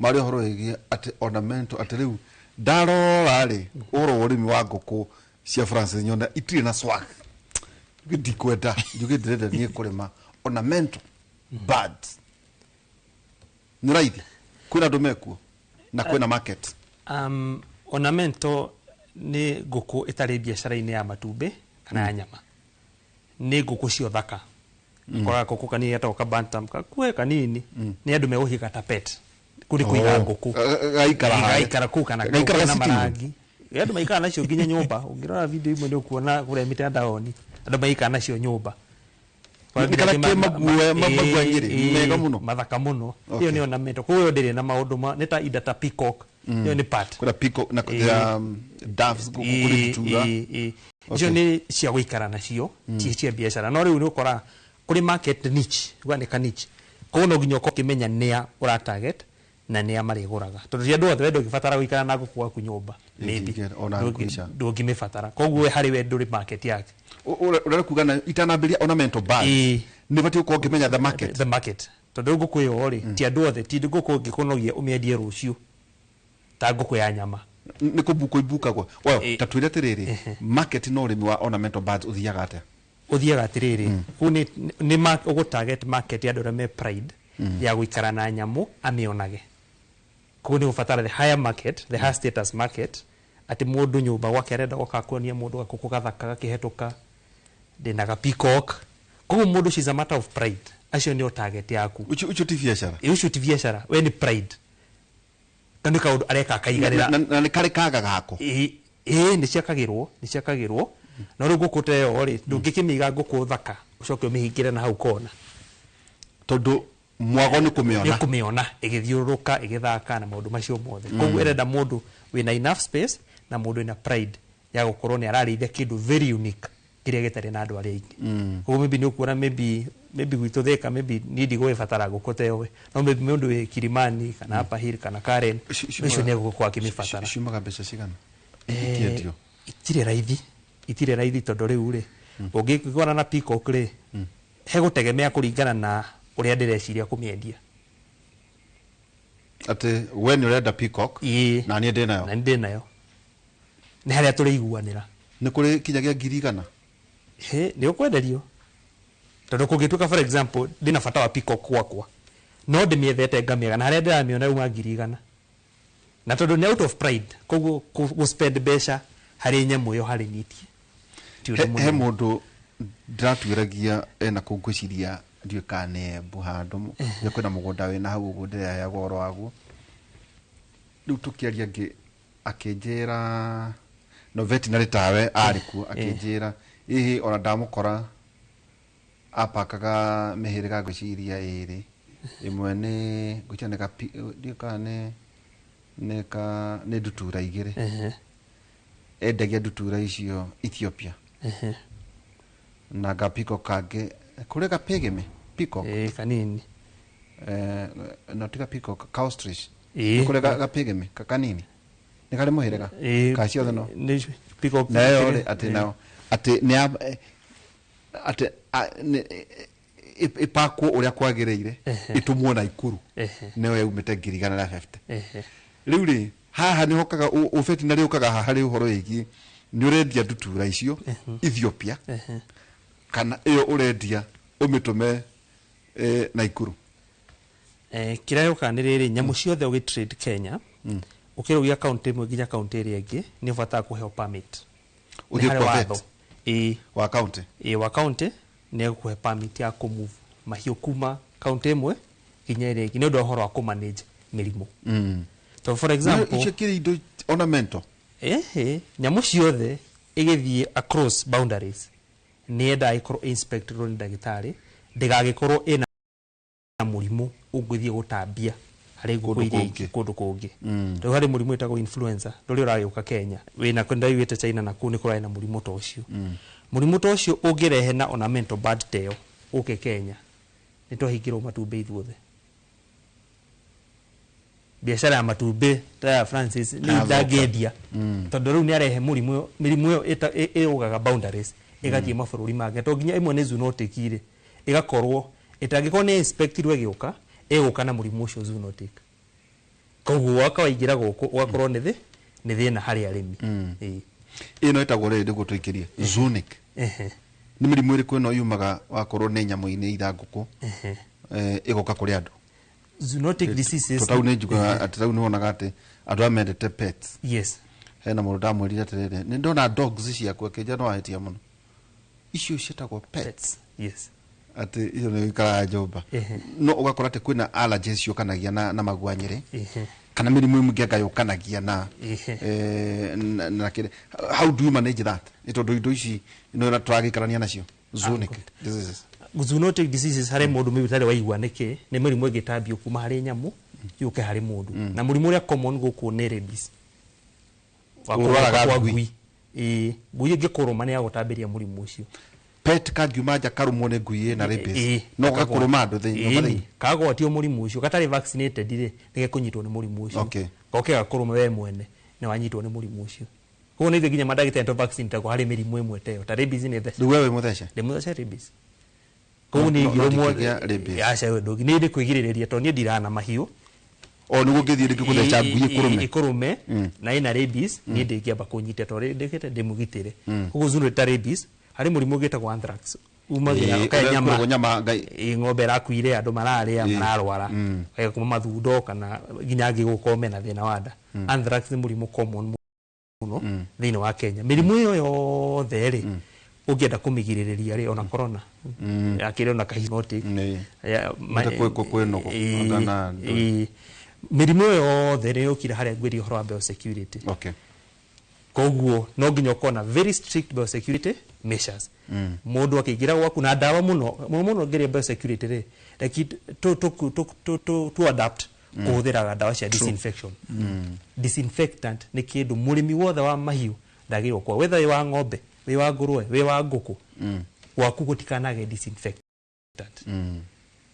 marĩ ũhoro wĩgiĩ atĩ ornamental, atĩ rĩu ndarora rĩ, ũhoro wa ũrĩmi wa ngũkũ cia Francis nyona itirĩ na swag. Njuge ndikwenda, njuge ndĩrenda niĩ kũrĩma ornamental birds. Nĩ raithi, kwĩna andũ mekuo na kwĩna market. Ornamental nĩ ngũkũ ĩtarĩ biacara-inĩ ya matumbĩ kana ya nyama, nĩ ngũkũ cia ũthaka. Koraga ngũkũ kanini getagwo ka bantam, gakuhĩ kanini, nĩ andũ megũkĩga ta pet kũrĩ kũiga ngũkũ. Gaikara harĩa. Gaikara kũu kana Gaikara kena sitting room. marangi. Andũ maikara nacio nginya nyũmba. Ũngĩrora video imwe nĩ ũkuona kũrĩa mitandaoni andũ maikara nacio nyũmba. Nĩ kana kĩ maguoya nyĩrĩ, mega mũno. Mathaka mũno. Ĩyo nĩ ornamental. Koguo ĩyo ndĩrĩ na maũndũ ma nĩ ta ida ta peacock. Ĩyo nĩ part. Kwĩna peacock na doves, kũrĩ ndutura. Icio nĩ cia gũikara nacio, ti cia biacara. No rĩu nĩ ũkoraga kũrĩ market niche, uga nĩ ka niche. Koguo no nginya ũkorwo ũkĩmenya nĩa ũra target. Na nĩ a marĩgũraga, tondũ ti andũ othe we ndũngĩbatara gũikara na ngũkũ gwaku nyũmba, maybe. Ona ngũkũ ica. Ndũngĩmĩbatara, koguo we harĩ we ndũrĩ market yake. Ũrenda kuga na itanambĩrĩria ornamental birds nĩ batiĩ gũkorwo ngĩmenya the market. The market, tondũ rĩu ngũkũ ĩyo rĩ, ti andũ othe, ti ngũkũ ũngĩkũnogia ũmĩendie rũciũ ta ngũkũ ya nyama. Nĩ kũbukwo ibukagwo. Well, ta twĩre atĩrĩrĩ, market na ũrĩmi wa ornamental birds ũthiaga atĩa? Ũthiaga atĩrĩrĩ, kũu nĩ ũgũ target market ya andũ arĩa me pride ya gũikara na nyamũ amĩonage. Koguo nĩ ũbatara the higher market, the higher status market, atĩ mũndũ nyũmba gwake arenda goka kuonia mũndũ gakũkũ gathaka gakĩhetũka, ndĩna ga peacock. Koguo mũndũ ũcio is a matter of pride, acio nĩo target yaku. Ũcio ti biacara. Ĩ, ũcio ti biacara, we nĩ pride, na nĩ kaũndũ areka akaiganĩra. Na nĩ karĩ kaga gako. Ĩ, nĩ ciakagĩrwo. No rĩu ngũkũ ta ĩyo rĩ, ndũngĩkĩmĩiga ngũkũ thaka ũcoke ũmĩhingĩre na hau kona. Tondũ mwago nĩ kũmĩona. Nĩ kũmĩona ĩgĩthiũrũrũka, ĩgĩthaka na maũndũ macio mothe. Koguo ĩrenda mũndũ wĩna enough space na mũndũ wĩna pride ya gũkorwo nĩ ararĩithia kĩndũ very unique kĩrĩa gĩtarĩ na andũ arĩa aingĩ. Koguo maybe nĩ ũkuona maybe gwitũ Thika, maybe niĩ ndigũgĩbatara ngũkũ ta ĩyo, no maybe mũndũ wĩ Kilimani kana Upper Hill kana Karen, ũcio nĩ egũkorwo akĩmĩbatara. Ciumaga mbeca cigana ikĩendio? Itirĩ raithi, tondũ rĩu rĩ, ũngĩkora na peacock rĩ, hegũtegemea kũringana na ũrĩa ndĩreciria kũmĩendia. Atĩ we nĩ ũrenda peacock na niĩ ndĩ nayo. Na niĩ ndĩ nayo, nĩ harĩa tũrĩiguanĩra. Nĩ kũrĩ kinyagia 100,000? He, nĩ ũkwenderio, tondũ kũngĩtuĩka, for example, ndĩna bata wa peacock gwakwa, no ndĩmĩethete ngamĩaga, na harĩa ndĩramĩona yuma 100,000, na tondũ nĩ out of pride, koguo gũ spend mbeca harĩ nyamũ ĩyo harĩ nitie ti ũndũ He mũnene. Mũndũ ndĩratuĩragia ena kũu, ngwĩciria ndiũĩ kana nĩ Embu handũ nĩ kwĩna mũgũnda wĩna hau ũguo ndĩraheagwo ũhoro waguo. Rĩu tũkĩaria ngĩ akĩnjĩra no veterinary tawe arĩ kuo, akĩnjĩra ĩhĩ ona ndamũkora apakaga mĩhĩrĩga, ngwĩciria ĩrĩ, ĩmwe nĩ ngwĩciria nĩ gapi, ndiũĩ kana nĩ ndutura igĩrĩ. Endagia ndutura icio Ethiopia na gapiko kangĩ kũrĩ gapĩgĩmĩ peacock. Ĩĩ, kanini. No tiga peacock, ka ostrich. Ĩĩ. Kũrĩ gapĩgĩmĩ kanini, nĩ karĩ mũhĩrĩga ka ciothe no Nĩ peacock. Nayo rĩ, atĩ nao atĩ nĩ atĩ ĩpakwo ũrĩa kwagĩrĩire, ĩtũmwo na ikuru, nĩyo yaumĩte 150,000. Rĩu rĩ, haha nĩ hokaga ũvetinary ũkaga haha harĩ ũhoro wĩgiĩ nĩ ũrendia ndutura icio Ethiopia kana ĩyo ũrendia ũmĩtũme Naikuru. Kĩrĩa gĩũkaga nĩ rĩrĩ, nyamũ ciothe ũgĩ trade Kenya, ũkĩrũgia kaunti ĩmwe nginya kaunti ĩrĩa ĩngĩ, nĩ ũbataraga kũheo permit. Nĩ Ũthiĩ harĩ kwa vet? watho. Ĩĩ. Wa kaunti? Ĩĩ, wa kaunti nĩ egũkũhe permit ya kũmove mahiũ kuma kaunti ĩmwe nginya ĩrĩa ĩngĩ, nĩ ũndũ wa ũhoro wa kũmanage mĩrimũ. So for example, icio kĩrĩ indo ornamental. Ehe, nyamũ ciothe ĩgĩthiĩ across boundaries nĩ yendaga ĩkorwo inspected nĩ ndagĩtarĩ, ndĩgagĩkorwo ĩna mũrimũ ũngĩthiĩ gũtambia harĩ ngũkũ Kũndũ iria ingĩ kũngĩ. Kũndũ kũngĩ. Rĩu harĩ mũrimũ wĩtagwo influenza rũrĩa ũragĩũka Kenya, wĩna ndaiguĩte China na kũu nĩ kũrarĩ na mũrimũ ta ũcio. Mũrimũ ta ũcio ũngĩrehe na ornamental bird ta ĩyo ũke Kenya, nĩ twahingĩrwo matumbĩ ithuothe. Biacara ya matumbĩ ta ya Francis nĩ Yathũka. ndangĩendia, tondũ rĩu nĩ arehe mũrimũ. Mĩrimũ ĩyo ĩrũgaga boundaries ĩgathiĩ mabũrũri mangĩ, to nginya ĩmwe nĩ zoonotic rĩ, ĩgakorwo ĩtangĩkorwo nĩ inspectirwo ĩgĩũka, ĩgũka na mũrimũ ũcio zoonotic. Koguo waka waingĩra gũkũ ũgakorwo nĩ thĩna harĩ arĩmi. Ĩĩ. Ĩno ĩtagwo rĩrĩ nĩguo tũikĩrie zoonotic. Nĩ mĩrimũ ĩrĩkũ ĩno yumaga wakorwo nĩ nyamũ-inĩ ira ngũkũ ĩgoka kũrĩ andũ? Zoonotic diseases. Tondũ nĩ njugaga atĩ rĩu nĩ wonaga atĩ andũ aya mendete pets. Hena mũndũ ndamwĩrire atĩrĩrĩ, nĩ ndona dogs ciaku, akĩnja no ahĩtia mũno, icio ciĩtagwo pets. Atĩ icio nĩ ikaraga nyũmba. No ũgakora atĩ kwĩna allergies ciũkanagia na maguanyĩrĩ kana mĩrimũ ĩmwe ĩngĩ yũkanagia na na kĩrĩ. How do you manage that? Nĩ tondũ indo ici nĩ tũragĩikarania nacio, zoonotic diseases. Zoonotic diseases, harĩ mũndũ maybe ũtarĩ waigua nĩkĩ, nĩ mĩrimũ ĩngĩtambio kuma harĩ nyamũ yũke harĩ mũndũ. Na mũrimũ ũrĩa common gũkũ nĩ rabies. Wa Ũrwaraga kũrũma kwa ngui. Ngui. Ĩĩ, ngui ĩngĩkũrũma nĩ yagũtambĩria mũrimũ ũcio. Pet kangiuma nja karũmwo nĩ ngui ĩna rabies, no gakũrũma andũ thĩinĩ nyũmba thĩinĩ? Kagwatio mũrimũ ũcio gatarĩ vaccinated rĩ, nĩgekũnyitwo nĩ mũrimũ ũcio. Goke gakũrũme we mwene nĩ wanyitwo nĩ mũrimũ ũcio. Koguo nĩ ithuĩ nginya mandagĩtarĩ tũ vaccine tagwo harĩ mĩrimũ ĩmwe ta ĩyo, ta rabies nĩ thece. Rĩu we wĩ mũthece? Ndĩ mũthece rabies. Koguo niĩ No- no ingĩrũmwo ndingĩgĩa rabies. Aca, we ndũngĩ, niĩ nĩ kwĩgirĩrĩria tondũ niĩ ndiraga na mahiũ. O nĩguo ũngĩthiĩ rĩngĩ gũtheca ngui ĩkũrũme. Ĩkũrũme na ĩna rabies, niĩ ndĩngĩamba kũnyita tondũ ndĩkĩte ndĩmũgitĩre. Mm. Koguo zoonotic ta rabies, harĩ mũrimũ ũngĩ wĩtagwo anthrax, umagĩra Ĩĩ, ũkarĩa ũrĩa nyama. ũkũragwo nyama ngai. Ĩĩ, ng'ombe ĩrakuire, andũ mararĩa, mararwara, ũkaiga kuma mathundo kana nginya angĩ gũkorwo mena thĩna wa nda. Anthrax nĩ mũrimũ common mũno thĩinĩ wa Kenya. Mĩrimũ ĩyo yothe rĩ, ũngĩenda kũmĩgirĩrĩria rĩ, ona corona yakĩrĩ ona kahinotic. Mũte kwĩ nũgũ, anga na ndũ. Mĩrimũ ĩyo yothe nĩ yũkire harĩa ngwĩria ũhoro wa biosecurity. Koguo no nginya ũkorwo na very strict biosecurity measures. Mũndũ akĩingĩra gwaku na ndawa mũno mũno mũno ngĩria biosecurity rĩ, reke tu adapt kũhũthĩraga ndawa cia disinfection. Disinfectant nĩ kĩndũ mũrĩmi wothe wa mahiũ ndagĩrĩirwo kwa, whether wĩ wa ng'ombe, wĩ wa ngũrũwe, wĩ wa ngũkũ, gwaku gũtikanage disinfectant.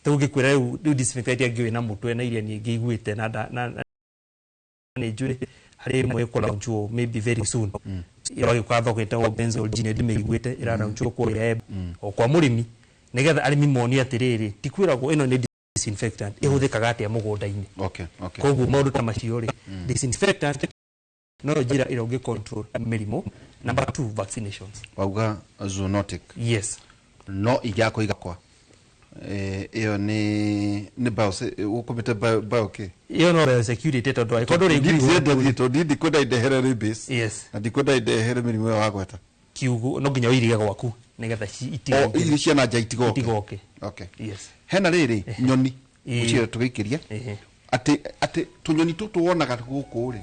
Rĩu ngĩkwĩra rĩu disinfectant angĩ wĩna mũtwe na iria niĩ ngĩiguĩte na nĩ njũĩ harĩ ĩmwe ĩkũlaunchwo maybe very soon, ĩragĩũka thoko ĩtagwo benzoyl gin, ndĩmĩiguĩte ĩralaunchwo kũrĩa o kwa mũrĩmi, nĩgetha arĩmi mone atĩrĩrĩ, ti kwĩragwo ĩno nĩ disinfectant ĩhũthĩkaga atĩa mũgũnda-inĩ. Koguo maũndũ ta macio rĩ, disinfectant no njĩra ĩrĩa ũngĩ control mĩrimũ. Number 2, vaccinations. Wauga zoonotic. Yes. No ingĩakũiga kwa ĩyo nĩ bio ũkũmĩte bio kĩ? Ĩyo no biosecurity tondũ angĩkorwo ndũrĩ ngui Ndĩ- tondũ niĩ ndikwenda indehere rabies. Yes. Na ndikwenda indehere mĩrimũ ĩyo wagweta. Kiugo no nginya ũirige gwaku nĩgetha O irio cia na nja itigoke. Itigoke. Okay. Yes. Hena rĩrĩ nyoni Ĩĩ. ũcio tũgĩikĩria atĩ tũnyoni tũtũ wonaga gũkũ rĩ,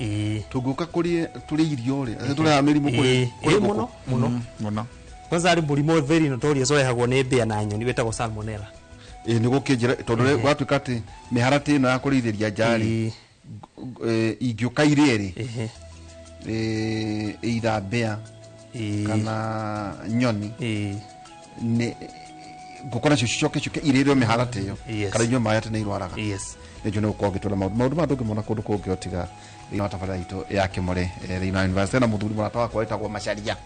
tũngĩũka kũrĩ tũrĩ irio rĩ, atĩ tũrehaga mĩrimũ kũrĩ kũrĩ Ĩĩ, ngũkũ? mũno mũno. Mũno. Kwanza harĩ mũrimũ very notorious ũrehagwo nĩ mbĩa na nyoni wĩtagwo salmonella. Ĩĩ, nĩ gũkĩnjĩra tondũ rĩ, gwatuĩka atĩ mĩharatĩ ĩno ya kũrĩithĩria nja rĩ, ingĩũka irĩe rĩ, either mbĩa kana nyoni, nĩ ngũkũ nacio cicoke ciũke irĩrĩo mĩharatĩ ĩyo kana inyue maĩ atĩ nĩ irwaraga. Nĩnjũĩ nĩ gũkorwo ngĩtwĩra maũndũ maũndũ maya ndũngĩmona kũndũ kũngĩ o tiga thĩinĩ wa tabarĩra itũ ya Kĩmũrĩ, thĩinĩ wa university. Na mũthuri mũrata wakwa wĩtagwo Macharia,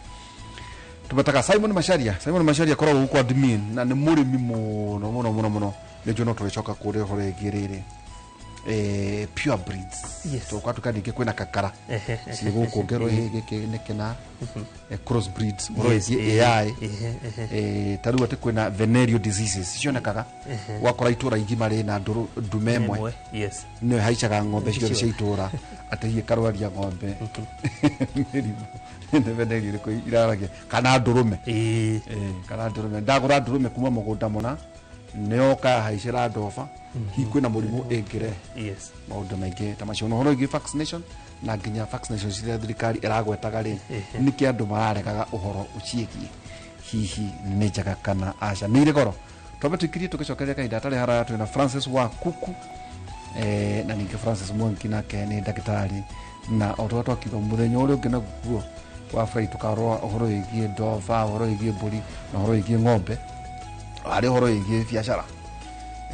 tũmetaga Simon Macharia. Simon Macharia akoragwo gũkũ admin na nĩ mũrĩmi mũno mũno mũno mũno. Nĩnjũĩ no tũrĩcoka kũrĩa ũhoro ĩngĩ rĩrĩ, pure breeds. Tũgatuĩka ningĩ kwĩna kakara ciĩ gũkũ ngerwo gĩkĩ nĩ kĩna cross breeds, ũhoro wĩgiĩ AI. Ta rĩu atĩ kwĩna venereal diseases cionekaga, wakora itũra igima rĩna ndume ĩmwe. Ĩmwe, yes. Nĩyo ĩhaicaga ng'ombe ciothe cia itũra, atĩ hihi ĩkarwaria ng'ombe mĩrimũ nĩ venereal ĩrĩkũ iraragia, kana ndũrũme. Kana ndũrũme, ndagũra ndũrũme kuma mũgũnda mũna, nĩyoka yahaicĩra ndoba, hihi kwĩna mũrimũ ĩngĩrehe. Maũndũ maingĩ ta macio, na ũhoro wĩgiĩ vaccination, na nginya vaccination ciria thirikari ĩragwetaga rĩ, nĩkĩ andũ mararegaga ũhoro ũciĩgiĩ, hihi nĩ njega kana aca, nĩ irĩ goro? Twambe tũikirie, tũgĩcokeria kahinda hatarĩ haraya. Twĩna Francis wa Kuku, na ningĩ Francis Mwangi nake nĩ ndagĩtarĩ, na o torĩa twakiuga mũthenya ũrĩa ũngĩ naguo wa Friday tũkarora ũhoro wĩgiĩ ndoba, ũhoro wĩgiĩ mbũri na ũhoro wĩgiĩ ng'ombe, harĩ ũhoro wĩgiĩ biacara.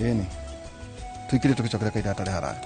Ĩni tũikirie, tũgĩcokeria kahinda hatarĩ haraya.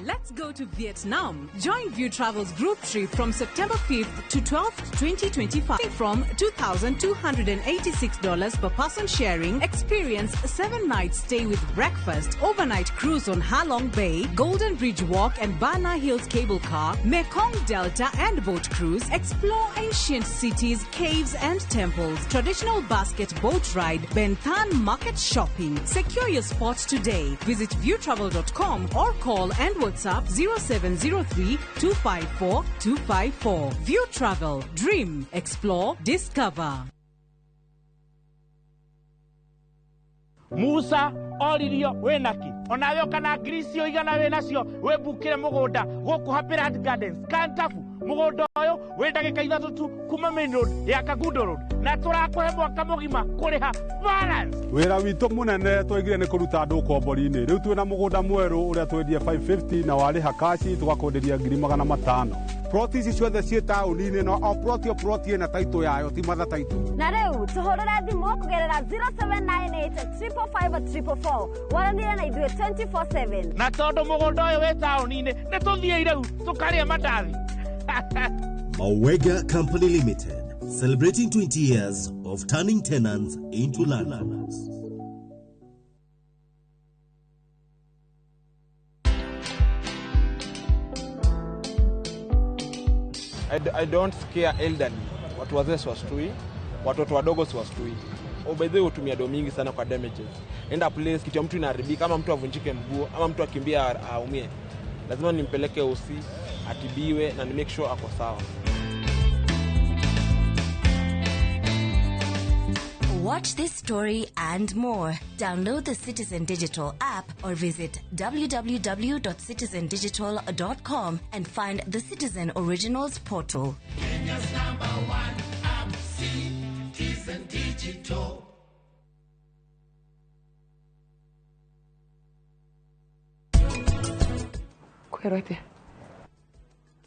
Let's go to Vietnam. Join View Travel's group trip from September 5th to 12th, 2025. From $2,286 per person sharing, experience 7-night stay with breakfast, overnight cruise on Halong Bay, Golden Bridge Walk and Bana Hills Cable Car, Mekong Delta and boat cruise, explore ancient cities, caves and temples, traditional basket boat ride, Ben Thanh market shopping. Secure your spot today. Visit viewtravel.com or call and WhatsApp 0703 254 254. View Travel. Dream, explore, discover. Musa oririo wĩnaki onawe ũka na ngiri icio igana wĩnacio wĩmbukĩre mũgũnda gũkũ Happy Land Gardens Kantafu. Mũgũnda ũyũ wĩ ndagĩka 3 tu kuma main road ya Kangundo Road, na tũrakũhe mwaka mũgima kũrĩha balance. Wĩra witũ mũnene twaigire nĩ kũruta andũ ũkombori-inĩ. Rĩu twĩna mũgũnda mwerũ ũrĩa twendie 550 na warĩha kaci tũgakwenderia 500,000. Ploti ici ciothe ciĩ taũni-inĩ no o ploti o ploti ĩna taitũ yayo ti matha taitũ. Na rĩu tũhũrĩre thimũ kũgerera 0798 555 444 waranĩre na ithuĩ 24/7. Na tondũ mũgũnda ũyũ wĩ taũni-inĩ nĩ tũthiĩ rĩu tũkarĩe mandathi. Mawega Company Limited, celebrating 20 years of turning tenants into landlords. I don't scare elderly. Watu wazee siwastui, watoto wadogo siwastui. Oh, by the way, hutumia do mingi sana kwa damages. Enda place kitu ya mtu inaharibika, ama mtu avunjike mguu, ama mtu akimbia aumie. Lazima nimpeleke OC, atibiwe na ni make sure ako sawa. Watch this story and more. Download the Citizen Digital app or visit www.citizendigital.com and find the Citizen Originals portal. Kenya's #1 app, Citizen Digital. Kwĩrwo atĩa?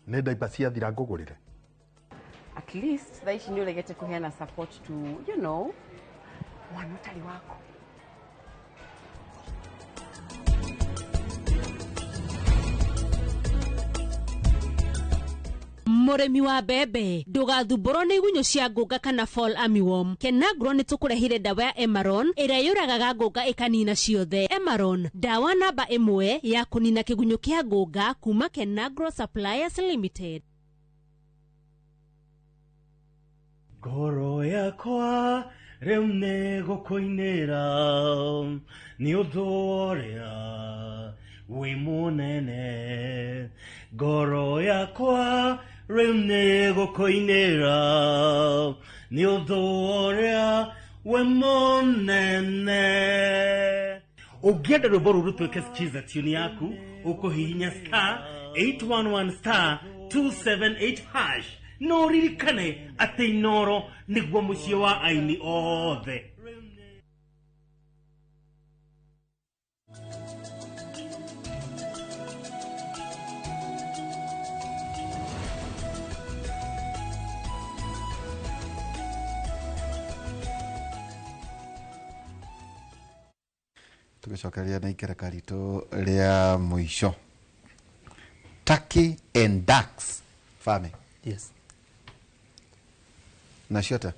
Nĩ ndaipa ciathira ngũgũrĩre. At least thaa ici nĩ ũregete kũheana support to, you know, mwana ũtarĩ wako. Mũrĩmi wa mbembe ndũgathumbũrwo nĩ igunyũ cia ngũnga kana fall armyworm. Kenagro nĩ tũkũrehire ndawa ya Emaron ĩrĩa yũragaga ngũnga ĩkanina ciothe. Emaron, ndawa namba 1 ya kũnina kĩgunyũ kĩa ngũnga kuma Kenagro Suppliers Limited. Ngoro yakwa rĩu nĩ gũkũinĩra nĩ ũndũ ũrĩa wĩ mũnene. Ngoro yakwa rĩu nĩ gũkũinĩra nĩ ũndũ ũrĩa wĩ mũnene. Ũngĩenda rwĩmbo rũrũ rũtuĩke skiza tune yaku, ũkũhihinya star 811 star 278 hash. No ririkane atĩ Inoro nĩguo mũciĩ wa aini othe. Tũgĩcokereria na ikereka ritũ rĩa mũico. Turkey and ducks farming. Yes. Nacio atĩa?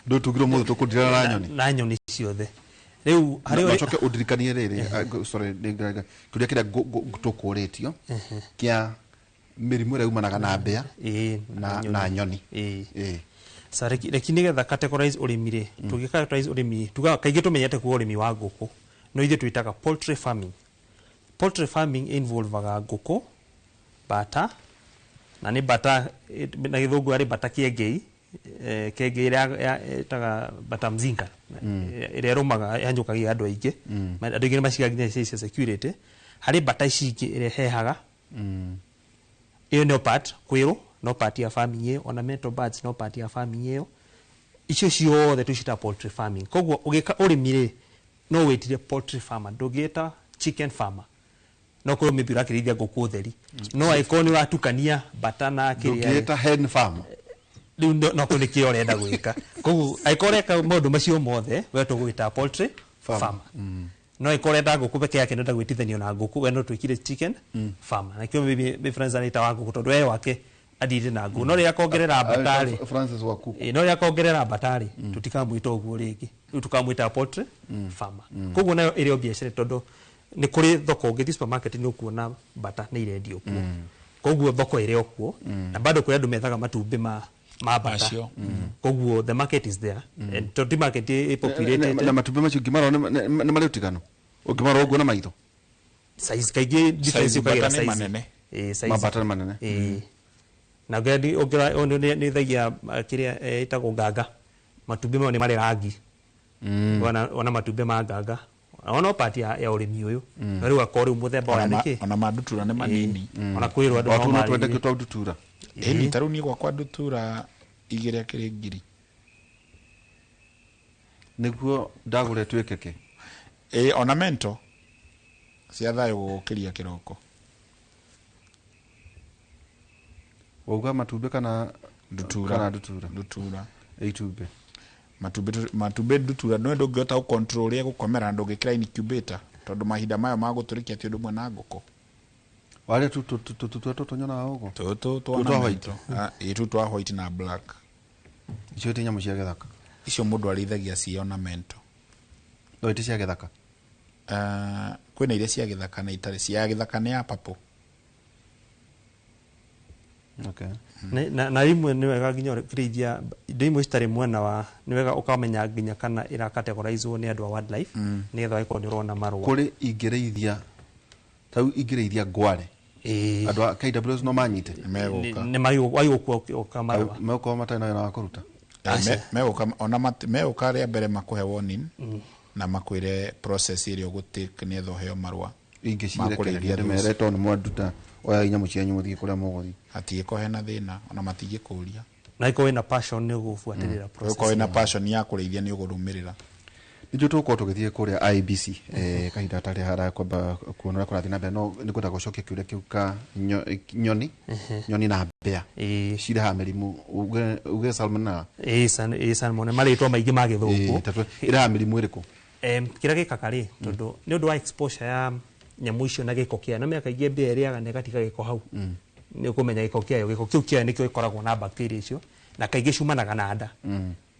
Ndũtugire ũmũthĩ tũkũndira na nyoni. Na nyoni ciothe. Rĩu harĩ Ũcoke ũndirikanie rĩrĩ, sorry, kĩũria kĩrĩa tũkũrĩtio kĩa mĩrimũ ĩrĩa yumanaga na mbĩa na nyoni. Sa reki nĩgetha categorize ũrĩmi rĩ, tũngĩ categorize ũrĩmi, tugaga kaingĩ tũmenyete kuo ũrĩmi wa ngũkũ, no ithuĩ twĩtaga poultry farming. Poultry farming involvaga ngũkũ, bata, na nĩ bata na gĩthũngũ arĩ bata kĩengei, kĩengei ĩrĩa ĩtaga bata mzinga, ĩrĩa ĩrũmaga ĩhanyũkagia andũ aingĩ, andũ aingĩ nĩ macigaga nginya cia security. Harĩ bata ici ingĩ ĩrĩa ĩhehaga, ĩyo nĩyo part kwĩrũ, no part ya farming ĩyo, ornamental birds no part ya farming ĩyo. Icio ciothe tũciĩtaga poultry farming. Koguo ũgĩka ũrĩmi rĩ, no wĩtire poultry farmer, ndũngĩta chicken farmer. No korwo maybe ũrakĩrĩithia ngũkũ theri, no angĩkorwo nĩ ũratukania bata na kĩrĩa Ndũngĩta hen farmer. Rĩu no korwo nĩ kĩo ũrenda gwĩka. Koguo angĩkorwo ũreka maũndũ macio mothe, we tũgwĩta poultry farmer. No angĩkorwo ũrenda ngũkũ peke yake nĩ ũrenda gwĩtithanio na ngũkũ, we no twĩkire chicken farmer. Na kĩo maybe Francis arĩta wa ngũkũ tondũ we wake athire na ngũkũ. No rĩrĩa akongerera bata rĩ, Francis Wakuku. No rĩrĩa akongerera bata rĩ, tũtikamwĩta ũguo rĩngĩ. Rĩu tũkamwĩta poultry farmer. Koguo nayo ĩrĩ o biacara tondũ nĩ kũrĩ thoko ũngĩthiĩ supermarket nĩ ũkuona bata nĩ irendio kuo. Koguo thoko ĩrĩ o kuo, na bado kũrĩ andũ methaga matumbĩ ma bata. Koguo the market is there. And tondũ ti market ĩ populated. Na matumbĩ macio ũngĩmarora nĩ marĩ ũtiganu? Ũngĩmarora ũguo na maitho? Size kaingĩ difference yũkagĩra Size size. manene. Size. Mabata nĩ manene. Na ũngĩra nĩ ĩthagia kĩrĩa ĩtagwo nganga. Matumbĩ mayo nĩ marĩ rangi. Wana matumbĩ ma nganga. Ona part ya ũrĩmi ũyũ. Na rĩu akorwo rĩu mũthemba wa nĩkĩ? Ona ma ndutura nĩ manini. Ona kwĩrwo andũ no marĩrie. Twendekio twa ndutura. Ĩni ta rĩu niĩ gwakwa ndutura igĩrĩ akĩrĩ 1,000. Nĩguo ndagũre tuĩke kĩ? Ĩ ornamental cia thayũ gũgũkĩria kĩroko. Wauga matumbĩ kana ndutura? Kana ndutura. Ndutura. Itumbĩ. Matumbĩ ndutura no ndũngĩhota gũ control ũrĩa gũkomera ndũngĩkĩra incubator tondũ mahinda mayo ma gũtũrĩkia ti ũndũ ũmwe na ngũkũ. Warĩa tũtũ tũnyonaga ũguo? Tũtũ twa white. Ĩ tũtũ twa white na black. Icio ti nyamũ cia gĩthaka. Icio mũndũ arĩithagia ci ornamental. No ti cia gĩthaka. Kwĩna iria cia gĩthaka na itarĩ cia gĩthaka nĩ ya purple. Okay. Na imwe nĩ wega nginya ũkĩrĩithia indo imwe citarĩ mwena wa nĩ wega ũkamenya nginya kana ĩra categorizwo nĩ andũ a wildlife nĩgetha ũgĩkorwo nĩ ũrona marũa. Kũrĩ ingĩrĩithia tau ingĩrĩithia ngware. Andũ a KWS no manyite. Nĩ magũkua marũa. Megũkorwo matarĩ na wĩra wa kũruta. Megũka ona megũka rĩa mbere makũhe warning na makwĩre process ĩrĩa ũgũtake nĩgetha ũheo marũa. Ingĩcirekereria ndĩmere tondũ nĩ mwanduta oya nyamũ cianyu mũthiĩ kũrĩa mũgũthiĩ. Hatingĩkorwo hena thĩna ona matingĩkũria. Na ĩkorwo wĩna passion nĩ ũgũbuatĩrĩra process. Ũkorwo wĩna passion ya kũrĩithia nĩ ũgũrũmĩrĩra. Nĩthuĩ tũgũkorwo tũgĩthiĩ kũrĩa IEBC kahinda gatarĩ haraya kwamba kuona ũrĩa kũrathiĩ na mbere no nĩngwenda gũcokia kĩũria kĩu ka nyoni nyoni na mbĩa cirehaga mĩrimũ uge salmonella. Ĩ salmonella marĩtwa maingĩ ma gĩthũngũ. Ĩrehaga mĩrimũ ĩrĩkũ? Kĩrĩa gĩkaga rĩ tondũ nĩ ũndũ wa exposure ya nyamũ icio na gĩko kĩayo na mĩaka ingĩ mbĩa ĩrĩaga na ĩgatiga gĩko hau nĩ ũkũmenya gĩko kĩayo gĩko kĩu kĩayo nĩkĩo gĩkoragwo na bacteria icio na kaingĩ ciumanaga na nda.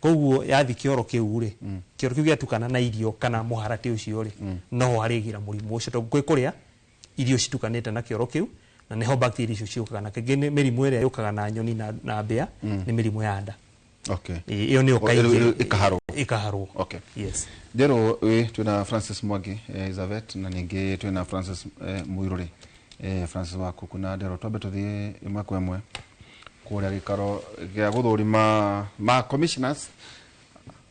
Koguo yathi kĩoro kĩu rĩ kĩoro kĩu gĩatukana na irio kana mũharatĩ ũcio rĩ no harĩgĩra mũrimũ ũcio tondũ gwĩ kũrĩa irio citukanĩte na kĩoro kĩu na nĩho bacteria icio ciũkaga na kaingĩ nĩ mĩrimũ ĩrĩa yũkaga na nyoni na mbĩa nĩ mĩrimũ ya nda. Okay. Ĩyo nĩyo kaingĩ ĩkaharwo. Ĩkaharwo. Okay. Yes. Njerũ twĩna Francis Mwangi Elizabeth na ningĩ twĩna Francis Muiruri Francis Wakuku na Nderũ twambe tũthiĩ ĩmwe kwa ĩmwe kũrĩa gĩikaro gĩa gũthũrima ma commissioners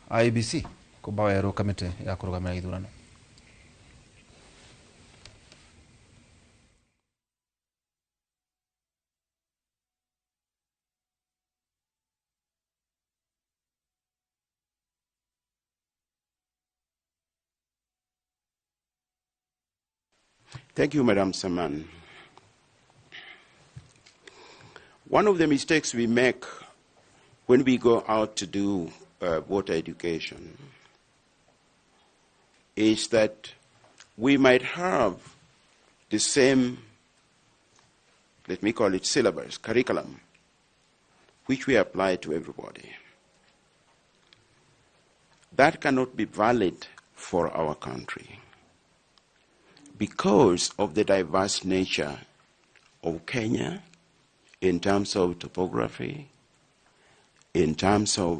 IEBC kũmba werũ kamĩtĩ ya kũrũgamĩrĩra ithurano. Thank you, Madam Saman. One of the mistakes we make when we go out to do voter education is that we might have the same, let me call it syllabus, curriculum, which we apply to everybody. That cannot be valid for our country because of the diverse nature of Kenya in terms of topography, in terms of